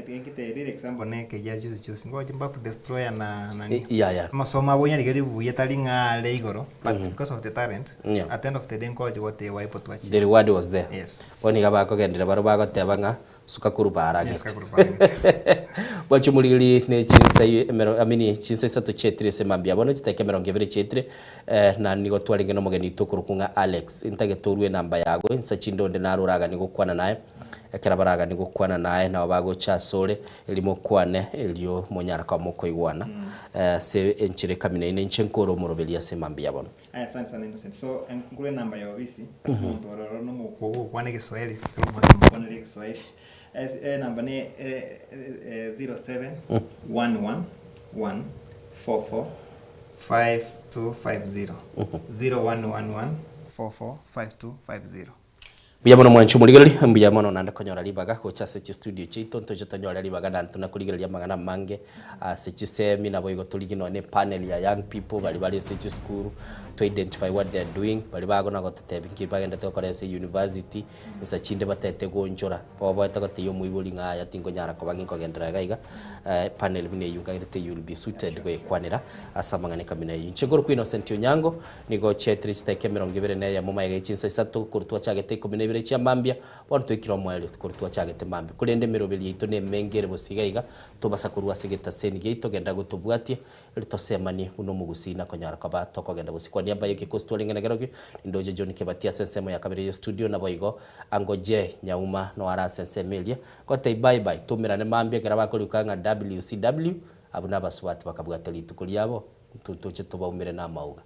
nkitebi example ne ekegia juzi juzi ngochi mbafu destroyer na nani Yeah, yeah. amasomo abo onyarigeri buya tari ng'a are igoro but because of the talent Yeah. at the end of the day nkochi goteba waipo twachire The reward was there. Yes. Bono iga bakogenderera barobwo bagoteba ng'a suka korwa Yes, baragete. suka korwa baragete. Bwachi omorigeri ne chinsa emero I mean chinsa isato chietire ase mambia bono chidakika emerongo ebere chietire eh, na nigo twarenge na omogeni oito okorokwa ng'a Alex. Ntagete orue enamba yago insa chinde onde naro oraganie gokwana naye. Ekero baraganie gokwana naye nabo bagocha asore, erio mokwane, erio monyare koba mokoigwana ase enchera ekaminaine. Inche nkore omoroberi ase mambia bono. Aya asante sana Innocent. So nkure enamba ya ofisi, omonto ororo nomokuo ogokwana egeswahili, kera omonto omokwanere egeswahili. Enamba ne 0711 44 5250. 0111 44 5250. Mbuya mono mwanche omorigereria, mbuya mono naende konyora ribaga gocha ase chistudio chiaito, ntoche tonyore ribaga naende tuna korigereria amang'ana amange ase chisemi, naboigo torigie nonya ne epanel ya young people baria bare ase chisukuru, to identify what they are doing, baria bagona gototebia nki bagendete gokora ase university, insa chinde batete goonchora, boboete gotebia omoibori ng'a yaya tinkonyara koba ginkogenderera iga iga, epanel buna eyio nkagerete you will be suited goyekwanera ase amang'ana ekamina eyio. Inche nkorokwa Innocent Onyango. Nigo chiaetire chidakika emerongo ebere na eyemo magega ye chinsa isato, korwa twachagete ikomi na ibere chia mambia, bono twaikire omoerio korwa twachagete mambia. Korende emeroberi yaito nemenge ere bosa iga iga, tobasa korwa ase egetaseni giaito genda gotobwatia, erio tosemanie buna omogusii na konyara koba tokogenda bosio. Kwa niaba y'egekosi twarenge nakerokio, nindoche John Kebati ase ensemo ya kabere ye studio, naboigo Ango J. Nyauma noyo are ase ensemo eria. Ngotebia bye bye, toumerane mambia ekero bakorikwa ng'a WCW, abwo nabasubati bakabwata rituko riabo, intwe ntoche tobaumere namauga.